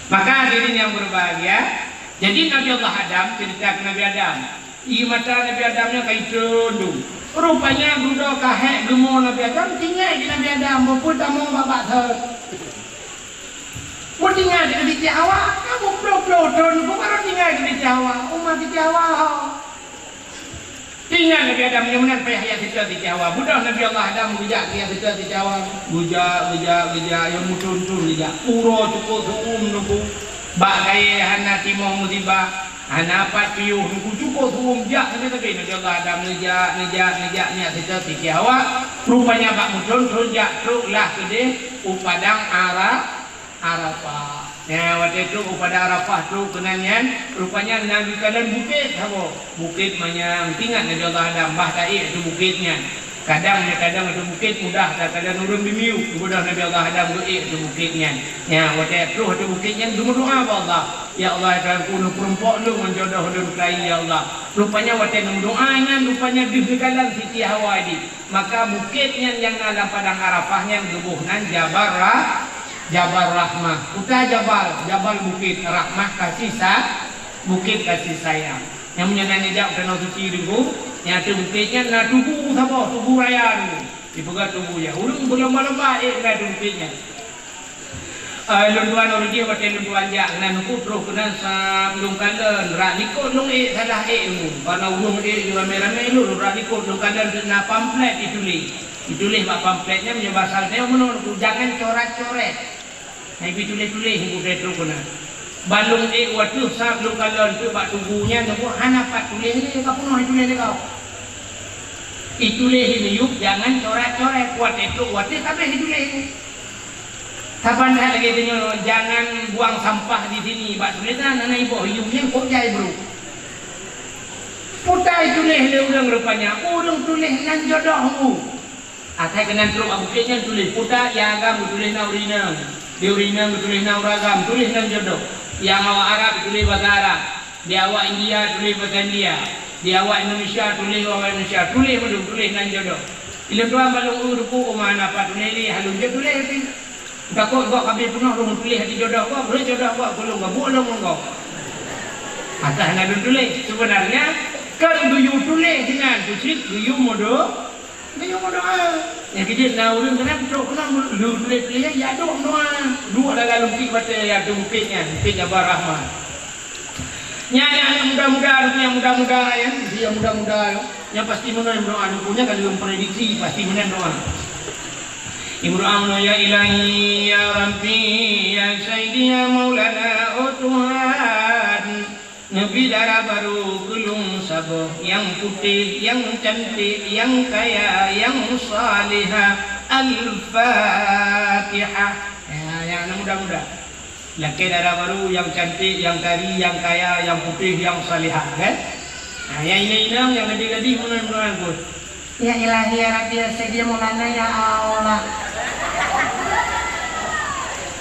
Maka hadirin yang berbahagia, jadi Nabi Allah Adam, cerita ke Nabi Adam. Ie mata Nabi Adam nyan ka itreun dum. Rupanya dudoe ka hék geumo Nabi Adam, tinggai di Nabi Adam, bukon tamong bak-bak thon. Beutinggai di Siti Hawa, ka buploh-ploh thon, bukon baru tinggai di Siti Hawa, uma Siti Hawa ho. Tinggai Nabi Adam nyoe meunan payah jak seutôt Siti Hawa. Beudôh Nabi Allah Adam geujak jak seutôt Siti Hawa. Geujak, geujak, geujak, nyang meuthon-thon geujak. Uroe cukôp seu-uem neupeu. Bak kayée hana timoh musibah. Hana pat piôh, neupeu cukôp seu-uem jak sabe-sabe. Nabi Allah Adam neujak, neujak, neujak, neujak seutôt Siti Hawa. Rupanya bak meuthon-thon jak trok lah keudeh u padang Ara-, Arafah. Nyan, watée trok u padang Arafah, trok keunan nyan, rupanya na geukalon bukét saboh. Bukét manyang, ingat Nabi Allah Adam, bah taék ateueh bukét nyan. Kadang, kadang ateueh bukét mudah, kadang ureuëng dimiyueb. Geubeudôh Nabi Allah Adam geuék ateueh bukét nyan. Nya, watée troh ateueh bukét nyan geumeudoá bak Allah, "Ya Allah, ya Tuhanku, neupeurumpok lôn ngon jodoh lôn keu Ie, ya Allah." Rupanya watée neumeudoá nyan, rupanya deuh geukalon Siti Hawa di. Maka bukét nyan nyang na lam padang Arafah nyan geuboh nan Jabal Rah-, Jabal Rahmah. Peue jabal, jabal bukét, rahmah kasih sa-, bukét kasih sayang. Nyang meunyoe na neujak u Tanoh Suci Teungku, nyang ateueh bukét nyan na tugu saboh, tugu raya Teungku. Dipeugah tugu nyan. Ureuëng beulomba-lomba ék keunan ateueh bukét nyan. Eh, lôn tuan ureuëng jih watée lôn tuan jak keunan Teungku, troh keunan sab lôn kalon, rot likot lôn ék salah ék Teungku. Karena ureuëng ék ramé-ramé lôn, rot likot lôn kalon na pamflet dituléh. Dituléh bak pamflet nyan meunyoe basa geutanyoe meunoe Teungku, jangan coret-coret. Hai, bituléh-tuléh Teungku, troh keunan. Ban lôn ék watée sab lôn kalon teuk bak tugu nyan, Teungku, hana pat tuléh lé, ka peunoh tuléh lé kau. Ituléh miyueb, jangan coret-coret, watée troh watée ka abéh ituléh. Saban that lagée tanyoe, jangan buang sampah di sini, bak tuléh nyan na iboh yuem nyan kok jai brok. Peue ituléh lé ureuëng rupanya, ureuëng tuléh nan jodoh Teungku. Asai keunan troh bak bukét nyan tuléh, peue nyang agam geutuléh na ureuëng inong, di ureuëng inong geutuléh na ureuëng agam, tuléh nan jodoh. Nyang awak Arab tuléh basa Arab, di awak India tuléh basa India, di awak Indonesia tuléh awak Indonesia, tuléh mandum, tuléh nan jodoh. Ilôn tuan bak lôn eu Teungku, uma na pat tuléh lé, hana lôn jeuet tuléh pih. Takot gob ka abéh peunoh lôn tuléh di jodoh gob, rhot jodoh gob keu lôn, gob buet lôn ngon gob. Akai hana lôn tuléh. Seubeunarnya, kon geuyue tuléh sinan, peucit geuyue meudo-, geuyue meudoá. Nyang keu jeuet na ureuëng kadang trok keunoe lôn tuléh-tuléh, ya dok meudoá. Duek lam lungkit batée ya ateueh bukét nyan, bukét Jabal Rahmah. Nyan, nyan, nyang muda-muda, nyang muda-muda, ya, nyang muda-muda, ya. Nyang pasti meunoe meudoá, nyan ka lheueh memprediksi, pasti meunoe meudoá. Imeudoá meunoe, "Ya Ilahi, ya Rabbi, ya Sayyidi, ya Maulana, oh Tuhan, neubi dara barô keu lôn saboh, nyang putéh, nyang cantik, nyang kaya, nyang salihah." Al-Fatihah. Ya, nyang muda-muda. Lakée dara barô nyang cantik, nyang kari, nyang kaya, nyang putéh, nyang salihah, kan? Nah, nyang inong-inong, nyang gadih-gadih, meunan-meunan pun. Ya Ilahi, ya Rabbi, ya Sayyidi, ya Maulana, ya Allah.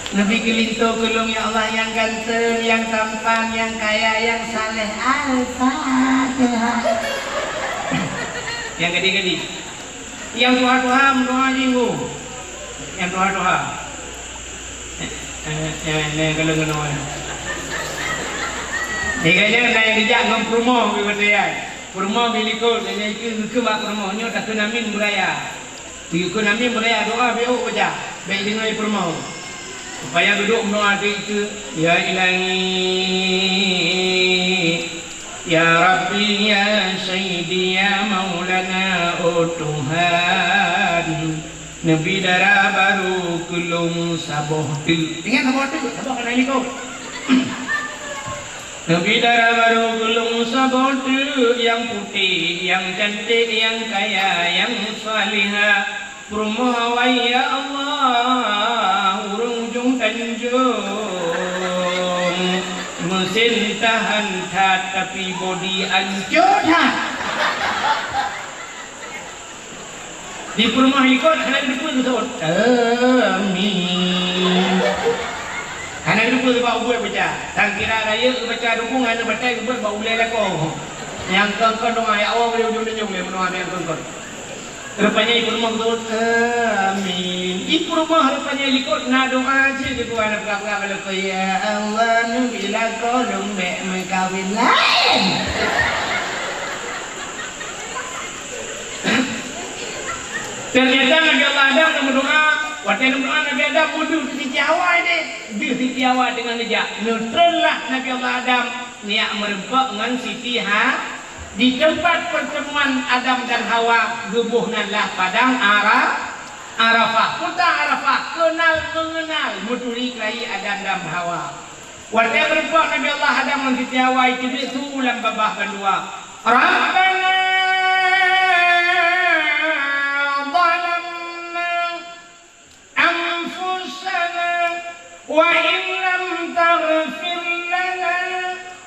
Neubi keu linto keu lôn, ya Allah, nyang ganteng, nyang tampan, nyang kaya, nyang saleh. Al-Fatihah. Nyang gadih-gadih. Nyang tuha-tuha meudoá jih, Teungku. Nyang tuha-tuha. Eh, eh, eh, nyang galeng keunoe. Di gata nyan na nyang geujak ngon peurumoh bak watée nyan. Peurumoh bak likot, nyan ikeu, ikeu bak peurumoh nyoe takheun amin beuraya. Ikheun amin beuraya, doa beuh baca. Bék deungoe peurumoh. Supaya geuduek meudoá di ikeu, "Ya Ilahi, ya Rabbi, ya Sayyidi, ya Maulana, oh Tuhan, neubi dara barô keu lôn saboh teuk." Ingat saboh teuk, saboh ka na likot. Neubi dara barô keu lôn saboh teuk, nyang putéh, nyang cantik, nyang kaya, nyang salihah. Peurumoh awai, ya Allah, ureuëng Ujong Tanjong. Meusén tahan that, tapi bodi ancô that. Di peurumoh likot hana geuteupeue geuseubut, "Amin." Hana geuteupeue sabab ubé baca. Tan kira rayeuk baca dukung hana batai ubé bak ulée lakoe. Nyang kon-kon doa, "Ya Allah, bri ujong deunyoe lé meunoe nyang kon-kon." Rupanya di peurumoh geuseubut, "Amin." Di peurumoh rupanya likot na doa cit, di luwa na peugah-peugah bak lakoe, "Ya Allah, neubi lakoe lôn bék meukawen laén." Ternyata Nabi Allah Adam na meudoa, watée na meudoa Nabi Adam meudeuh Siti Hawa deh. Deuh Siti Hawa teungoh neujak. Neutreun lah Nabi Allah Adam neujak meureumpok ngon Siti Ha-, di teumpat peurteumuan Adam dan Hawa geuboh nan lah padang Ara-, Arafah. Kota Arafah, kenal mengenal, meuturi keuhai Adam dan Hawa. Watée meureumpok Nabi Allah Adam ngon Siti Hawa, jiteubiet su lam babah bandua. Rabbana zalamna anfusana wa in lam taghfir lana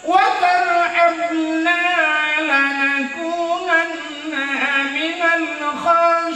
wa tarhamna lanakunanna minal khasirin.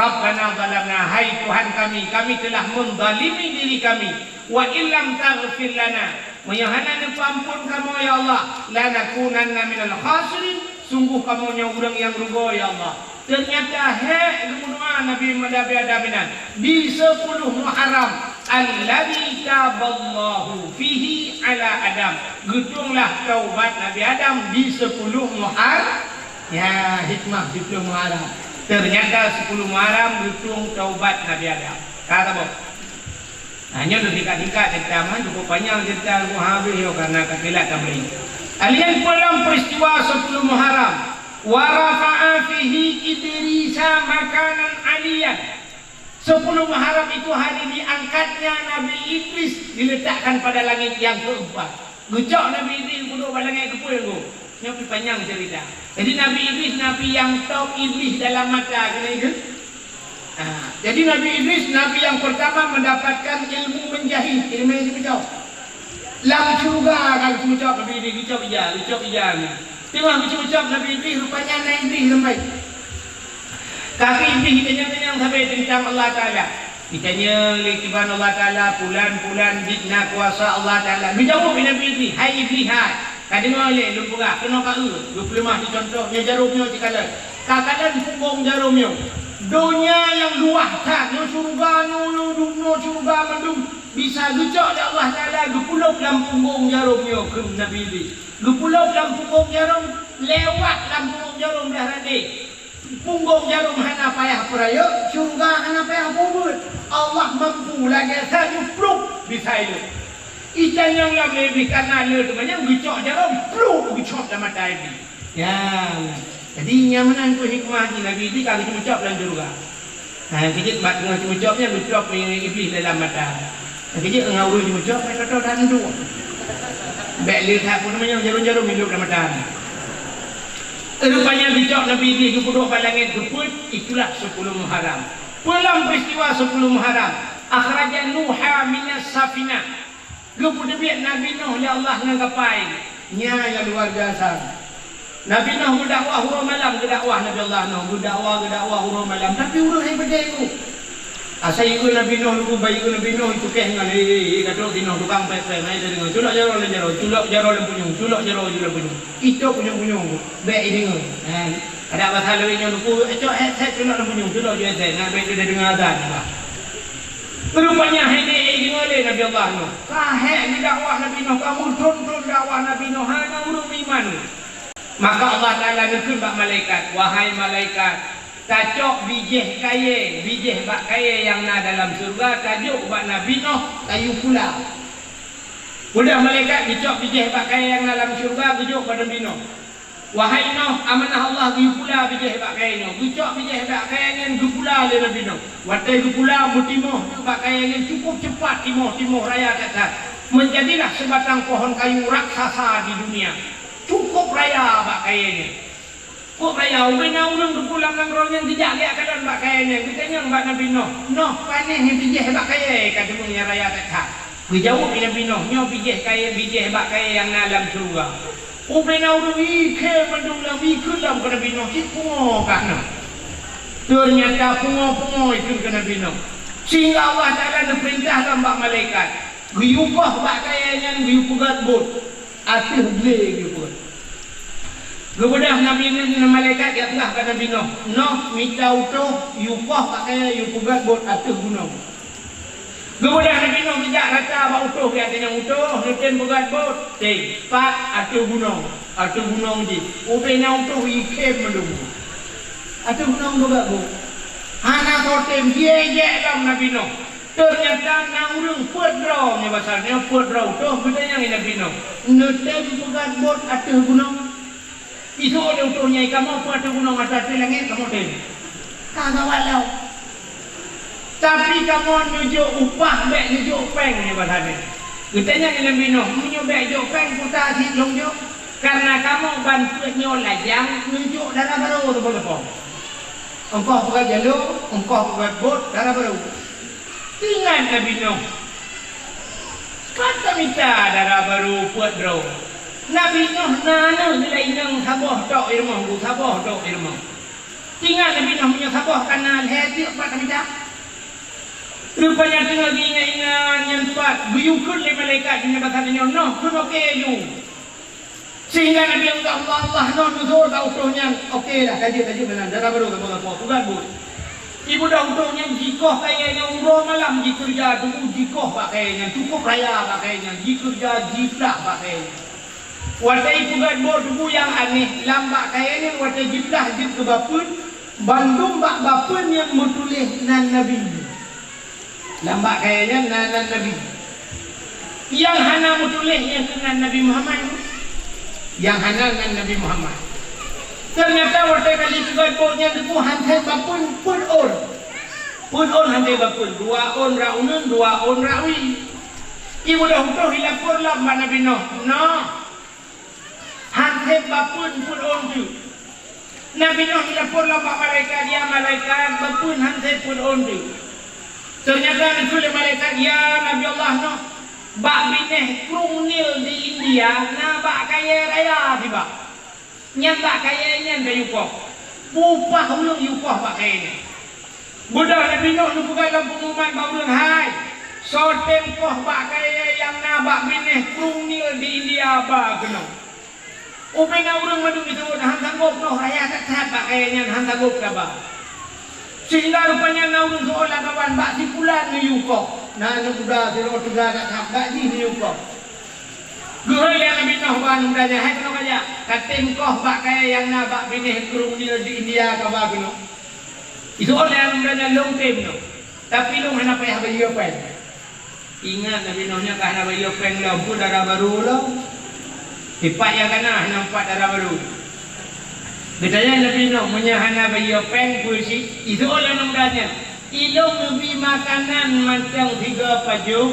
Rabbana zalamna, hai Tuhan kami, kami telah menzalimi diri kami. Wa illam taghfir lana, meunyoe hana neupeuamphon kamoe, ya Allah, lanakunanna minal khasirin, sungguh kamoe nyoe ureuëng nyang rugoe, ya Allah. Teunyata hék geumeudoá Nabi, Nabi Adam inan di seupuluh Muharram, alladzi taballahu fihi ala Adam. Geutuenglah taubat Nabi Adam di seupuluh Muhar-, ya, hikmah seupuluh Muharram. Teunyata seupuluh Muharram geutueng taubat Nabi Adam. Ka saboh. Nah, nyoe singkat-singkat cerita mah, cukup panjang cerita, cukup habéh yo karena ka kilat tamri. Alian peue lom peristiwa sepuluh Muharram, wa rafa'a fihi Idrisa makanan aliyan. Sepuluh Muharram itu hari diangkatnya Nabi Idris, diletakkan pada langit yang keempat. Geucok Nabi Idris geuduek bak langét keupeue nyoe? Nyoe pih panyang cerita. Jadi Nabi Idris nabi nyang top Iblis dalam mata keuneuk ikheun. Ha, jadi Nabi Idris nabi nyang pertama mendapatkan ilmu menjahit, ilmu nyang geucok. Lam syurga ka geucok Nabi Idris, geucok ija, geucok ija ni. Teungoh geucok Nabi Idris, rupanya na Iblis sampai. Kaki Iblis tanyong-tanyong sabe teuntang Allah Taala. Ditanyong lé kiban Allah Taala, "Pulan-pulan dit na kuasa Allah Taala." Geujaweueb lé Nabi Idris, "Hai Idris, hai, ka deungoe lé lôn peugah, keunoe ka eu, geupeuleumah di contoh nyoe jarom nyoe sikalon. Ka kalon punggong jarom nyoe. Donya nyang luwah that, nyoe syurga nyoe, nyoe dum-, nyoe syurga mandum bisa geucok lé Allah Taala geupulop lam punggong jarom nyoe," kheun Nabi Idris. Geupulop lam punggong jarom, lewat lam punggong jarom blah rade. Punggong jarom hana payah peurayeuk, syurga hana payah peubuet. Allah mampu lagée saleuem pluek bisa ileuek. Itanyong lom Iblis kana le teumanyong geucok jarom, pluek geucok lam mata Iblis. Ya, jadi nyan meunan keuh hikmah jih Nabi Idris ka geucok lam syurga. Ha, keujeuet bak teungoh geucok nyan geucok Iblis dalam mata. Keujeuet ngon ureuëng geucok, bèk toto that nduek. Bèk le that peue namanya jarom-jarom hidup dalam mata. Rupanya geucok Nabi Idris geupeuduek bak langét geupeuet, itulah sepuluh Muharram. Peue lom peristiwa sepuluh Muharram, akhraja Nuha minas safinah. Geupeuteubiet Nabi Nuh lé Allah ngon kapai. Nyan nyang luar biasa. Nabi Nuh geudakwah uroe malam, geudakwah Nabi Allah Nuh, geudakwah, geudakwah uroe malam, tapi ureuëng hai beudée nyoe. Asai ikheun Nabi Nuh, lubang bai ikheun Nabi Nuh, itukéh ngon, "Hei, hei, hei, ka trok si Nuh tukang pék-pék, hai, deungoe, culok jaroe lam jaroe, culok jaroe lam punyueng, culok jaroe lam punyueng." Icok punyueng-punyueng, bèk ideungoe. Ha, adak basa lawét nyoe nuku, "Icok headset, culok lam punyueng, culok ju headset." Nah, bèk ju deungoe azan, bah. Rupanya hai deh ideungoe lé Nabi Allah Nuh. Ka hék geudakwah Nabi Nuh, ka meuthon-thon dakwah Nabi Nuh, hana ureuëng meuiman. Maka Allah Taala neukheun bak malaikat, "Wahai malaikat, tacok bijéh kayée, bijéh bak kayée nyang na dalam syeuruga, tajok bak Nabi Nuh, tayue pula." Udah malaikat geucok bijéh bak kayée nyang na lam syeuruga, geujok bak Nabi Nuh. "Wahai Nuh, amanah Allah, geuyue pula bijéh bak kayée nyoe." Geucok bijéh bak kayée nyan, geupula lé Nabi Nuh. Watée geupula, meutimoh teuk bak kayée nyan, cukup cepat timoh, timoh raya that-that. Menjadilah sebatang pohon kayu raksasa di dunia. Cukup raya bak kayée nyan. Kok raya, ubena ureuëng teupeue lam nanggroe nyan geujak geukalon bak kayée nyan, geutanyong bak Nabi Nuh, "Nuh, panéh bijéh bak kayée ka deungoe nyang raya that-that?" Geujaweueb lé Nabi Nuh, "Nyoe bijéh kayée, bijéh bak kayée nyang na lam syeuruga." Ubena ureuëng ikheun mandum lam, ikheun lom keu Nabi Nuh, cit pungo kah nyoe. Teunyata pungo-pungo ikheun keu Nabi Nuh. Sehingga Allah Taala neupeurintah lom bak malaikat, geuyue poh bak kayée nyan, geuyue peugét buet. Ateueh glé geupeugét. Geubeudôh Nabi, malaikat geupeugah bak Nabi Nuh, "Nuh, mita utôh, yue poh bak kayée, yue peugét buet ateueh gunong." Geubeudôh Nabi Nuh geujak rata bak utôh, geutanyong utôh, "Neutem peugét buet?" "Tem." "Pat?" "Ateueh gunong." Ateueh gunong jih. Ubena utôh ikheun mandum. Ateueh gunong peugét buet. Hana soe tem, jijak lom Nabi Nuh. Teunyata na ureuëng peuet droe, nyoe basa nyoe peuet droe utôh, geutanyong lé Nabi Nuh, "Neutem peugét buet ateueh gunong?" Iseuôt lé utôh nyan, "Kamoe peue ateueh gunong, ateueh langét kamoe tem." Ka gawat lom. "Tapi kamoe neujok upah, bèk neujok péng," nyoe basa nyoe. Geutanyong lé Nabi Nuh, "Meunyoe bèk jok péng, peue teuma sit lôn jok? Kareuna kamoe ban peuet nyoe lajang, neujok dara barô teupeue-teupeue. Ongkoh peugét jalô, ongkoh peugét buet, dara barô." Ingat Nabi Nuh. Pat tamita dara barô peuet droe. Nabi Nuh na aneuk dilai inong saboh tok i rumoh, saboh tok i rumoh. Ingat Nabi Nuh meunyoe saboh ka na lhèe teuk pat tamita. Rupanya teungoh geuingat-ingat nyan pat, geuyue kheun lé malaikat nyan bak saboh nyoe, "Noh, kheun oke ju." Sehingga Nabi Allah, Allah, Allah, noh, nuzul bak utôh nyan. Oke lah, ka jeuet, ka jeuet meunan. Dara barô saboh-saboh, peugah buet. Ibu dah utôh nyan jikoh kayèe nyan uroe malam jikeureuja, teungku jikoh bak kayèe nyan, cukup raya bak kayèe nyan, jikeureuja, jiplah bak kayèe nyan. Watèe ipeugèt boh teungku nyang aneh, lam bak kayèe nyan watèe jiplah jeuet keu bapeuen, bandum bak bapeuen nyan meutuléh nan Nabi. Lam bak kayèe nyan na nan Nabi. Nyang hana meutuléh nyan keuh nan Nabi Muhammad. Nyang hana nan Nabi Muhammad. Teunyata watèe ka jipeugèt boh nyan teungku han thèb bapeuen, peuet ôn. Peuet ôn han thèb bapeuen, dua ôn rot uneuen, dua ôn rot wie. Ibu dah utôh ilapor lom bak Nabi Nuh, "Noh, han thèb bapeuen peuet ôn teuk." Nabi Nuh ilapor lom bak malaikat, "Ya malaikat, bapeuen han thèb peuet ôn teuk." Teunyata neukheun lé malaikat, "Ya Nabi Allah Nuh, bak binéh Krueng Nil di India na bak kayèe raya tibak. Nyan bak kayèe nyan kayue koh. Peue upah ulôn yue koh bak kayèe nyan." Beudôh Nabi Nuh neupeugah lom peungumuman bak ureueng, "Hai, soe tém koh bak kayèe nyang na bak binéh Krueng Nil di India, ba keunoe." Ubé na ureueng mandum jiteuôt, han sanggob noh, raya that-that bak kayèe nyan, han sanggob taba. Sehingga rupanya na ureueng seuolah kawan bak si pulan neuyue koh. Na aneuk muda sidroe teuga that-that bak jih neuyue koh. Geuhôi lé Nabi Nuh bak aneuk muda nyan, "Hai keunoe kajak, katém koh bak kayèe nyang na bak binéh Krueng Nil di India ka ba keunoe." Iseuôt lé aneuk muda nyan, "Lôn tém nyoe, tapi lôn hana payah bayeue péng." Ingat Nabi Nuh nyan ka hana bayeue péng lom, peue dara barô lom. Sipat nyang ka na hana mupat dara barô. Geutanyong Nabi Nuh, "Meunyoe hana bayeue péng peue cit?" Iseuôt lé aneuk muda nyan, "Ilôn neubi makanan mantong sigoe pajoh,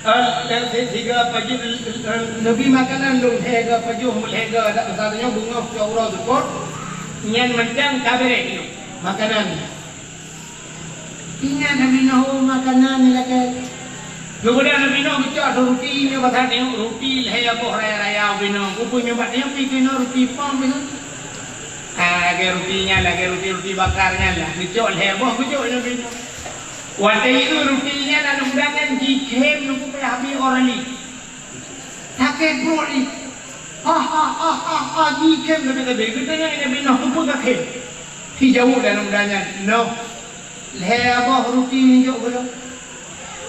eh, dan si-, sigoe pajoh, eh, neubi makanan lôn lhèe goe pajoh, lhèe goe adak masa nyoe beungoh cok uroe seupôt, nyan mantong ka bèrèh nyoe makanan." Ingat Nabi Nuh, oh, makanan nyan lakèe. Keumudian Nabi Nuh geucok ateueh ruti nyoe, bak saat nyoe ruti lhèe boh raya-raya ubé nyoe. Ubé nyoe bak nyoe pi keunoe ruti pom nyoe. Ah, lagèe ruti nyan, lagèe ruti, ruti bakar nyan lah. Geucok lhèe boh, geujok Nabi Nuh. Watèe ieu ruti nyan, aneuk muda nyan jikhém nunggu payah abéh orali. Sakét pruet jih. Ha, ha, ha, ha, ha, jikhém leubeh-leubeh. Geutanyong Nabi Nuh, "Keupeue kakhém?" Jijaweueb lé aneuk muda nyan, "Noh, lhèe boh ruti neujok keu lôn.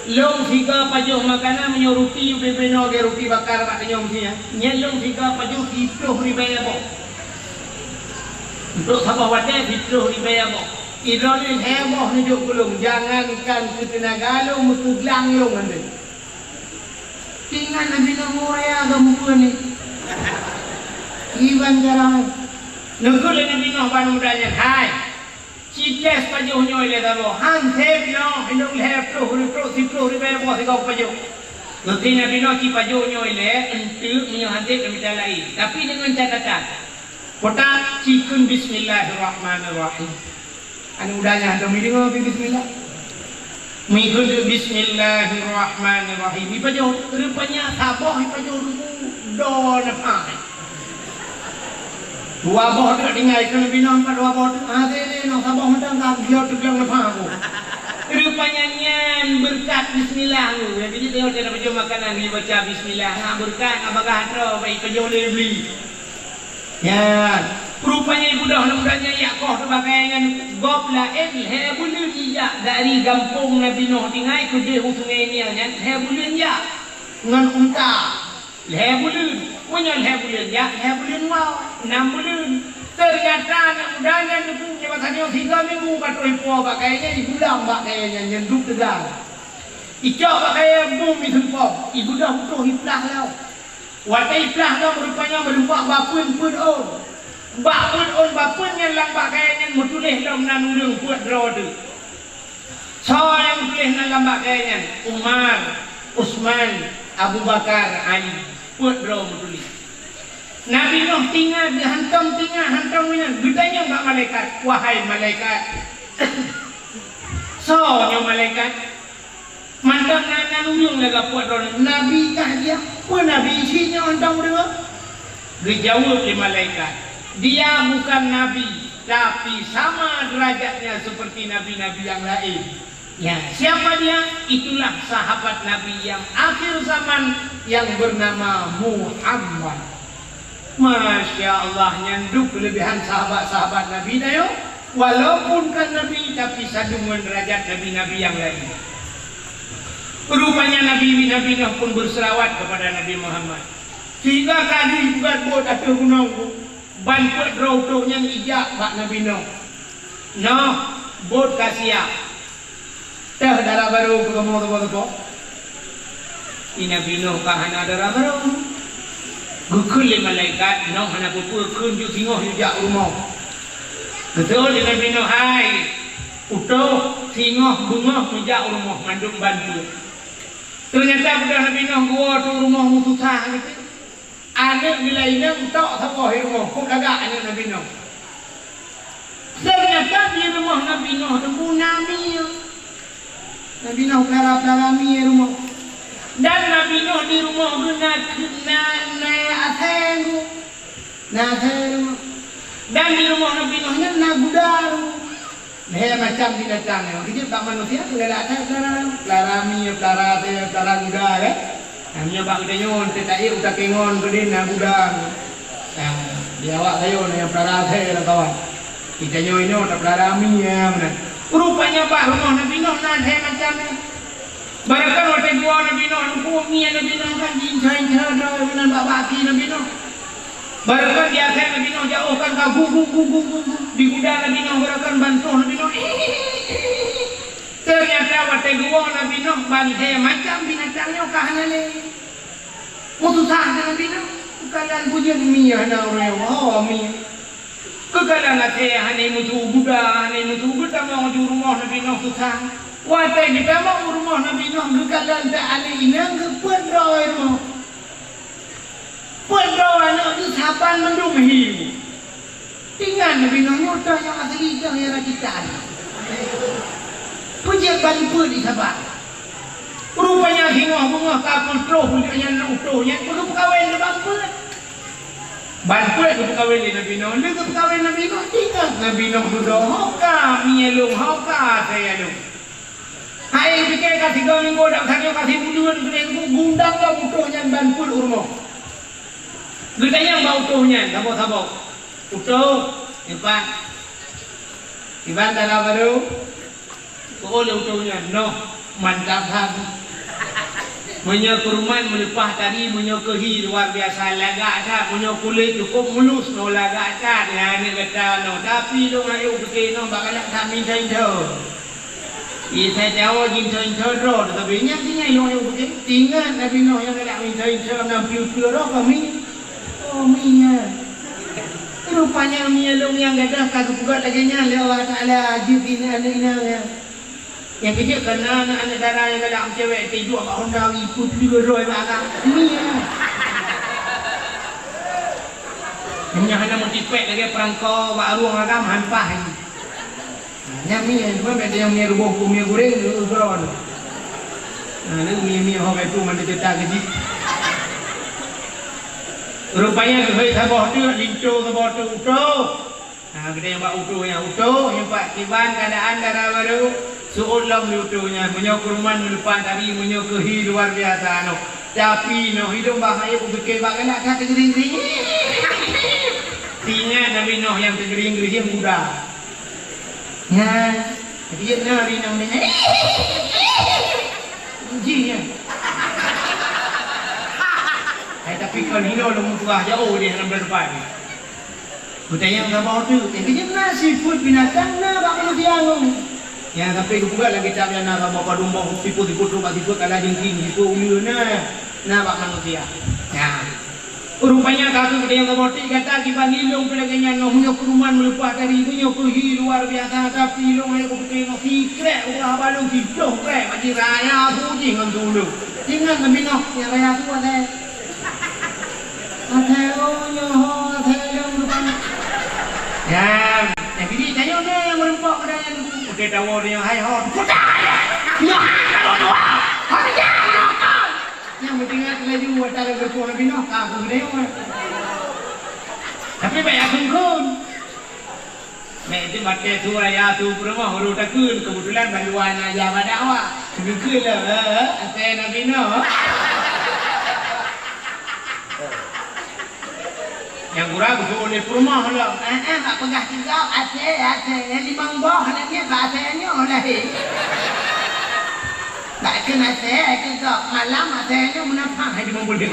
Lôn sigoe pajoh makanan, meunyoe ruti ubé-bé nyoe lagèe ruti bakar bak tanyoe meusinya. Nyan lôn sigoe pajoh siploh ribèe boh. Untuk saboh watèe siploh ribèe boh. Droeneuh lhèe boh neujok keu lôn, jangankan keu teunaga lôn, meukeuglang lôn mandum." Ingat Nabi Nuh, "Muraya agam peue ni?" Iban jarang. Neukheun lé Nabi Nuh bak aneuk muda nyan, "Hai, ci tès pajoh nyoe ilèe saboh, han sép nyoe, inong lhèe ploh, reutôk siploh ribèe boh sigoe pajoh." Geukheun Nabi Nuh, "Ci pajoh nyoe ilèe, eunteuk meunyoe han sép tamita laén. Tapi deungon catatan, peue that ci kheun Bismillahirrahmanirrahim." Aneuk muda nyan hana meudeungoe pih bismillah. Meuikot bismillahirrahmanirrahim. Ipajoh, rupanya saboh ipajoh ruku do neupah. Dua boh teuk tinggai keu Nabi Nuh, pat dua boh teuk. Ah, teuh lé nyoe saboh mantong ka geulot teugleng neupah aku. Rupanya nyan beureukat bismillah tu. Jadi dia ada pajoh makanan, dia baca bismillah. Ha, beureukat, ha, bagah droe, baik pajoh lé bli. Nyan, rupanya ibu dah aneuk muda nyan jak koh teuh bak kayèe nyan gob laén lhèe buleuen ijak dari gampông Nabi Nuh tinggai keudeh u Sungai Nil nyan lhèe buleuen jak ngon unta. Lhèe buleuen. Meunyoe lhèe buleuen jak, lhèe buleuen woe, nam buleuen. Teunyata aneuk muda nyan teupeu nyoe bak tanyoe sigoe minggu ka troh ipo bak kayèe nyan, ipulang bak kayèe nyan, nyan duek teuga. Icok bak kayèe bum iseumpom, ibu dah putôh iplah lom. Watèe iplah lom rupanya meureumpok bapeuen peuet ôn. Bak peuet ôn bapeuen nyan lam bak kayèe nyan meutuléh lom nan ureueng peuet droe teuk. Soe nyang meutuléh nan lam bak kayèe nyan? Umar, Utsman, Abu Bakar, Ali. Peuet droe meutuléh. Nabi Nuh tingat, geuhantom tingat, hantom tingat, geutanyong bak malaikat, "Wahai malaikat, soe nyoe malaikat?" Mantong na, na ureueng lagèe peuet droeneuh, nabi kah dia? Peue nabi cit nyoe hantom deungoe? Geujaweueb lé malaikat, "Dia bukan nabi, tapi sama derajatnya seperti nabi-nabi yang lain. Ya, siapa dia? Itulah sahabat Nabi yang akhir zaman yang bernama Muhammad. Masya Allah, nyan dum kelebihan sahabat-sahabat Nabi nyoe. Walaupun kan Nabi, tapi sadum ngon derajat nabi-nabi yang lain. Rupanya Nabi, Nabi Nuh pun berselawat kepada Nabi Muhammad. Sehingga ka lheueh buet buet ateueh gunong, ban peuet droe utôh nyan ijak bak Nabi Nuh. Noh, buet ka siap. Teuh dara barô keu kamoe teupeu-teupeu. Di Nabi Nuh ka hana dara barô. Geukheun lé malaikat, Nuh hana peue-peue, kheun ju singoh ju jak u rumoh. Geuteuôt lé Nabi Nuh, hai, utôh, singoh, beungoh meujak u rumoh, mandum ban peuet. Teunyata beudôh Nabi Nuh geuwoe teuh u rumoh meususah geuh. Aneuk nilai inong tok saboh i rumoh, kok lagak aneuk Nabi Nuh. Teunyata di rumoh Nabi Nuh teungku na mie. Nabi Nuh peulara-peulara mie rumoh. Dan Nabi Nuh di rumoh geuh na, na, na asèe geuh. Na asèe rumoh. Dan di rumoh Nabi Nuh nyan na guda rumoh. Lhèe macam binatang nyoe. Keujeuet bak manusia, galak that peulara, peulara mie, peulara asèe, peulara guda, kan? Nah, meunyoe bak geutanyoe, teuka ék u takèe ngon keudéh na guda. Nah, di awak tanyoe na nyang peulara asèe lamkawan. Geutanyoe inoe tapeulara mie, ya, meunan. Rupanya bak rumoh Nabi Nuh na asèe macam nyoe. Barangkan watèe geuwoe Nabi Nuh, teungku, mie Nabi Nuh kan jiinca-inca droe meunan bak, bak aki Nabi Nuh. Barangkan di asèe Nabi Nuh jiôh kan ka gu, gu, gu, gu, gu, gu. Di guda Nabi Nuh barangkan ban toh Nabi Nuh. Teunyata watèe geuwoe Nabi Nuh ban lhèe macam binatang nyoe ka hana lé. Meususah keu Nabi Nuh. Keukalon peue jeuet mie hana ureueng, oh, mie. Keukalon asèe hana meusu, guda hana meusu, geutamong ju rumoh Nabi Nuh susah. Watèe geutamong u rumoh Nabi Nuh, geukalon that aneuk inong geupeuet droe rumoh. Peuet droe aneuk geuh saban mandum hi. Ingat Nabi Nuh nyoe toh nyang asli, toh nyang rakitan. Peue jeuet ban peuet di saban. Rupanya singoh beungoh ka peutroh nyan utôh nyan, peue geupeukawen lé ban peuet. Ban peuet geupeukawen lé Nabi Nuh, lheueh geupeukawen Nabi Nuh, ingat Nabi Nuh dudoe, "Ho ka mie lôn, ho ka asèe lôn." Hai pike ka tiga minggu dak tanyoe ka sibuleuen keudéh gundang lom utôh nyan ban peuet u rumoh. Geutanyong bak utôh nyan saboh-saboh, "Utôh, nyoe pat, kiban dara barô?" Keu lé utôh nyan, "Noh, mantap that. Meunyoe keuruman meuleupah tari, meunyoe keuhi luar biasa lagak that, meunyoe kulét cukôp mulus, noh lagak that, nyan aneuk gata noh. Tapi lôn ayok pike noh bak galak that mintô-intô." Isa Jawa jimtho-intho droe, tetapi nyan tinggai lôn ayok pike. Ingat Nabi Nuh nyang galak mintô-intô ngon piu-piu droe kami. Oh, mie nyan. Rupanya mie lôn nyang gadôh ka geupeugöt lagèe nyan lé Allah Taala jeuet keu aneuk inong nyan. Nyang keujeuet kana aneuk dara nyang galak meucewek, teuduek bak honda, ipeuet lé droe bak agam. Mie nyan. Meunyoe hana meutipék lagèe peurangko bak arueng agam, han paih. Nyan mie, cuma beda nyang mie ruboh, mie goreng, eh, droe. Nah, ni mie-mie ho ka itu mana cerita ke jih. Rupanya keuhai saboh tu, linto saboh tu, utôh. Nah, kita yang bak utôh nyan, utôh, nyoe pat kiban keadaan dara barô, seuôt lom di utôh nyan. Meunyoe keuruman meuleupah tari, meunyoe keuhi luar biasa noh. Tapi noh hidong bah ayek kupike bak galak that teugering-gering. Ingat Nabi Nuh nyang teugering-gering guda. Nyan, jeuet na rinong nyan. Jih nyan. Hai, tapi kon hino lom tuah jauh deh lam depan. Geutanyong saboh teuk, "Eh, keujeut na sifeuet binatang na bak manusia ngon?" Nyang sampai geupeugah lagèe kitab nyan na saboh padum boh, sifeuet-sifeuet tu bak sifeuet kala jengking, sifeuet uleue na, na bak manusia. Nyan. Rupanya ka geutanyong saboh teuk, gata kiban ilong pih lagèe nyan, ngon meunyoe keuruman meuleupah tari, meunyoe keuhi luar biasa, tapi ilong ayek kupike ngon sikrek ulah balong sidoh krek, bak jiraya su jih ngon tulu. Ingat Nabi Nuh, nyang raya su asai. Asai, oh, nyoe ho, asai lôn rupanya. Nyan, nyang keuji tanyoe na nyang meureumpok keu tanyan. Oke, tawoe tanyoe, hai ho. Puta! Nyoe hai, tawoe dua. Hai, nyan, nyoe kan. Nyang meuingat laju, watèe lôn geureumpok Nabi Nuh, ka aku geudeungoe. Tapi bèk akheun-kheun. Mek itu batée su raya su peurumoh ureuëng takheun, keubeutulan bandua na jak bak dakwah. Geukheun lom, eh, eh, asée Nabi Nuh. Nyang gura geupeuulée peurumoh lom. Eh, eh, bak peugah tiga, asée, asée. Nyang limong boh, aneuk miet bak asée nyoe lahé. Bak kheun asée, kheun kok malam asée nyoe meunafang hai di mobil.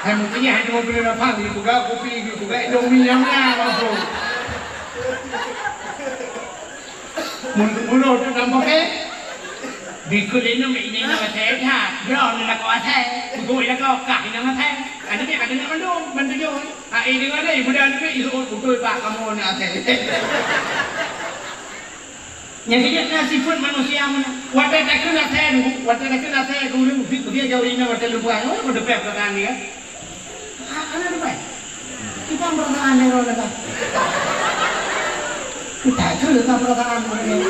Hai mungkin hai di mobil meunafang, di peugah kopi, di peugah Indomie nyang na langsung. Mun, mun tu nampak, eh? Bikul inong, inong asée that. Dia ni lakoe asée. Beutôi lakoe kah inong asée. Ada dia kata nak mandum, bantu jauh. Ah, ini ada ibu dah ni, ibu beutôi pak kamu nak asée. Nyang keuneuk na sifeuet manusia meunan. Watée takheun asée, watée takheun asée keu ureuëng, bit beugée jauh inong watée lumpah. Oh, beutôi peh perasaan dia. Ah, hana dibai. Kiban perasaan nero lagak. Kita cerita perasaan mereka.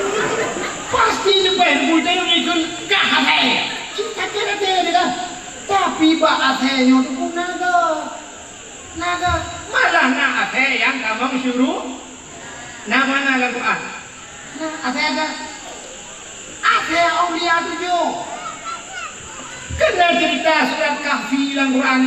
Pasti lepas buta yang ikut kah asée. Kita kira dia kan. Tapi bak asée nyoe tu pun naga. Naga. Malah na asée yang tamong syuru. Nama na lam Quran? Nah, asée ada. Asée aulia tujoh. Kena cerita surat Kahfi lam Quran.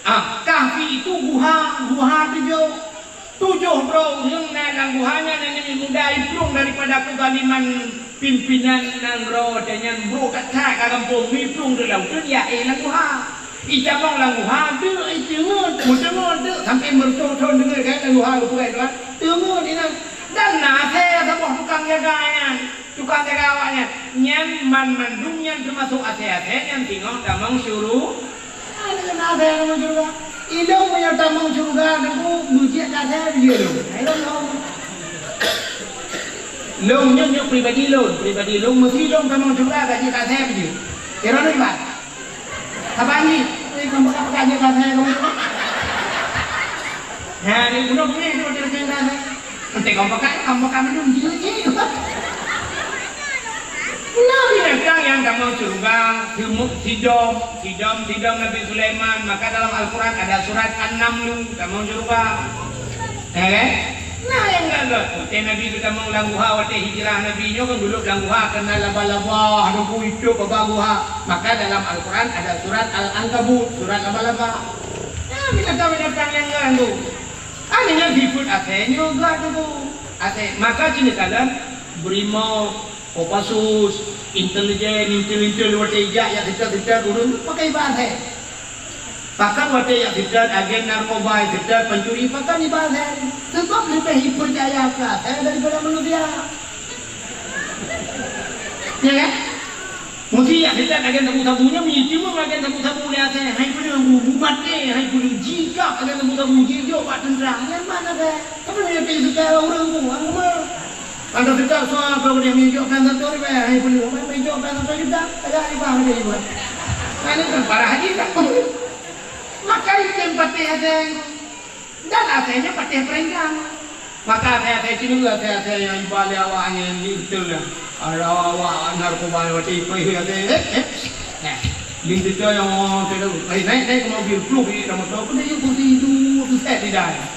Ah, Kahfi itu guha, guha tujoh. Tujoh droe ureuëng na lam guha nyan, aneuk muda iplueng daripada keuzaliman pimpinan nanggroe, dan nyan brok that-that ka gampông, iplueng di laôt, ya, eh, lam guha. Itamong lam guha, deuk, iteungeut, meuteungeut deuk, sampai meureutoh thon deungeut kan lam guha, geupeugah Tuhan, teungeut inan. Dan na asée saboh tukang jaga nyan, tukang jaga awak nyan. Nyan man-, mandum nyan teumasok asée-asée nyan singoh tamong syuru-, Ada kena asée tamong syeuruga. Ilong meunyoe tamong syeuruga, teungku, meucit asée biji lôn. Ilong lôn. Lôn nyoe, nyoe pribadi lôn, pribadi lôn, meusti lôn tamong syeuruga, gaji asée biji. Kira lôn iban. Saban ni, eh, kamu apa gaji asée kamu? Ha, ni budak ni, dia macam-macam asée. Enteuk kamoe pakai, kamoe pakai mandum jeuet jih. Na binatang nyang tamong syeuruga, teumuk sidom, sidom, sidom Nabi Sulaiman. Maka dalam Al-Quran ada surat An-Namlu, tamong syeuruga. Ya kan? Nah, nyang galak. Watée Nabi geutamong lam guha, watée hijrah Nabi nyoe kan duduk lam guha, kena laba-laba, nunggu hidup bak guha. Maka dalam Al-Quran ada surat Al-Ankabut, surat laba-laba. Nah, binatang-binatang nyang galak tu. Hana nyan sifeuet asée nyoe gak tu. Asée, maka cit neukalon brimob, Kopassus, intelijen, intel-intel watée jak, jak seutôt-seutôt ureuëng pakai iba asée. Bahkan watée jak seutôt agen narkoba, seutôt pencuri, pakai iba asée. Sebab leubeh jipeucaya keu asée daripada manusia. Ya kan? Meusti jak seutôt agen sabu-sabu nyan, meusti meuagen sabu-sabu lé asée. Hai peuleueh bu, bu maté, hai peuleueh jikab agen sabu-sabu, jijok bak teuntra. Nyan ban asée. Tapi meunyoe pih seutôt ureuëng bu, hana meuah. Ada seutôt soe keu udeh meujok kan satu ribée, hai peuleueh, meujok kan satu juta, ada ribah ada ribah. Nah, ini kan parah lagi kan. Maka itu yang patéh asée. Dan asée nyan patéh peurintah. Maka asée-asée cit, asée-asée nyang iba lé awak nyan linteue nyan. Ada awak-awak narkoba nyan watée ipeue asée, eh, eh. Nah, linteue tu nyang orang tu, eh, naik, naik ke mobil, pluh, di dalam motor, pun dia pun tidur, tu set di dalam.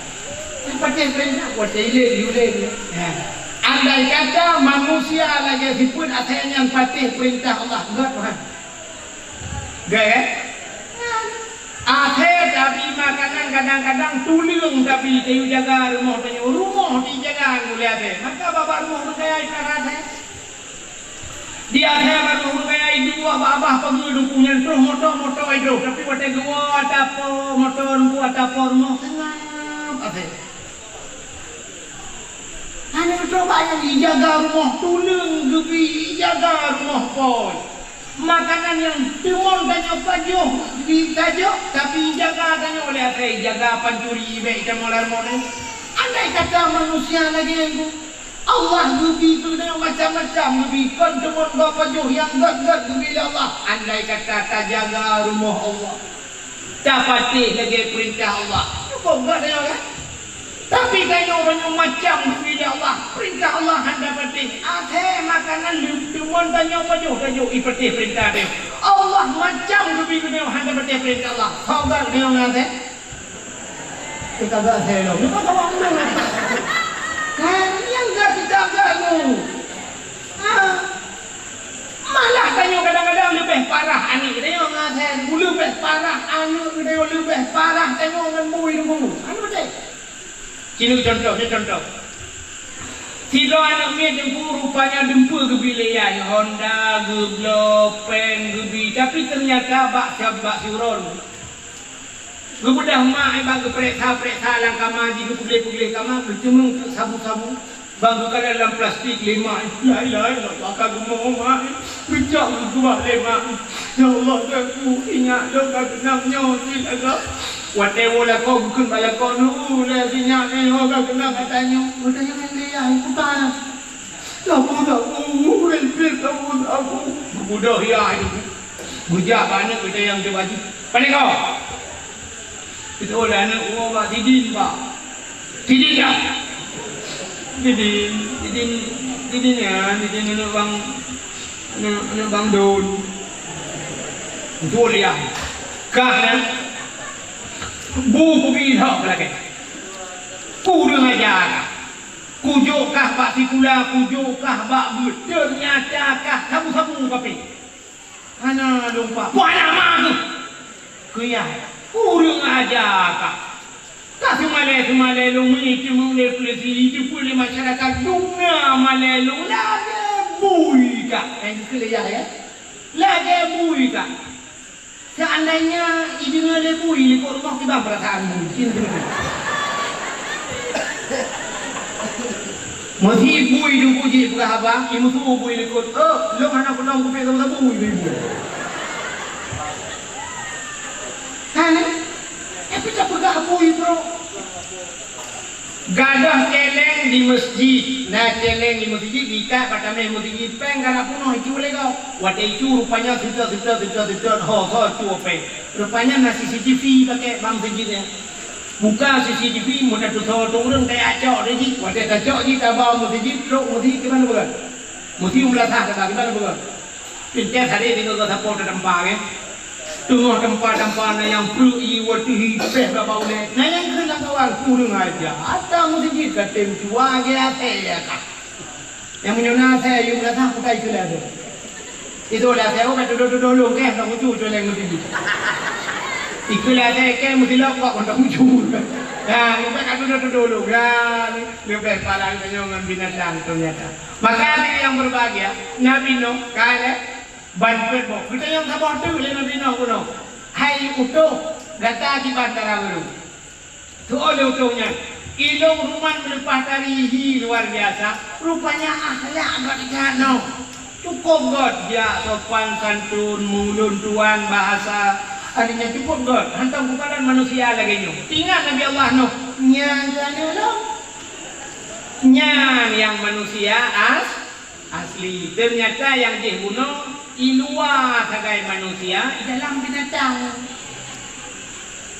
Patéh peurintah, watée ilée, ilée. Nah, andai kata manusia lagée sifeuet asée nyan patéh peurintah Allah, gét Tuhan. Gét, eh? Asée tabi makanan kadang-kadang tuleueng tabi tayue jaga rumoh tanyoe, rumoh teujaga ulée asée. Maka babah rumoh meukaya iparat asée. Di asée babah rumoh meukaya idua babah pageue lumpur nyan troh moto-moto idroh, tapi watée geuwoe atapo moto lumpur atapo rumoh seungab asée. Hana meucoba nyang ijaga rumoh tuleueng geubi, ijaga rumoh pôi. Makanan nyang teumon tanyoe pajoh geubi tajok, tapi ijaga tanyoe lé asée ijaga pancuri ibek itamong lam rumoh nyan. Andai kata manusia lagée nyan, Allah geubi keu tanyoe macam-macam geubi, kon teumon gob pajoh nyang gét-gét geubi lé Allah. Andai kata tajaga rumoh Allah. Tapatéh lagée peurintah Allah. Cukup gét tanyoe kan? Tapi tanyoe uroe nyoe macam geubi lé Allah. Peurintah Allah hana tapatéh. Asée makanan leuh teumon tanyoe pajoh tajok ipatéh peurintah tanyoe. Allah macam geubi tanyoe hana tapatéh peurintah Allah. Soe gét tanyoe ngon asée? Kita gét asée lom. Nyoe kan awak menang. Hai, nyang ka kita ganggu. Ha? Malah tanyoe kadang-kadang leubeh parah aneuk geutanyoe ngon asèe, leubeh parah aneuk geutanyoe, leubeh parah tanyoe ngon bui teungku. Anu beutôi. Ci lôn contoh, ci lôn contoh. Sidroe aneuk miet teungku rupanya dumpeue geubri lé yah, Honda, geubloe, péng geubri, tapi teunyata bak, bak siuroe. Geubeudoh mak, eh, bak geupareksa-pareksa lam kama jih, geupeugléh-peugléh kama, geuceumeung teuk sabu-sabu, bak geukalon lam plastik lé mak. La ilaha illallah, ka geumoe mak. Geucok geukeubah lé mak. Ya Allah, Teungku, ingat lôn ka keunong nyoe cit agam. Watèe woe lakoe geukheun bak lakoe, "Nyoe lé sinyak nyoe ka keunong ata nyoe." Watèe nyan lé yah, "Kupa." Sabu-sabu, ripit sabu-sabu. Geubeudôh yah nyoe. Geujak bak aneuk geutanyoe nyang teuh baju. "Pane ko?" Geuteu'oh lé aneuk, "Woe bak Sidin, Pak." "Sidin nyan?" "Sidin, Sidin, Sidin nyan, Sidin aneuk Bang, aneuk, aneuk Bang Don." Geuteu'oh lé yah. "Kah nyan, bu kubi lhok lagèe. Kureueng aja kah. Kujok kah bak sikula, kujok kah bak beuet. Teunyata kah sabu-sabu kapé." "Hana lôn pa." "Peue nama keuh?" "Keu yah." "Kureueng aja kah. Ka seumalée-seumalée lôn meuitem lé polisi, jipeu lé masyarakat, dum na malée lôn lagée bui kah." Eh, keu lé yah, ya. "Lagée bui kah. Seandainya ideungoe lé bui likot rumoh, kiban peurasaan bui." Meusi bui teungku jih peugah haba, imeusue bui likot, "Oh, lôn hana keunong kupék sabu-sabu," bui-bui. Hana? Tapi tapeugah bui, bro. Gadôh céléng di meuseujid. Na céléng di meuseujid, diikat bak tameh meuseujid, péng galak peunoh, icu lé gob. Watée icu, rupanya seutôt, seutôt, seutôt, seutôt, ho, ho, cu péng. Rupanya na C C T V pakai bak meuseujid nyan. Buka C C T V, meunan tutoe ureuëng tajak cok di jih. Watée tacok jih, taba meuseujid, trok meuseujid, kiban peugah? Meuseujid u beulasah taba, kiban peugah? Pintoe tadi tinggai sapo teutampa, kan? Teungoh tampa-tampa na nyang pruet ié watée hi péh bak ulée. Na nyang kheun lam kawan, "Kureueng aja. Ata meuseujid ka tem cuba ge asée ya kah." Nyang meunyoe na asée, yue beulasah, kutai keu lé asée. Itu lé asée, oh, ka tudoh-tudoh lôn, keh, ka mucu, tu leng meuseujid. Ikeu lé asée, keh, meusilap, kok, ka mucu. Ya, leubeh ka tudoh-tudoh lôn. Ya, leubeh parah tanyoe ngon binatang ternyata. Maka hadirin yang berbahagia, Nabi Nuh, ka lé, ban peuet boh. Geutanyoe saboh teuk lé Nabi Nuh bunoe. Hai utôh, gata kiban dara barô. Tu'oh lé utôh nyan. Ilôn ruman meuleupah tari hi luar biasa. Rupanya akhlak gét that nyoe. Cukôp gét, jak sopan santun, meulôn tuan bahasa. Artinya cukôp gét. Hantom kukalon manusia lagée nyoe. Ingat Nabi Allah Nuh, nyan keuh aneuk lôn. Nyan nyang manusia as-, asli. Ternyata nyang jih bunoe i luwa sagai manusia, i dalam binatang.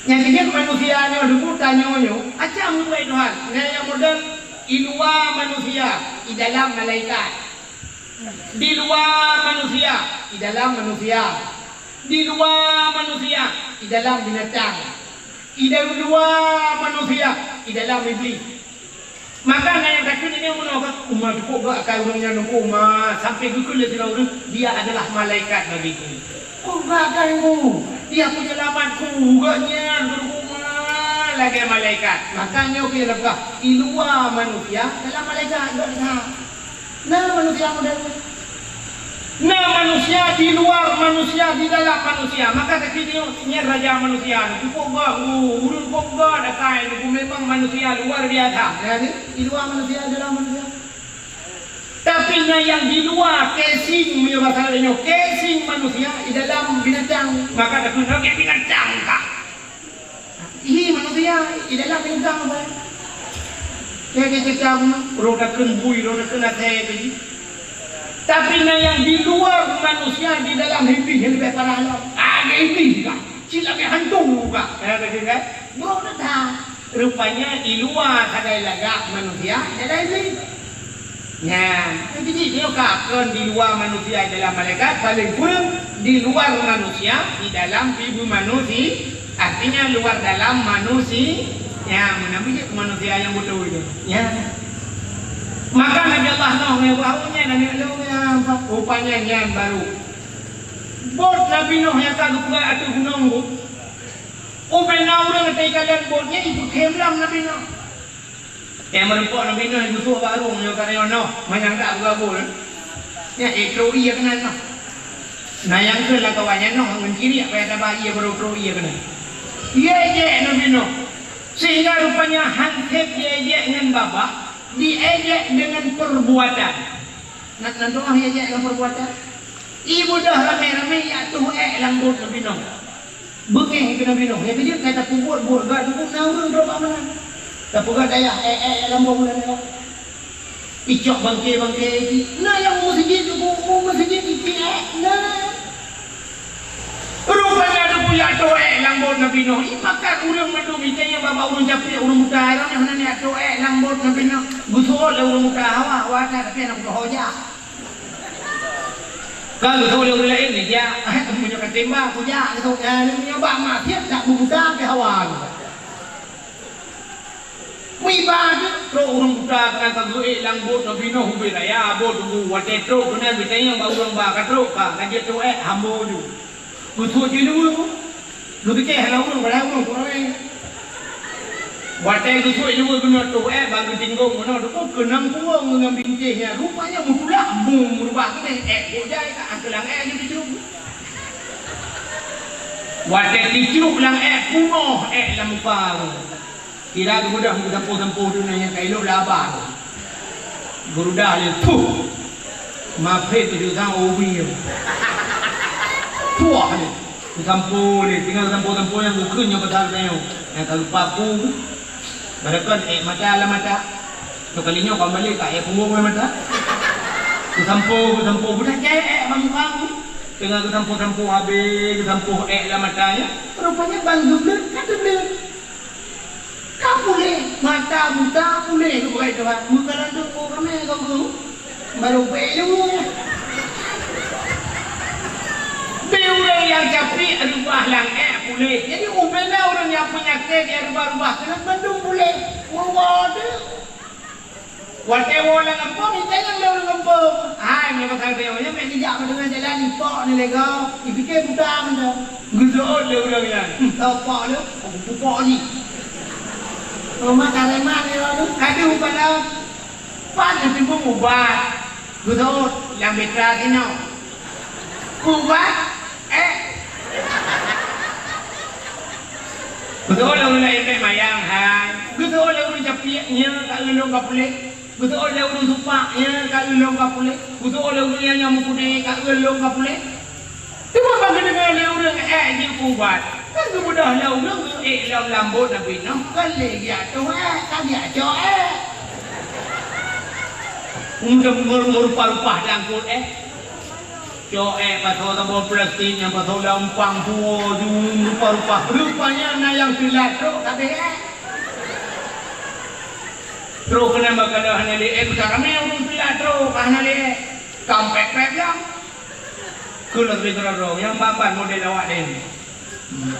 Nyang keujeuet manusia nyoe, deungon tanyoe nyoe, aca meubuet Tuhan. Nyan nyang model i luwa manusia, i dalam malaikat. Di luwa manusia, i dalam manusia. Di luwa manusia, i dalam binatang. I dalam luwa manusia, i dalam iblih. Maka na nyang takheun nyoe meunoe, "Uma cukôp gét akai ureuëng nyan, Teungku, uma," sampai geukheun lé sidroe ureuëng, "Dia adalah malaikat bagiku." "Oh, gét akai, Teungku, dia penyelamatku, gét nyan, Teungku, uma, lagée malaikat." Maka nyoe keuh lagée i luwa manusia, dalam malaikat, gét that. Na manusia model nyoe. Na manusia di luar manusia, di dalam manusia. Maka takheun nyoe, nyan raja manusia, cukôp gét, uh, ureuëng cukôp gét akai, memang manusia luar biasa. Ya, ni, di luar manusia, di dalam manusia. Tapi na nyang di luwa, casing, meunyoe basa nyoe, casing manusia, i dalam binatang. Maka takheun, "Lagée binatang kah?" Hi manusia, i dalam binatang apa? Lagée cicak, roh takheun bui, roh takheun asée tadi. Tapi na nyang di luar manusia, di dalam iblih nyang leubeh parah lom. Lagée iblih kah? Cit lagée hantu kah? Ya, takheun kan? Boh that. Rupanya i luwa sagai lagak manusia, dalam iblih. Nyan, jadi nyoe ka kon di luwa manusia dalam malaikat, paling kureueng di luar manusia, di dalam tuboh manusia, artinya luar dalam manusia. Ya, meunan jeuet manusia nyang beutôi nyoe. Ya. Maka Nabi Allah Nuh ngon buah ureueng nyan, aneuk lôn nyan, rupanya nyan baru bot Nabi Nuh nyang ka geupeugah ateueh gunong tu. Ubena ureueng teukalon bot nyan ipeukhem lom Nabi Nuh. Nyang meurumpok Nabi Nuh geutuek bak rueng nyoe ka nyoe Nuh, manyang dak beugabul. Nyan, eh, trok ié keunan Nuh. Na nyang kheun lam kawan nyan Nuh ngon ciriek payah taba ié baru trok ié keunan. Ié jek Nabi Nuh. Sehingga rupanya han sép diejek ngon babah, diejek dengan perbuatan. Na, na doa ya jak lam perbuatan. Ibu dah ramé-ramé jak tuh ék lam bot Nabi Nuh. Beungéh keu Nabi Nuh. Ya keujeut kata peubuet buet gak dukung na ureueng droe bak meunan. Tapeugah dayah ék ék lam bot meunan. Icok bangke-bangke jih. Na nyang meuseujid dukung meuseujid jih ék. Na. Rupanya ada buyak toh ék lam bot Nabi Nuh. Ih, maka ureueng mandum itanya bak ureueng japek ureueng buta, ureueng nyan hana niat toh ék lam bot Nabi Nuh. Geuseuôt lé ureueng buta hawa, hawa that, tapi hana buta hoja. Kan geuseuôt lé ureueng laén ni jak, meunyoe ka tembak kujak geuseuôt, eh, meunyoe bak maksiat dak buta pih hawa. Meuiba jih, trok ureueng buta keunan ka geuék lam bot Nabi Nuh ubé raya, bot teunggu. Watée trok keunan geutanyong bak ureueng ba ka trok ka, ka jeuet trok ék, hambo ju. Geusuet jih luweue. Geupike hana ureueng, padahai ureueng kurang ék. Watée geusuet luweue keunoe trok ék, ba geutinggong keunoe, dukuk keunong puwong ngon bintéh nyan. Rupanya meutulah bum meurubah keunéh ék bot jai ka, angkeu lam ék jih teucruk. Watée teucruk lam ék, pumoh ék lam muka ureueng. Sira geubeudôh geusampoe-sampoe tu na nyang ka ilok laba tu. Geurudah lé, puh! Maphét teudeuk sang ubi. Puah lé! Geusampoe lé, tinggai geusampoe-sampoe nyang geukheun nyoe pasal tanyoe. Nyang ka geupapu. Barokon ék mata lam mata. Nyoe kali nyoe ka balek ka ék punggong lam mata. Geusampoe, geusampoe, geudah jai ék bak muka. Teungoh geusampoe-sampoe habéh, geusampoe ék lam mata nyan. Rupanya ban geubleut, ka teubleut. Ka puléh, mata buta puléh keu bukai Tuhan. Meukalan tu, oh, ramé kau tu. Baru payah ilmu. Di ureueng nyang capek reubah lam ék puléh. Jadi, ubena ureueng nyang peunyakét nyang reubah-reubah keunan bandum puléh. Waduh. Watée woe lam gampông, itanyong lé ureueng gampông. Hai, meunyoe pasal teuh nyoe, meuneuk jijak bak teungoh jalan, ipok ni lé gob, ipike buta mantong. Geuseuôt lé ureueng nyan. Hmm, topok lé, oh, pupok jih. Roma kareman lé lôn. Aduh, padahai pan geutimbong ubat. Geuseuôt lam mita sinoe. Ubat, eh. Geuseuôt lé ureueng laén bèk mayang, hai. Geuseuôt lé ureueng capiek, nyan ka eu lôn ka puléh. Geuseuôt lé ureueng supak, nyan ka eu lôn ka puléh. Geuseuôt lé ureueng nyang nyoe meukeudè, ka eu lôn ka puléh. Teuma ban geudeungoe lé ureueng ék jeuet keu ubat, kan geubeudôh lé ureueng ék lom lam bot Nabi Nuh, kan lé geujak toh ék, ka geujak cok ék. Meurupa-rupa dan kot ék. Cok ék pasoe saboh plastik nyang pasoe lam pang tuwoe ju rupa-rupa. Rupanya na nyang teulat trok ka abéh ék. Trok keunan bak kala hana lé ék, buta ramé ureueng teulat trok ka hana lé ék. Kampék-pék lom. Keu lôn keudroe-droe nyang ban-ban model awak nyan. Hmm.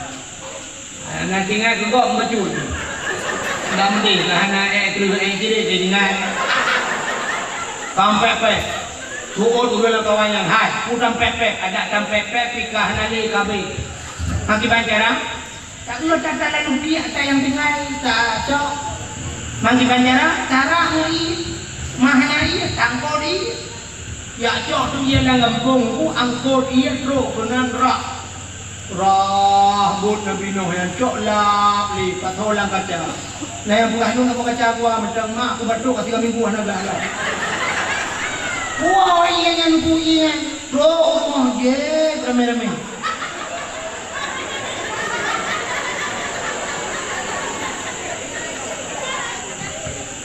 Hana tinggai keu gob meucut. Lam deh ka hana ék kreueh ék jideh tinggai. Kampék-pék. Tuôt ureueng lam kawan nyan, hai, peue tampék-pék, adak tampék-pék pih ka hana lé ka abéh. Meukiban cara, taeu that lalu piek that nyang tinggai, tacok. Meukiban cara, tarah ngon ié, mah hana ié, tangkot ié. Jak cok tu ié lam gampông, ku angkot ié trok keunan rah. Rah bot Nabi Nuh nyan cok lap lé, pasoe lam kaca. Nah, nyang peugah lôn saboh kaca gua, mantong mak ku batuk ka tiga minggu hana galak. Wah, ié nyan ku ié nyan. Trok rumoh jih ramé-ramé.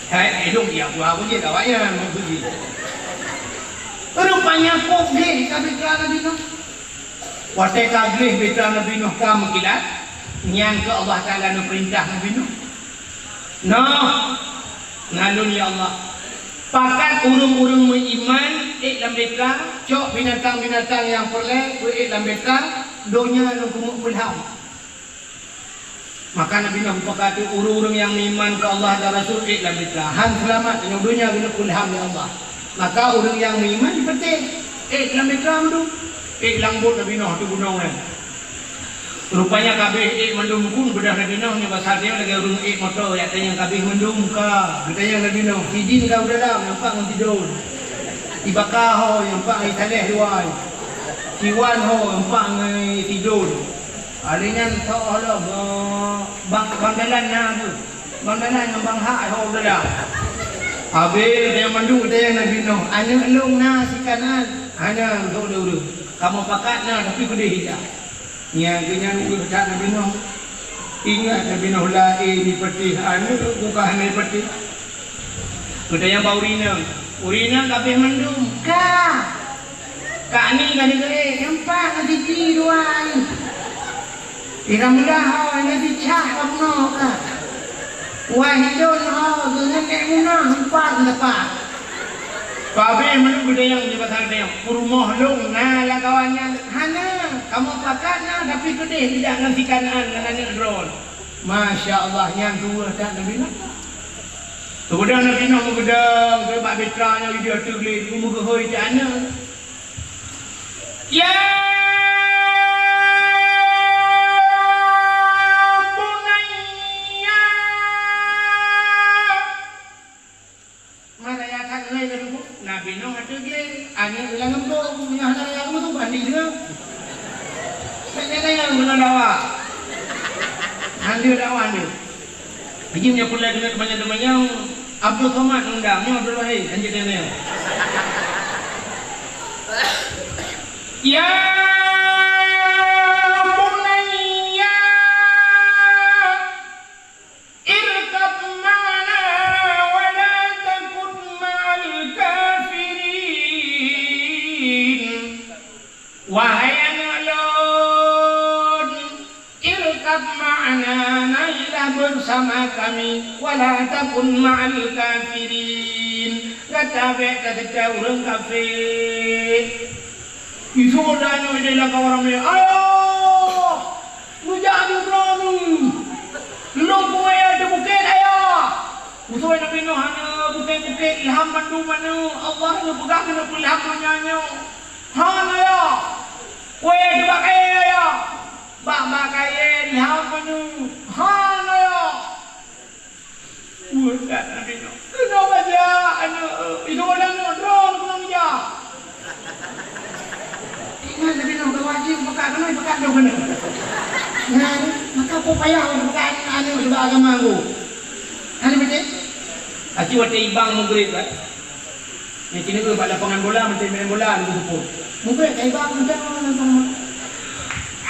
Hai, ilôn dia gua ku jih awaknyan, maksud jih. Rupanya kok gleh ka mita Nabi Nuh. Watée ka gleh mita Nabi Nuh ka meukilat, nyan keuh Allah Taala neupeurintah Nabi Nuh. Noh, na lôn ya Allah. Pakat ureueng-ureueng meuiman ék lam mita, cok binatang-binatang nyang peureulée beuék lam mita, donya lôn keumeuk peulham. Maka Nabi Nuh meupakat, ureuëng-ureuëng nyang meuiman keu Allah dan Rasul ék lam bahtera. Han seulamat, nyoe donya keuneuk peulham lé Allah. Maka ureuëng nyang meuiman jipatéh, ék lam bahtera mandum. Ék lam bot Nabi Nuh ateueh gunong nyan. Rupanya kabéh ék mandum, kon beudôh Nabi Nuh nyoe pasal nyoe lagée ureuëng ék moto, jak tanyong kabéh mandum ka. Geutanyong Nabi Nuh, "Sidin ka u dalam, nyang pat ngon sidon. Sibaka ho, nyang pat ngon saleh luwai. Siwan ho, nyang pat ngon sidon." Alèh nyan soe lom, eh, bang, bang dalan na tu. Bang dalan ngon bang hak ho u dalam. Habéh, nyang mandum geutanyong Nabi Nuh, "Aneuëk lôn na si Kanaan?" "Hana," geujaweueb lé ureuëng. "Kamoe pakat na, tapi keudeh ija." Nyan keuh nyan ureuëng that Nabi Nuh. Ingat Nabi Nuh lahé jipatéh aneuëk, bukan hana jipatéh. Geutanyong bak ureuëng inong. Ureuëng inong kabéh mandum, "Ka! Ka ni ka digeurek, nyang pat ngon siti dua ai. Di Ramudah ho, ngon si Cah ka bunoe ka. Wah, sidon ho, deungon Nek Munah, empat tepat." Kabéh mandum geutanyong, nyoe pasal geutanyong, "Peurumoh lôn na lam kawan nyan?" "Hana, kamoe pakat na, tapi keudeh ija ngon si Kanaan ngon aneuëk droe." Masya Allah, nyan tuwoe that Nabi Nuh. Keumudian Nabi Nuh meugeudong bak bahtera nyan, di ateueh glé, meugeuhôi that aneuëk. Ya bunayya. Mana ya that ngai ka duku? Nabi Nuh ateueh glé, aneuëk lam gampông, nyoe hana ya kamoe tu bandi deungoe. Saya tanya guna dakwah. Anda dakwah anda. Jadi, meunyoe peureulèe keuneuk teumanyong-teumanyong, Abdul Somad undang, nyoe Abdul Wahid, lanjut dia nyoe. Ya bunayya, irkab ma'ana wa la takun ma'al kafirin. Wahai aneuëk lôn, irkab ma'ana, naiklah bersama kami, wa la takun ma'al kafirin. Gata bék ka teuka ureuëng kafé. Isok dan nyoe idéh lam kawan ramé, "Ayah! Neujak di droeneuh! Lôn peue ayah di bukét, ayah!" Usôi Nabi Nuh hana bukét-bukét, ilham mandum aneuëk, Allah neupeugah keuneuk peulham donya nyoe. "Han, ayah! Wéh, teuba kayèe, ayah! Bak-bak kayèe ilham mandum. Han, ayah!" Weueh that Nabi Nuh. Keunoe bajak aneuëk, eh, idôk aneuëk droe keunoe jak. Ingat Nabi Nuh, ka wajéb peugah keunoe, peugah droe keunoe. Nyan, maka peue payah peugah aneuëk sebab agama nggu. Hana beutôi? Aci watèe ibang Maghrib, kan? Nyang keuneuk bak lapangan bola, meuntèe main bola, lôn seupôt. Mungken ka ibang mantong lapangan bola.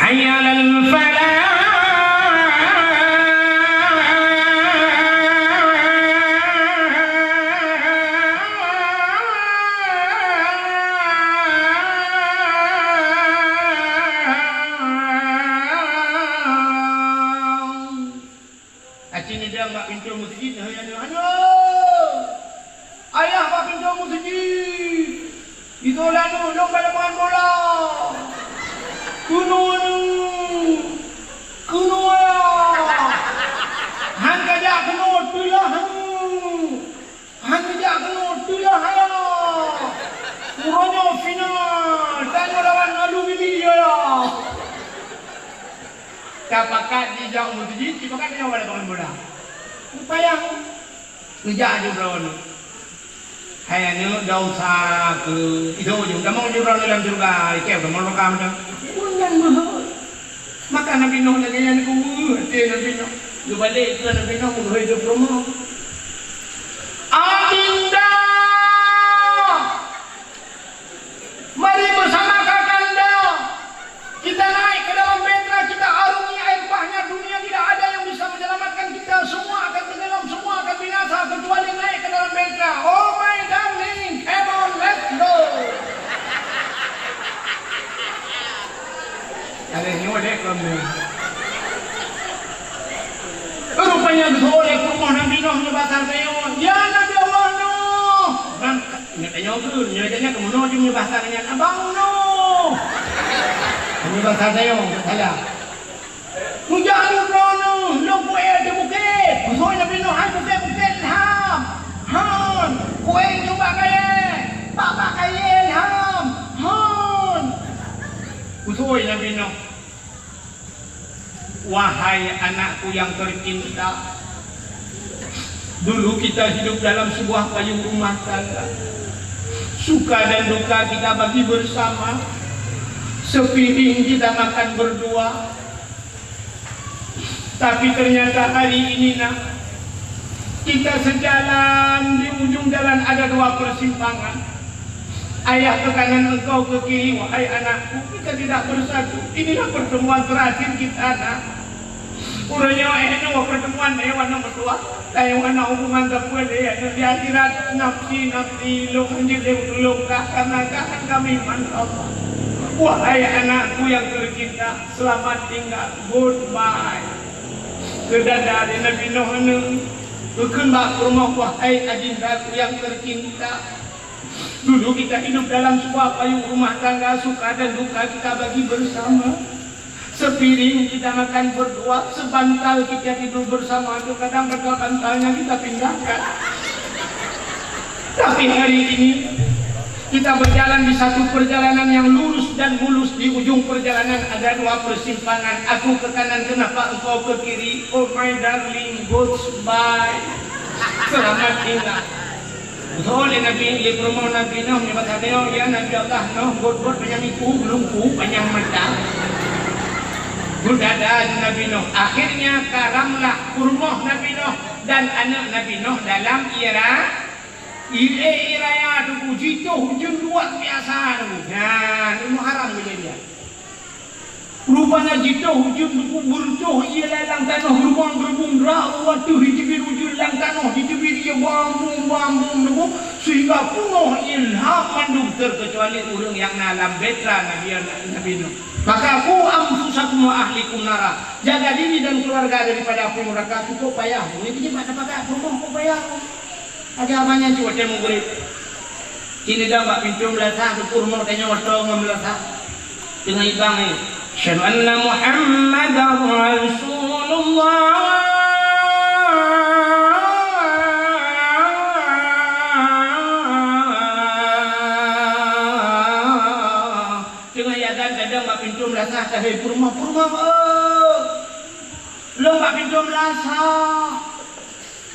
Hayya 'alal falah. Aci neudong bak pintoe meuseujid, hai aneuëk, "Aneuëk! Ayah bak pintoe meuseujid! Itu lalu lôn bak lapangan bola! Keunoe aneuëk! Keunoe ayah! Han ka jak keunoe, teulah aneuëk!" Han neujak keunoe, teulah ayah! Uroe nyoe final, tanyoe lawan Aluminium ayah! Ka pakat jijak u meuseujid, jipakat tanyoe bak lapangan bola. Payah. Neujak aju droeneuh. Hai aneuëk, desya keuh. Itu ujong. Tamong aju droeneuh lam syeuruga, ikeu tamong lokam tu. Bukan mahal. Maka Nabi Nuh lagèe nyan geuweueh até Nabi Nuh. Geubalek keu Nabi Nuh, geuhôi keu peurumoh. Adinda! Mari bersama kakanda. Kita naik ke dalam bahtera, kita arungi air pahnya. Dunia tidak ada yang bisa menyelamatkan kita. Semua akan tenggelam, semua akan binasa, kecuali naik ke dalam bahtera. Oh my darling, come on, let's go. Ada nyoe deh kamu. Rupanya geuhôi lé peurumoh Nabi Nuh nibak tanyoe, "Ya Nabi Allah Nuh!" Bang, ingat tanyoe keu, nyoe jih kamoe Nuh jeuet nibak tanyoe, "Abang Nuh!" Nibak tanyoe, salah. "Mujak lôn droeneuh, lôn Hôi Nabi Nuh hai bukét-bukét ilham. Hon, kueng nyoe bak kayèe. Bak-bak kayèe ilham. Hon. Beutôi Nabi Nuh. Wahai anakku yang tercinta, dulu kita hidup dalam sebuah payung rumah tangga. Suka dan duka kita bagi bersama. Sepiring kita makan berdua. Tapi ternyata hari ini, Nak, kita sejalan, di ujung jalan ada dua persimpangan. Ayah ke kanan, engkau ke kiri, wahai anakku, kita tidak bersatu. Inilah pertemuan terakhir kita, Nak. Uroe nyoe, eh, nyoe pertemuan, eh, wana meutuah. Laén wana hubungan sapeue lé, eh, di akhirat, nafsi, nafsi, lôn hanjeuet lé tulông kah, karena kah kan kami iman keu Allah. Wahai anakku yang tercinta, selamat tinggal, goodbye. Keu dada lé Nabi Nuh nyoe, geukheun bak peurumoh, wahai adindaku yang tercinta. Dulu kita hidup dalam sebuah payung rumah tangga, suka dan duka kita bagi bersama. Sepiring kita makan berdua, sebantal kita tidur bersama, terkadang bantal-bantalnya kita pindahkan. Tapi hari ini, kita berjalan di satu perjalanan yang lurus dan mulus. Di ujung perjalanan ada dua persimpangan. Aku ke kanan, kenapa engkau ke kiri? Oh my darling, goodbye. Selamat tinggal. Beutôi lé Nabi, lé peurumoh Nabi Nuh nibak sabe, "Ya Nabi Allah, Nuh, bot-bot panyang iku, lungku panyang mata." Beudada Nabi Nuh. Akhirnya karamlah peurumoh Nabi Nuh dan aneuk Nabi Nuh dalam ie ra-, ie, ie raya tu, jitoh ujeuen luar biasa tu. Nah, ilmu haram kejadian. Rupanya jitoh ujeuen, beureutoh ie lam tanoh, geurubong-geurubong, dra watèe jiteubiet ujeuen lam tanoh, jiteubiet ie bambum-bambum nyoe, sehingga pungoh ie lhap mandum, terkecuali ureueng nyang na lam bahtera Nabi, Nabi Nuh. Maka, "Qu anfusakum wa ahlikum nara." Jaga diri dan keluarga daripada api neraka. Cukup payah. Ini bak tapakat peurumoh, cukup payah. Lagèe abang nyan cit watèe meugrib. Cit neudong bak pintoe meulasah, teupeu rumoh tanyoe watèe ngon meulasah. Teungoh ibang nyan, "Asyhadu anna Muhammadar Rasulullah." Teungoh iazan, tadong bak pintoe meulasah, tahé peurumoh, "Peurumoh, oh! Lôn bak pintoe meulasah."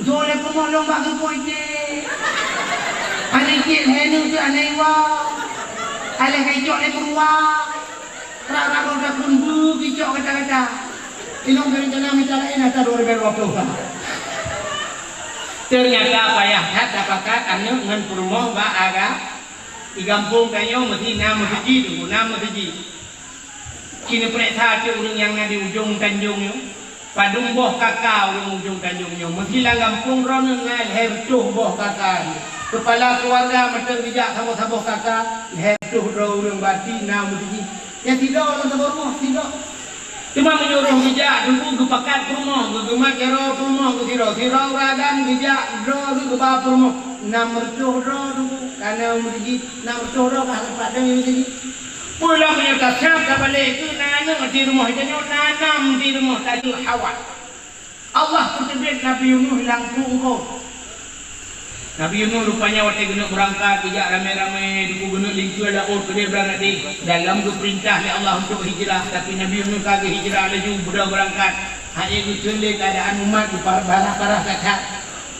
Udah lé peurumoh lôn bak geupôi cit. Aneuk cit lhèe nyoe teuh aneuk iwa. Alah ka icok lé meuruwa. Rak-rak roda kheun beu icok gata-gata. Inong dari rencana mita laén ata dua ribu dua puluh. Ternyata payah that tapakat aneuk ngon peurumoh bak aga. Di gampông tanyoe meusi na meuseujid, na meuseujid. Ci neupareksa ateueh ureueng nyang na di ujong tanjong nyoe. Padum boh kaka ureueng ujong tanjong nyoe. Meusi lam gampông droeneuh na lhèe reutôh boh kaka. Keupala keuluwarga mantong geujak saboh-saboh kaka, lhèe reutôh droe ureueng, berarti na meuseujid. Nyang sidroe lam saboh rumoh, sidroe. Teuma meunyoe roh geujak, teungku geupakat peurumoh, geugeumat jaroe peurumoh, geusidroe-sidroe ureueng agam geujak droe geuba peurumoh. Nam reutôh droe teungku, ka na meuseujid, nam reutôh droe ka teumpat dong meuseujid. Peue lom meunyoe tasab tabalek keu na aneuk di rumoh, tanyoe na nam di rumoh, tanyoe hawa. Allah peuteubiet Nabi Yunus lam pruet eungkôt. Nabi Yunus rupanya watèe geuneuk beurangkat, geujak ramé-ramé, teungku geuneuk lingkeue laôt keudéh blang gadéh. Dalam geupeurintah lé Allah untuk hijrah, tapi Nabi Yunus ka geuhijrah laju, beudôh beurangkat. Hai geuteun lé keuadaan umat geuparah-parah that-that.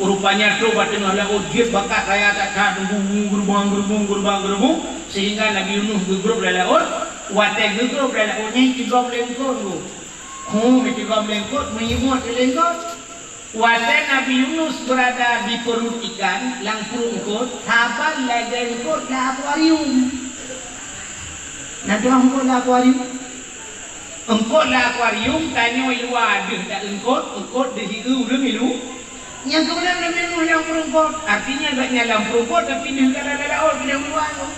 Rupanya trôk bak teungoh laôt jeuet bakat raya that-that, geurubong, geurubong, geurubong, geurubong, sehingga Nabi Yunus geugrob lam laôt. Watèe geugrob lam laôt nyan, tigom lé eungkôt, teungku. Hu, tigom lé eungkôt, meunyeumut lé eungkôt. Watèe Nabi Yunus berada di perut ikan, lam pruet eungkôt, saban lagèe eungkôt lam akuarium. Na dua eungkôt lam akuarium? Eungkôt lam akuarium, tanyoe i luwa deuh dak eungkôt, eungkôt deuh i ureueng i lu-, nyang keubeuna Nabi Yunus lam pruet eungkôt. Artinya, gobnyan lam pruet eungkôt, tapi deuh ka lam laôt, deuh i luwa nyoe.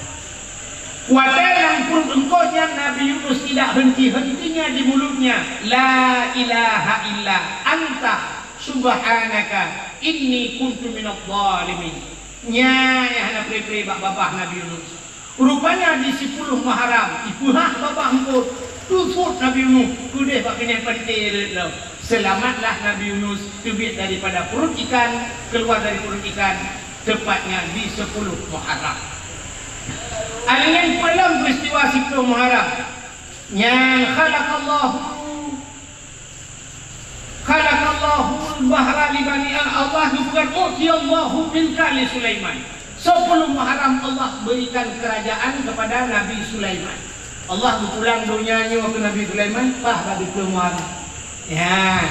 Watèe lam pruet eungkôt nyan, Nabi Yunus tidak henti-hentinya di mulutnya, "La ilaha illa anta subhanaka inni kuntu minadh dhalimin." Nyan nyang hana pré-pré bak babah Nabi Yunus. Rupanya di siploh Muharram, ipeuhah babah eungkôt, teusôt Nabi Yunus, keudéh bak binéh panté rhot lom. Selamatlah Nabi Yunus teubiet daripada perut ikan, keluar dari perut ikan, tepatnya di sepuluh Muharram. Alingin peulom peristiwa sepuluh Muharram. Nyang khalaqallahu, khalaqallahul bahra li bani, Allah geupeugah, "U'tiyallahu milka li Sulaiman." Sepuluh Muharram Allah berikan kerajaan kepada Nabi Sulaiman. Allah geupulang donya nyoe keu Nabi Sulaiman, paih bak dua puluh Muharram. Ya,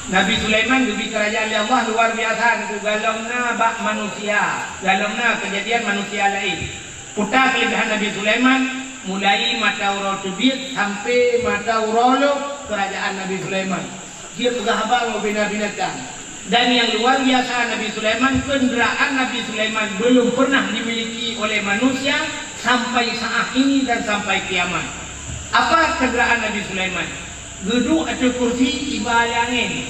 Nabi Sulaiman geubri keurajeuen lé Allah luar biasa, teungku, golom na bak manusia, golom na keujadian manusia laén. Peue keuleubehan Nabi Sulaiman? Mulai mata uroe teubiet sampai mata uroe lhok keurajeuen Nabi Sulaiman. Jeuet peugah haba ngon bina-binatang. Dan nyang luar biasa Nabi Sulaiman, keundraan Nabi Sulaiman belum pernah dimiliki oleh manusia sampai saat ini dan sampai kiamat. Apa keundraan Nabi Sulaiman? Geuduek ateueh kursi iba lé angén.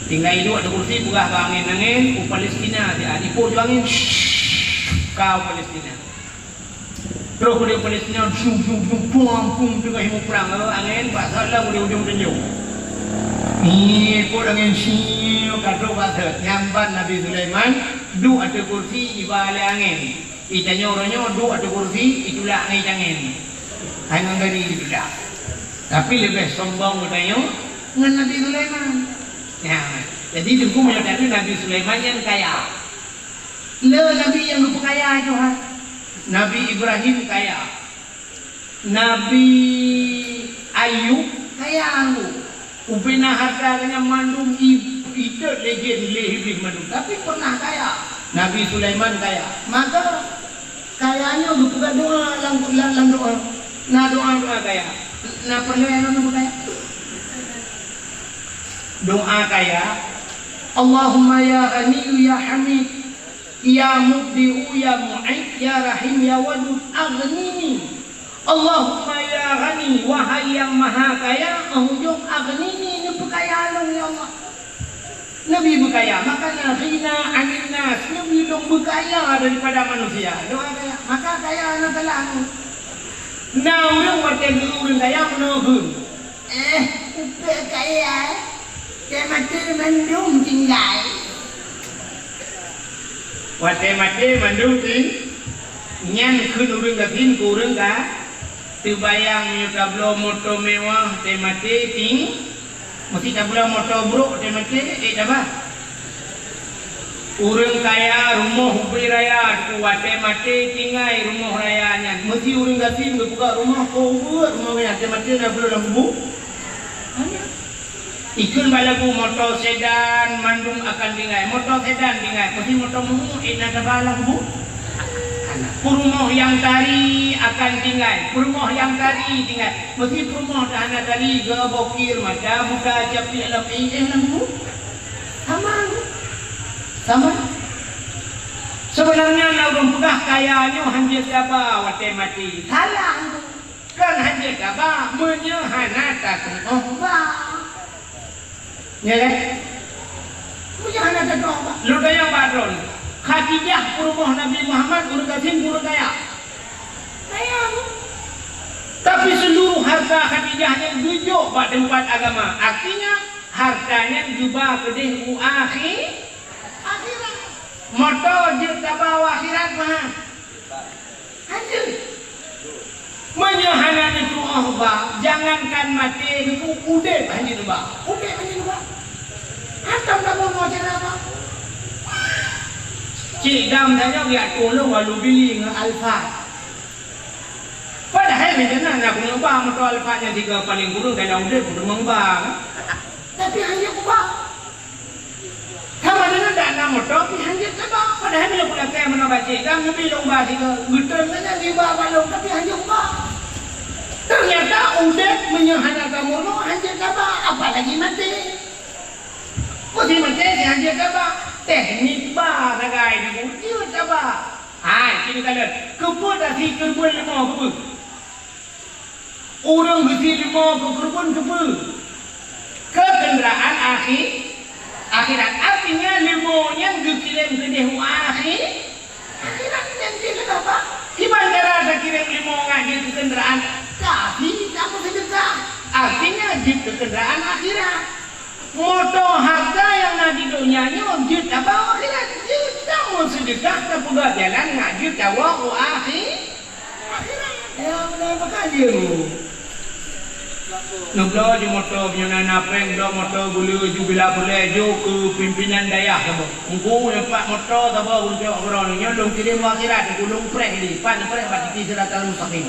Tinggai duek ateueh kursi, peugah bak angén-angén, "U Palestina, dia dipo ju angén, shh, ka u Palestina." Troh udeb Palestina, dum, dum, dum, pum, pum, teungoh muprang, lalu angén bak salah udeb ujong tanjong. Ni, ikot angén, siu, ka troh bak thot. Nyang ban Nabi Sulaiman, duek ateueh kursi, iba lé angén. Itanyoe uroe nyoe duek ateueh kursi, itulak ngon itangen. Hai ngon gari itulak. Tapi leubeh sombong geutanyoe ngon Nabi Sulaiman. Nyan. Jadi, teungku, meunyoe tadi Nabi Sulaiman nyan kaya. Le nabi nyang geupeukaya Tuhan. Nabi Ibrahim kaya. Nabi Ayub kaya anggô. Ubena hareuta geuhnyan mandum i-, itot lé jén lé Iblih mandum, tapi pernah kaya. Nabi Sulaiman kaya. Maka kaya nyoe geupeugah doa lam, lam, lam doa. Na doa-doa kaya. Na peureulèe nyoe geupeugah kaya. Doa kaya, "Allahumma ya Ghaniyyu ya Hamid, ya Mubdi'u ya Mu'id, ya Rahim ya Wadud, aghnini." Allahumma ya Ghani, wahai Yang Maha Kaya, ujong aghnini, neupeukaya lôn, ya Allah. Nabi beukaya, makanya ghina anin nas, Nabi lôn beukaya daripada manusia. Doa kaya, maka kaya na salah. Na ureueng watèe geu ureueng kaya meunoe geu. Eh, upék kaya, eh. Watèe maté mandum tinggai. Watèe maté mandum ting-, nyan kheun ureueng gasien keu ureueng ka teubayang, meunyoe tabloe moto mewah, watèe maté ting-, meusti tabloe moto brôk, watèe maté, eh, tabah. Ureueng kaya rumoh ubé raya, watèe maté tinggai rumoh raya nyan. Meusti ureueng gasien geupeugah rumoh keu ubeuet, rumoh nyan watèe maté na beuet lam kubu. Ikheun bak lagu, moto sedan mandum akan tinggai. Moto sedan tinggai, meusti moto mumu, eh, na taba lam kubu. Peurumoh nyang tari akan tinggai, peurumoh nyang tari tinggai. Meusti peurumoh dah hana tari, geu bokir, mata buta, capiek lam ié, eh, lam kubu. Sama. Sama. Seubeunarnya na ureueng peugah kaya nyoe hanjeuet taba watèe maté. Salah tu. Kan hanjeuet taba meunyoe hana tatu'oh ba. Ya kan? Meunyoe hana tatu'oh ba. Lôn tanyong bak droeneuh. Khadijah peurumoh Nabi Muhammad ureueng gasien, ureueng kaya? Kaya. Tapi seluruh harta Khadijah nyan geujok bak teumpat agama. Artinya, harta nyan geuba keudeh u akhi-, akhirat. Moto jeuet taba u akhirat meuhan? Hanjeuet. Meunyoe hana neutu'oh ba, jangankan maté, neuk udeb hanjeuet ba. Udeb hanjeuet ba. Hantom kamoe mo cara ba. Cik dam tanyoe geujak tulông Walubi ngon Alphard. Padahai meunan na keuneuk ba moto Alphard nyang tiga paléng kureueng dalam udeb keuneuk ba. Tapi hanjeuet ba. Sama deungon dak na moto pih hanjeuet taba. Padahai meunyoe peulakèe meunan bak Cik Dam, neubi lôn ba sigoe, geutem saja neuba bak lôn, tapi hanjeuet ba. Teunyata udeb meunyoe hana tameurunoe hanjeuet taba, apalagi maté. Meusti maté si hanjeuet taba. Teknik ba sagai di buet jeuet taba. Hai, sini kalon. Keupeue tasi keureubeuen leumo keupeue? Ureueng geusie leumo keu keureubeuen keupeue? Keu keundraan akhi-, akhirat. Artinya, leumo nyan geukirém keudeh u akhi-, akhirat nyan cit keu apa? Kiban cara takirém leumo nyan jeuet keu keundraan? Tapi kamoe seudeukah. Artinya, jeuet keu keundraan akhirat. Moto hareuta nyang na di donya nyoe jeuet tabah u akhirat. Jeuet tameuseudekah, tapeugah jalan ngat jeuet tawoe u akhi-, akhirat. Ya, beuna peukara jeuet. Neubloe ju moto, meunyoe na, na péng, bloe moto, gule ju bila peureulée, jok keu pimpinan dayah saboh. Teungku, nyoe pat moto saboh, untuk droeneuh nyoe lôn kirém u akhirat, teungku, lôn preh di, pat neupreh bak titi Siratal Mustaqim.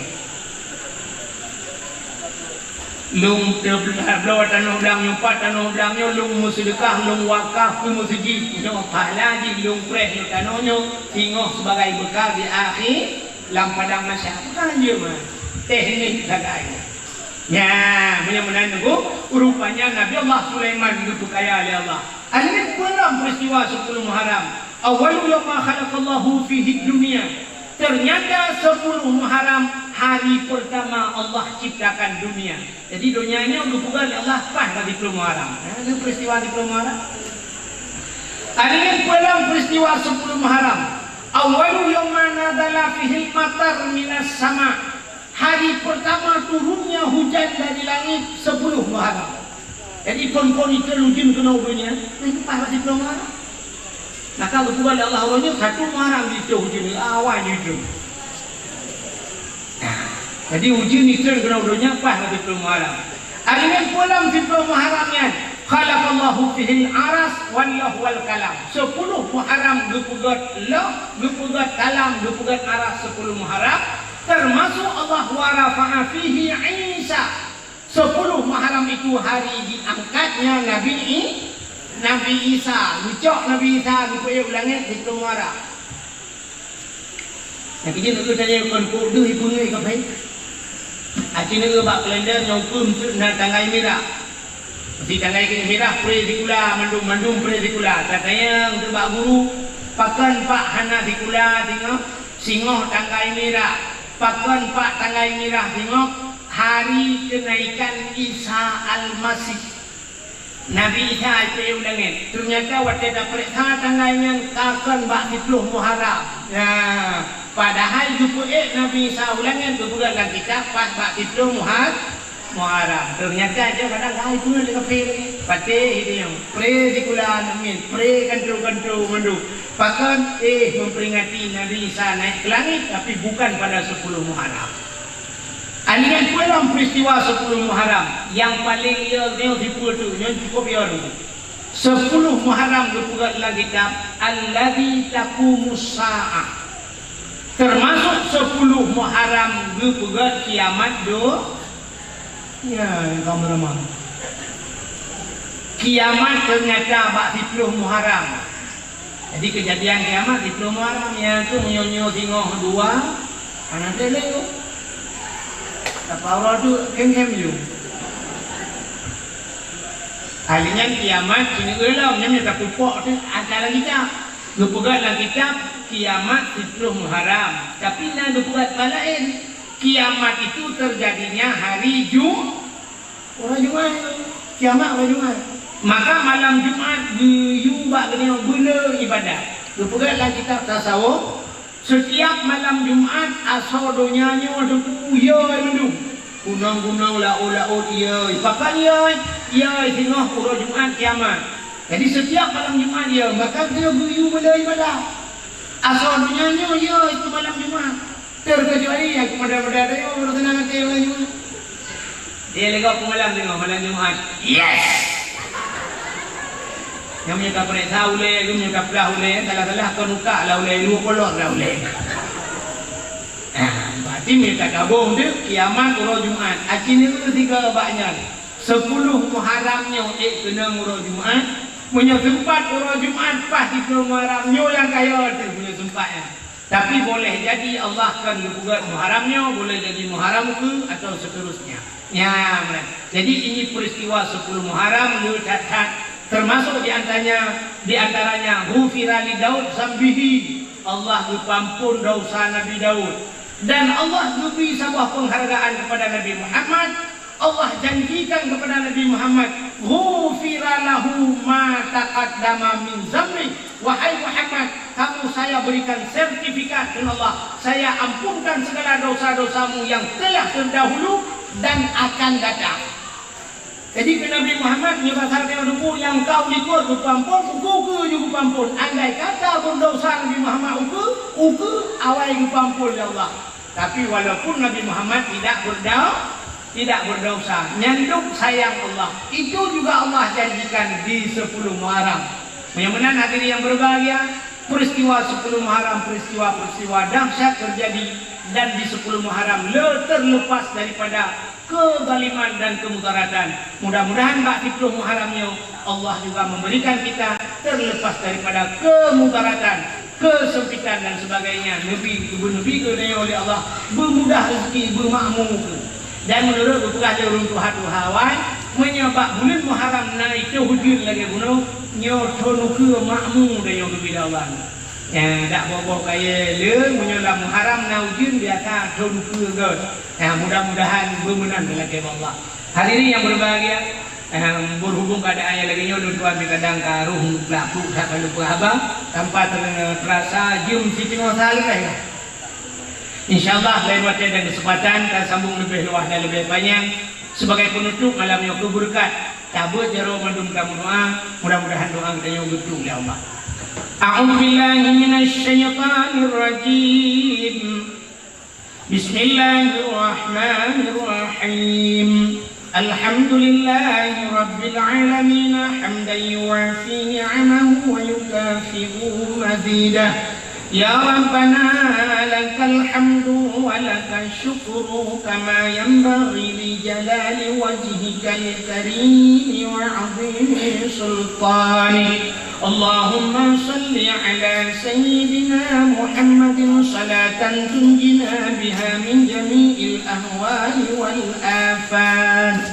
Lôn teu-, bloe tanoh blang nyoe, pat tanoh blang nyoe, lôn meuseudeukah, lôn wakaf keu meuseujid. Nyoe pahala jih lôn preh nyoe tanoh nyoe, singoh sibagai beukal di akhi-, lam padang mahsyar. Bukan jeuet meunan. Teknik sagai. Nyan, meunyoe meunan nunggu, rupanya Nabi Allah Sulaiman geupeukaya lé Allah. Akhirnya, peue lom peristiwa sepuluh Muharram. Awwalu yauma khalaqallahu fihi dunya. Ternyata sepuluh Muharram hari pertama Allah ciptakan dunia. Jadi, donya nyoe geupeugah lé Allah paih bak siplôh Muharram. Ha, itu peristiwa siplôh Muharram. Ada yang pulang peristiwa sepuluh Muharram. Awwalu yauma nazala fihil matar minas sama. Hari pertama turunnya hujan dari langit sepuluh Muharram. Jadi, phon-phon itu ujeuen keunoe donya, nah, itu paih bak siplôh Muharram. Maka geupeugah lé Allah uroe nyoe, satu Muharram jitôh ujeuen, awai jitôh. Nah, jadi ujeuen jitôh keunoe donya paih bak siplôh Muharram. Akhirnya pulang siplôh Muharram nyan, khalaqallahu fihil aras wal lauh wal kalam. Sepuluh Muharram geupeugét lauh, geupeugét kalam, geupeugét aras sepuluh Muharram, termasuk Allah wa rafa'a fihi Isa. Sepuluh Muharram itu hari diangkatnya Nabi I-, Nabi Isa. Geucok Nabi Isa geupeuék u langét siplôh Muharram. Nyang keujeuet keu tanyoe kon kok deuh ipeungeuet kapai. Aci neueu bak kalender nyang ukeue na tanggai mirah. Pasti tanggai mirah pre sikula, mandum-mandum pre sikula. Tatanyong keu bak guru, pakon pak hana sikula singoh, singoh tanggai mirah. Pakon pak tanggai mirah singoh? Hari kenaikan Isa Almasih. Nabi Isa geupeuék u langét. Ternyata watée tapeuriksa tanggai nyan ka kon bak siplôh Muharram. Nah, padahai geupeuék Nabi Isa u langét geupeugah lam kitab paih bak siplôh Muhar-, Muharram. Ternyata nyoe kadang hai peue lé kafé lagée. Patéh itu nyang pre sikula aneuk miet, pre kantô-kantô mandum. Pakon, eh, memperingati Nabi Isa naik ke langit, tapi bukan pada sepuluh Muharram. Aliran pulang peristiwa sepuluh Muharram, nyang paleng yo nyoe sipeue tu, nyoe cukup yo tu. Sepuluh Muharram geupeugah lam kitab, alladzi taqumus sa'ah. Termasuk sepuluh Muharram geupeugah kiamat do-, ya, kameraman. Kiamat ternyata bak siplôh Muharram. Jadi, keujadian kiamat siplôh Muharram, nyan tu meunyoe-nyoe singoh dua, hana teuh lé. Tapaura tu khem-khem ju. Ahli nyan kiamat, sineueu lom, nyan tapupok tu antara kitab. Geupeugah lam kitab, kiamat siplôh Muharram. Tapi na geupeugah teumpat laén, kiamat itu terjadinya hari Ju-, Uroe Jumat, kiamat uroe Jumat. Maka malam Jumat geuyue bak geutanyoe beuna ibadat. Geupeugah lam kitab tasawuf, setiap malam Jumat asoe donya nyoe teupeu yo mandum. Gunong-gunong, laôt-laôt yo. Pakon yo? Yo singoh uroe Jumat kiamat. Jadi setiap malam Jumat yo, maka geutanyoe geuyue beuna ibadat. Asoe donya nyoe yo itu malam Jumat. Terkecuali nyang peumuda-muda tadi, oh, baru tenang hati malam Jumat. Dia lega peumalam tengok malam Jumat. Yes! Nyang meunyoe tapeuriksa ulée, nyang meunyoe taplah ulée, salah-salah kon utak lah ulée, dua kolot lah ulée. Nah, berarti meunyoe tagabong tu, kiamat uroe Jumat. Aci neu tiga bak nyan. Sepuluh Muharram nyoe ék keunong uroe Jumat. Meunyoe sempat uroe Jumat, paih siplôh Muharram nyoe nyang kaya tu, meunyoe sempat nyan. Tapi boleh jadi Allah kan geupeugét Muharram nyoe, boleh jadi Muharram keu atau seterusnya. Nya, jadi ini peristiwa sepuluh Muharram le that-that, termasuk di antaranya, di antaranya ghufira li Daud zambihi, Allah geupeuampon dosa Nabi Daud. Dan Allah geubri saboh penghargaan kepada Nabi Muhammad, Allah janjikan kepada Nabi Muhammad, "Ghufira lahu ma taqaddama min zambi." Wahai Muhammad, kamu saya berikan sertifikat dengan Allah, saya ampunkan segala dosa-dosamu yang telah terdahulu dan akan datang. Jadi keu Nabi Muhammad nyoe pasal keu debu nyang ka u likot geupeuamphon, ukeue-ukeue ju geupeuamphon. Andai kata beudesya Nabi Muhammad ukeue, ukeue awai geupeuamphon lé Allah. Tapi walaupun Nabi Muhammad tidak berdo-, tidak berdosa, nyanduk sayang Allah, itu juga Allah janjikan di sepuluh Muharram. Meunyoe meunan hadirin yang berbahagia, peristiwa sepuluh Muharram, peristiwa-peristiwa dahsyat terjadi dan di sepuluh Muharram le terlepas daripada kezaliman dan kemudaratan. Mudah-mudahan bak siplôh Muharram nyoe Allah juga memberikan kita terlepas daripada kemudaratan, kesempitan dan sebagainya. Neubi, neubi geutanyoe oleh Allah, beumudah rezeki, beumakmu. Dan meunurot geupeugah lé ureuëng tuha-tuha awai, meunyoe bak buleuen Muharram na itôh ujeuen lagée bunoe, nyoe thon ukeue makmu tanyoe geubri lé Allah. Nyan, dak boh-boh kayée le, meunyoe lam Muharram na ujeuen biasa thon ukeue göt. Nah, mudah-mudahan beumeunan lakée bak Allah. Hadirin yang berbahagia, eh, berhubung keadaan yang lagée nyoe, lôn tuan kadang ka roh muplak-pluk that ka lupa haba, tanpa ter-, terasa jeuem siteungoh sa leubeh lah. Insya Allah, lain watée dan kesempatan, ka sambung leubeh luwah dan leubeh panyang. Sebagai penutup malam nyoe keu beureukat, tabeuet jaroe mandum tameudoa, mudah-mudahan doa geutanyoe geutreun lé Allah. أعوذ بالله من الشيطان الرجيم. بسم الله الرحمن الرحيم. الحمد لله رب العالمين، حمدا يوافي نعمه ويكافئ مزيده. يا ربنا، لك الحمد ولك الشكر، كما ينبغي لجلال وجهك الكريم وعظيم سلطانك. اللهم صل على سيدنا محمد صلاة تنجينا بها من جميع الأهوال والآفات،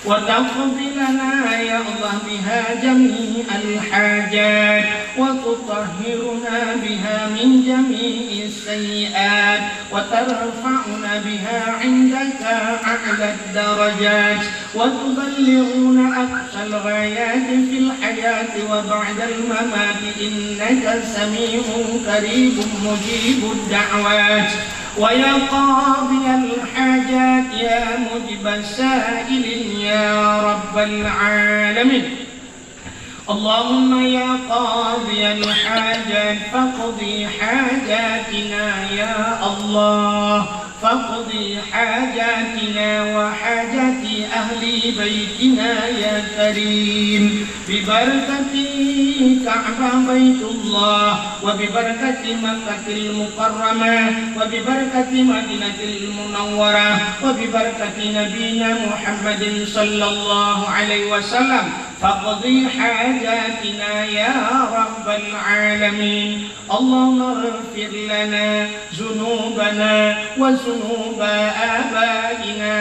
وتقضي لنا يا الله بها جميع الحاجات، وتطهرنا بها من جميع السيئات، وترفعنا بها عندك أعلى الدرجات، وتبلغنا أقصى الغايات في الحياة وبعد الممات، إنك سميع قريب مجيب الدعوات. ويا قاضي الحاجات، يا مجيب السائلين، يا رب العالمين. اللهم يا قاضي الحاجات، فاقض حاجاتنا يا الله، فاقض حاجاتنا وحاجات أهل بيتنا يا كريم. ببركة كعبة بيت الله، وببركة مكة المكرمة، وببركة مدينة المنورة، وببركة نبينا محمد صلى الله عليه وسلم، فاقض حاجاتنا يا رب العالمين. اللهم اغفر لنا ذنوبنا وذنوب آبائنا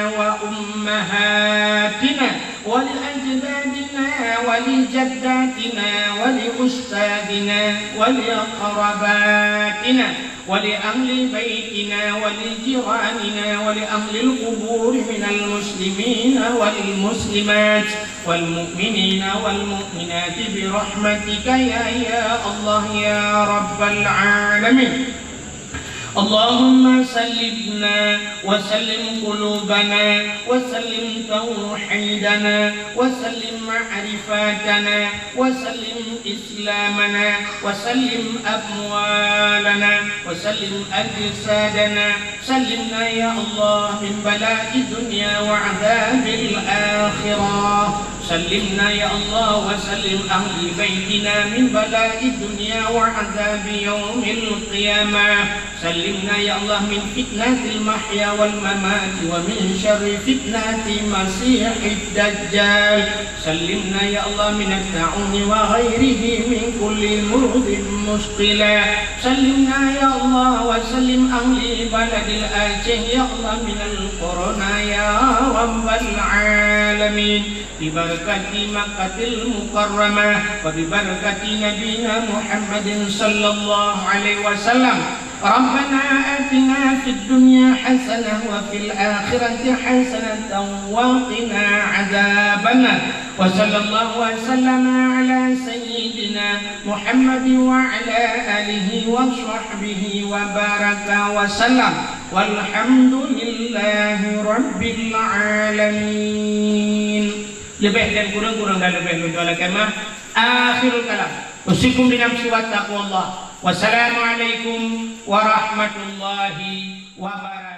وأمهاتنا ولأجدادنا ولجداتنا ولأستاذنا ولأقربائنا ولأهل بيتنا ولجيراننا ولأهل القبور من المسلمين والمسلمات والمؤمنين والمؤمنات برحمتك يا، يا الله يا رب العالمين. اللهم سلمنا وسلم قلوبنا وسلم توحيدنا وسلم معرفتنا وسلم إسلامنا وسلم أموالنا وسلم أجسادنا. سلمنا يا الله من بلاء الدنيا وعذاب الآخرة. سلمنا يا الله وسلم أهل بيتنا من بلاء الدنيا وعذاب يوم القيامة. سلمنا يا الله من فتنة المحيا والممات ومن شر فتنة المسيح الدجال. سلمنا يا الله من الطاعون وغيره من كل مرض مشكلة. سلمنا يا الله وسلم أهل بلد الأعشى يا الله من الكورونا يا رب العالمين. ببركة مكة المكرمة وببركة نبينا محمد صلى الله عليه وسلم. ربنا آتنا في الدنيا حسنة وفي الآخرة حسنة وقنا عذاب النار. وصلى الله وسلم على سيدنا محمد وعلى آله وصحبه وبارك وسلم. والحمد لله رب العالمين. Leubeh dan kureueng-kureueng dan leubeh lôn tuan lakèe meu'ah. Akhirul kalam. Usikum binafsi wa taqwallah. Wassalamualaikum warahmatullahi wabarakatuh.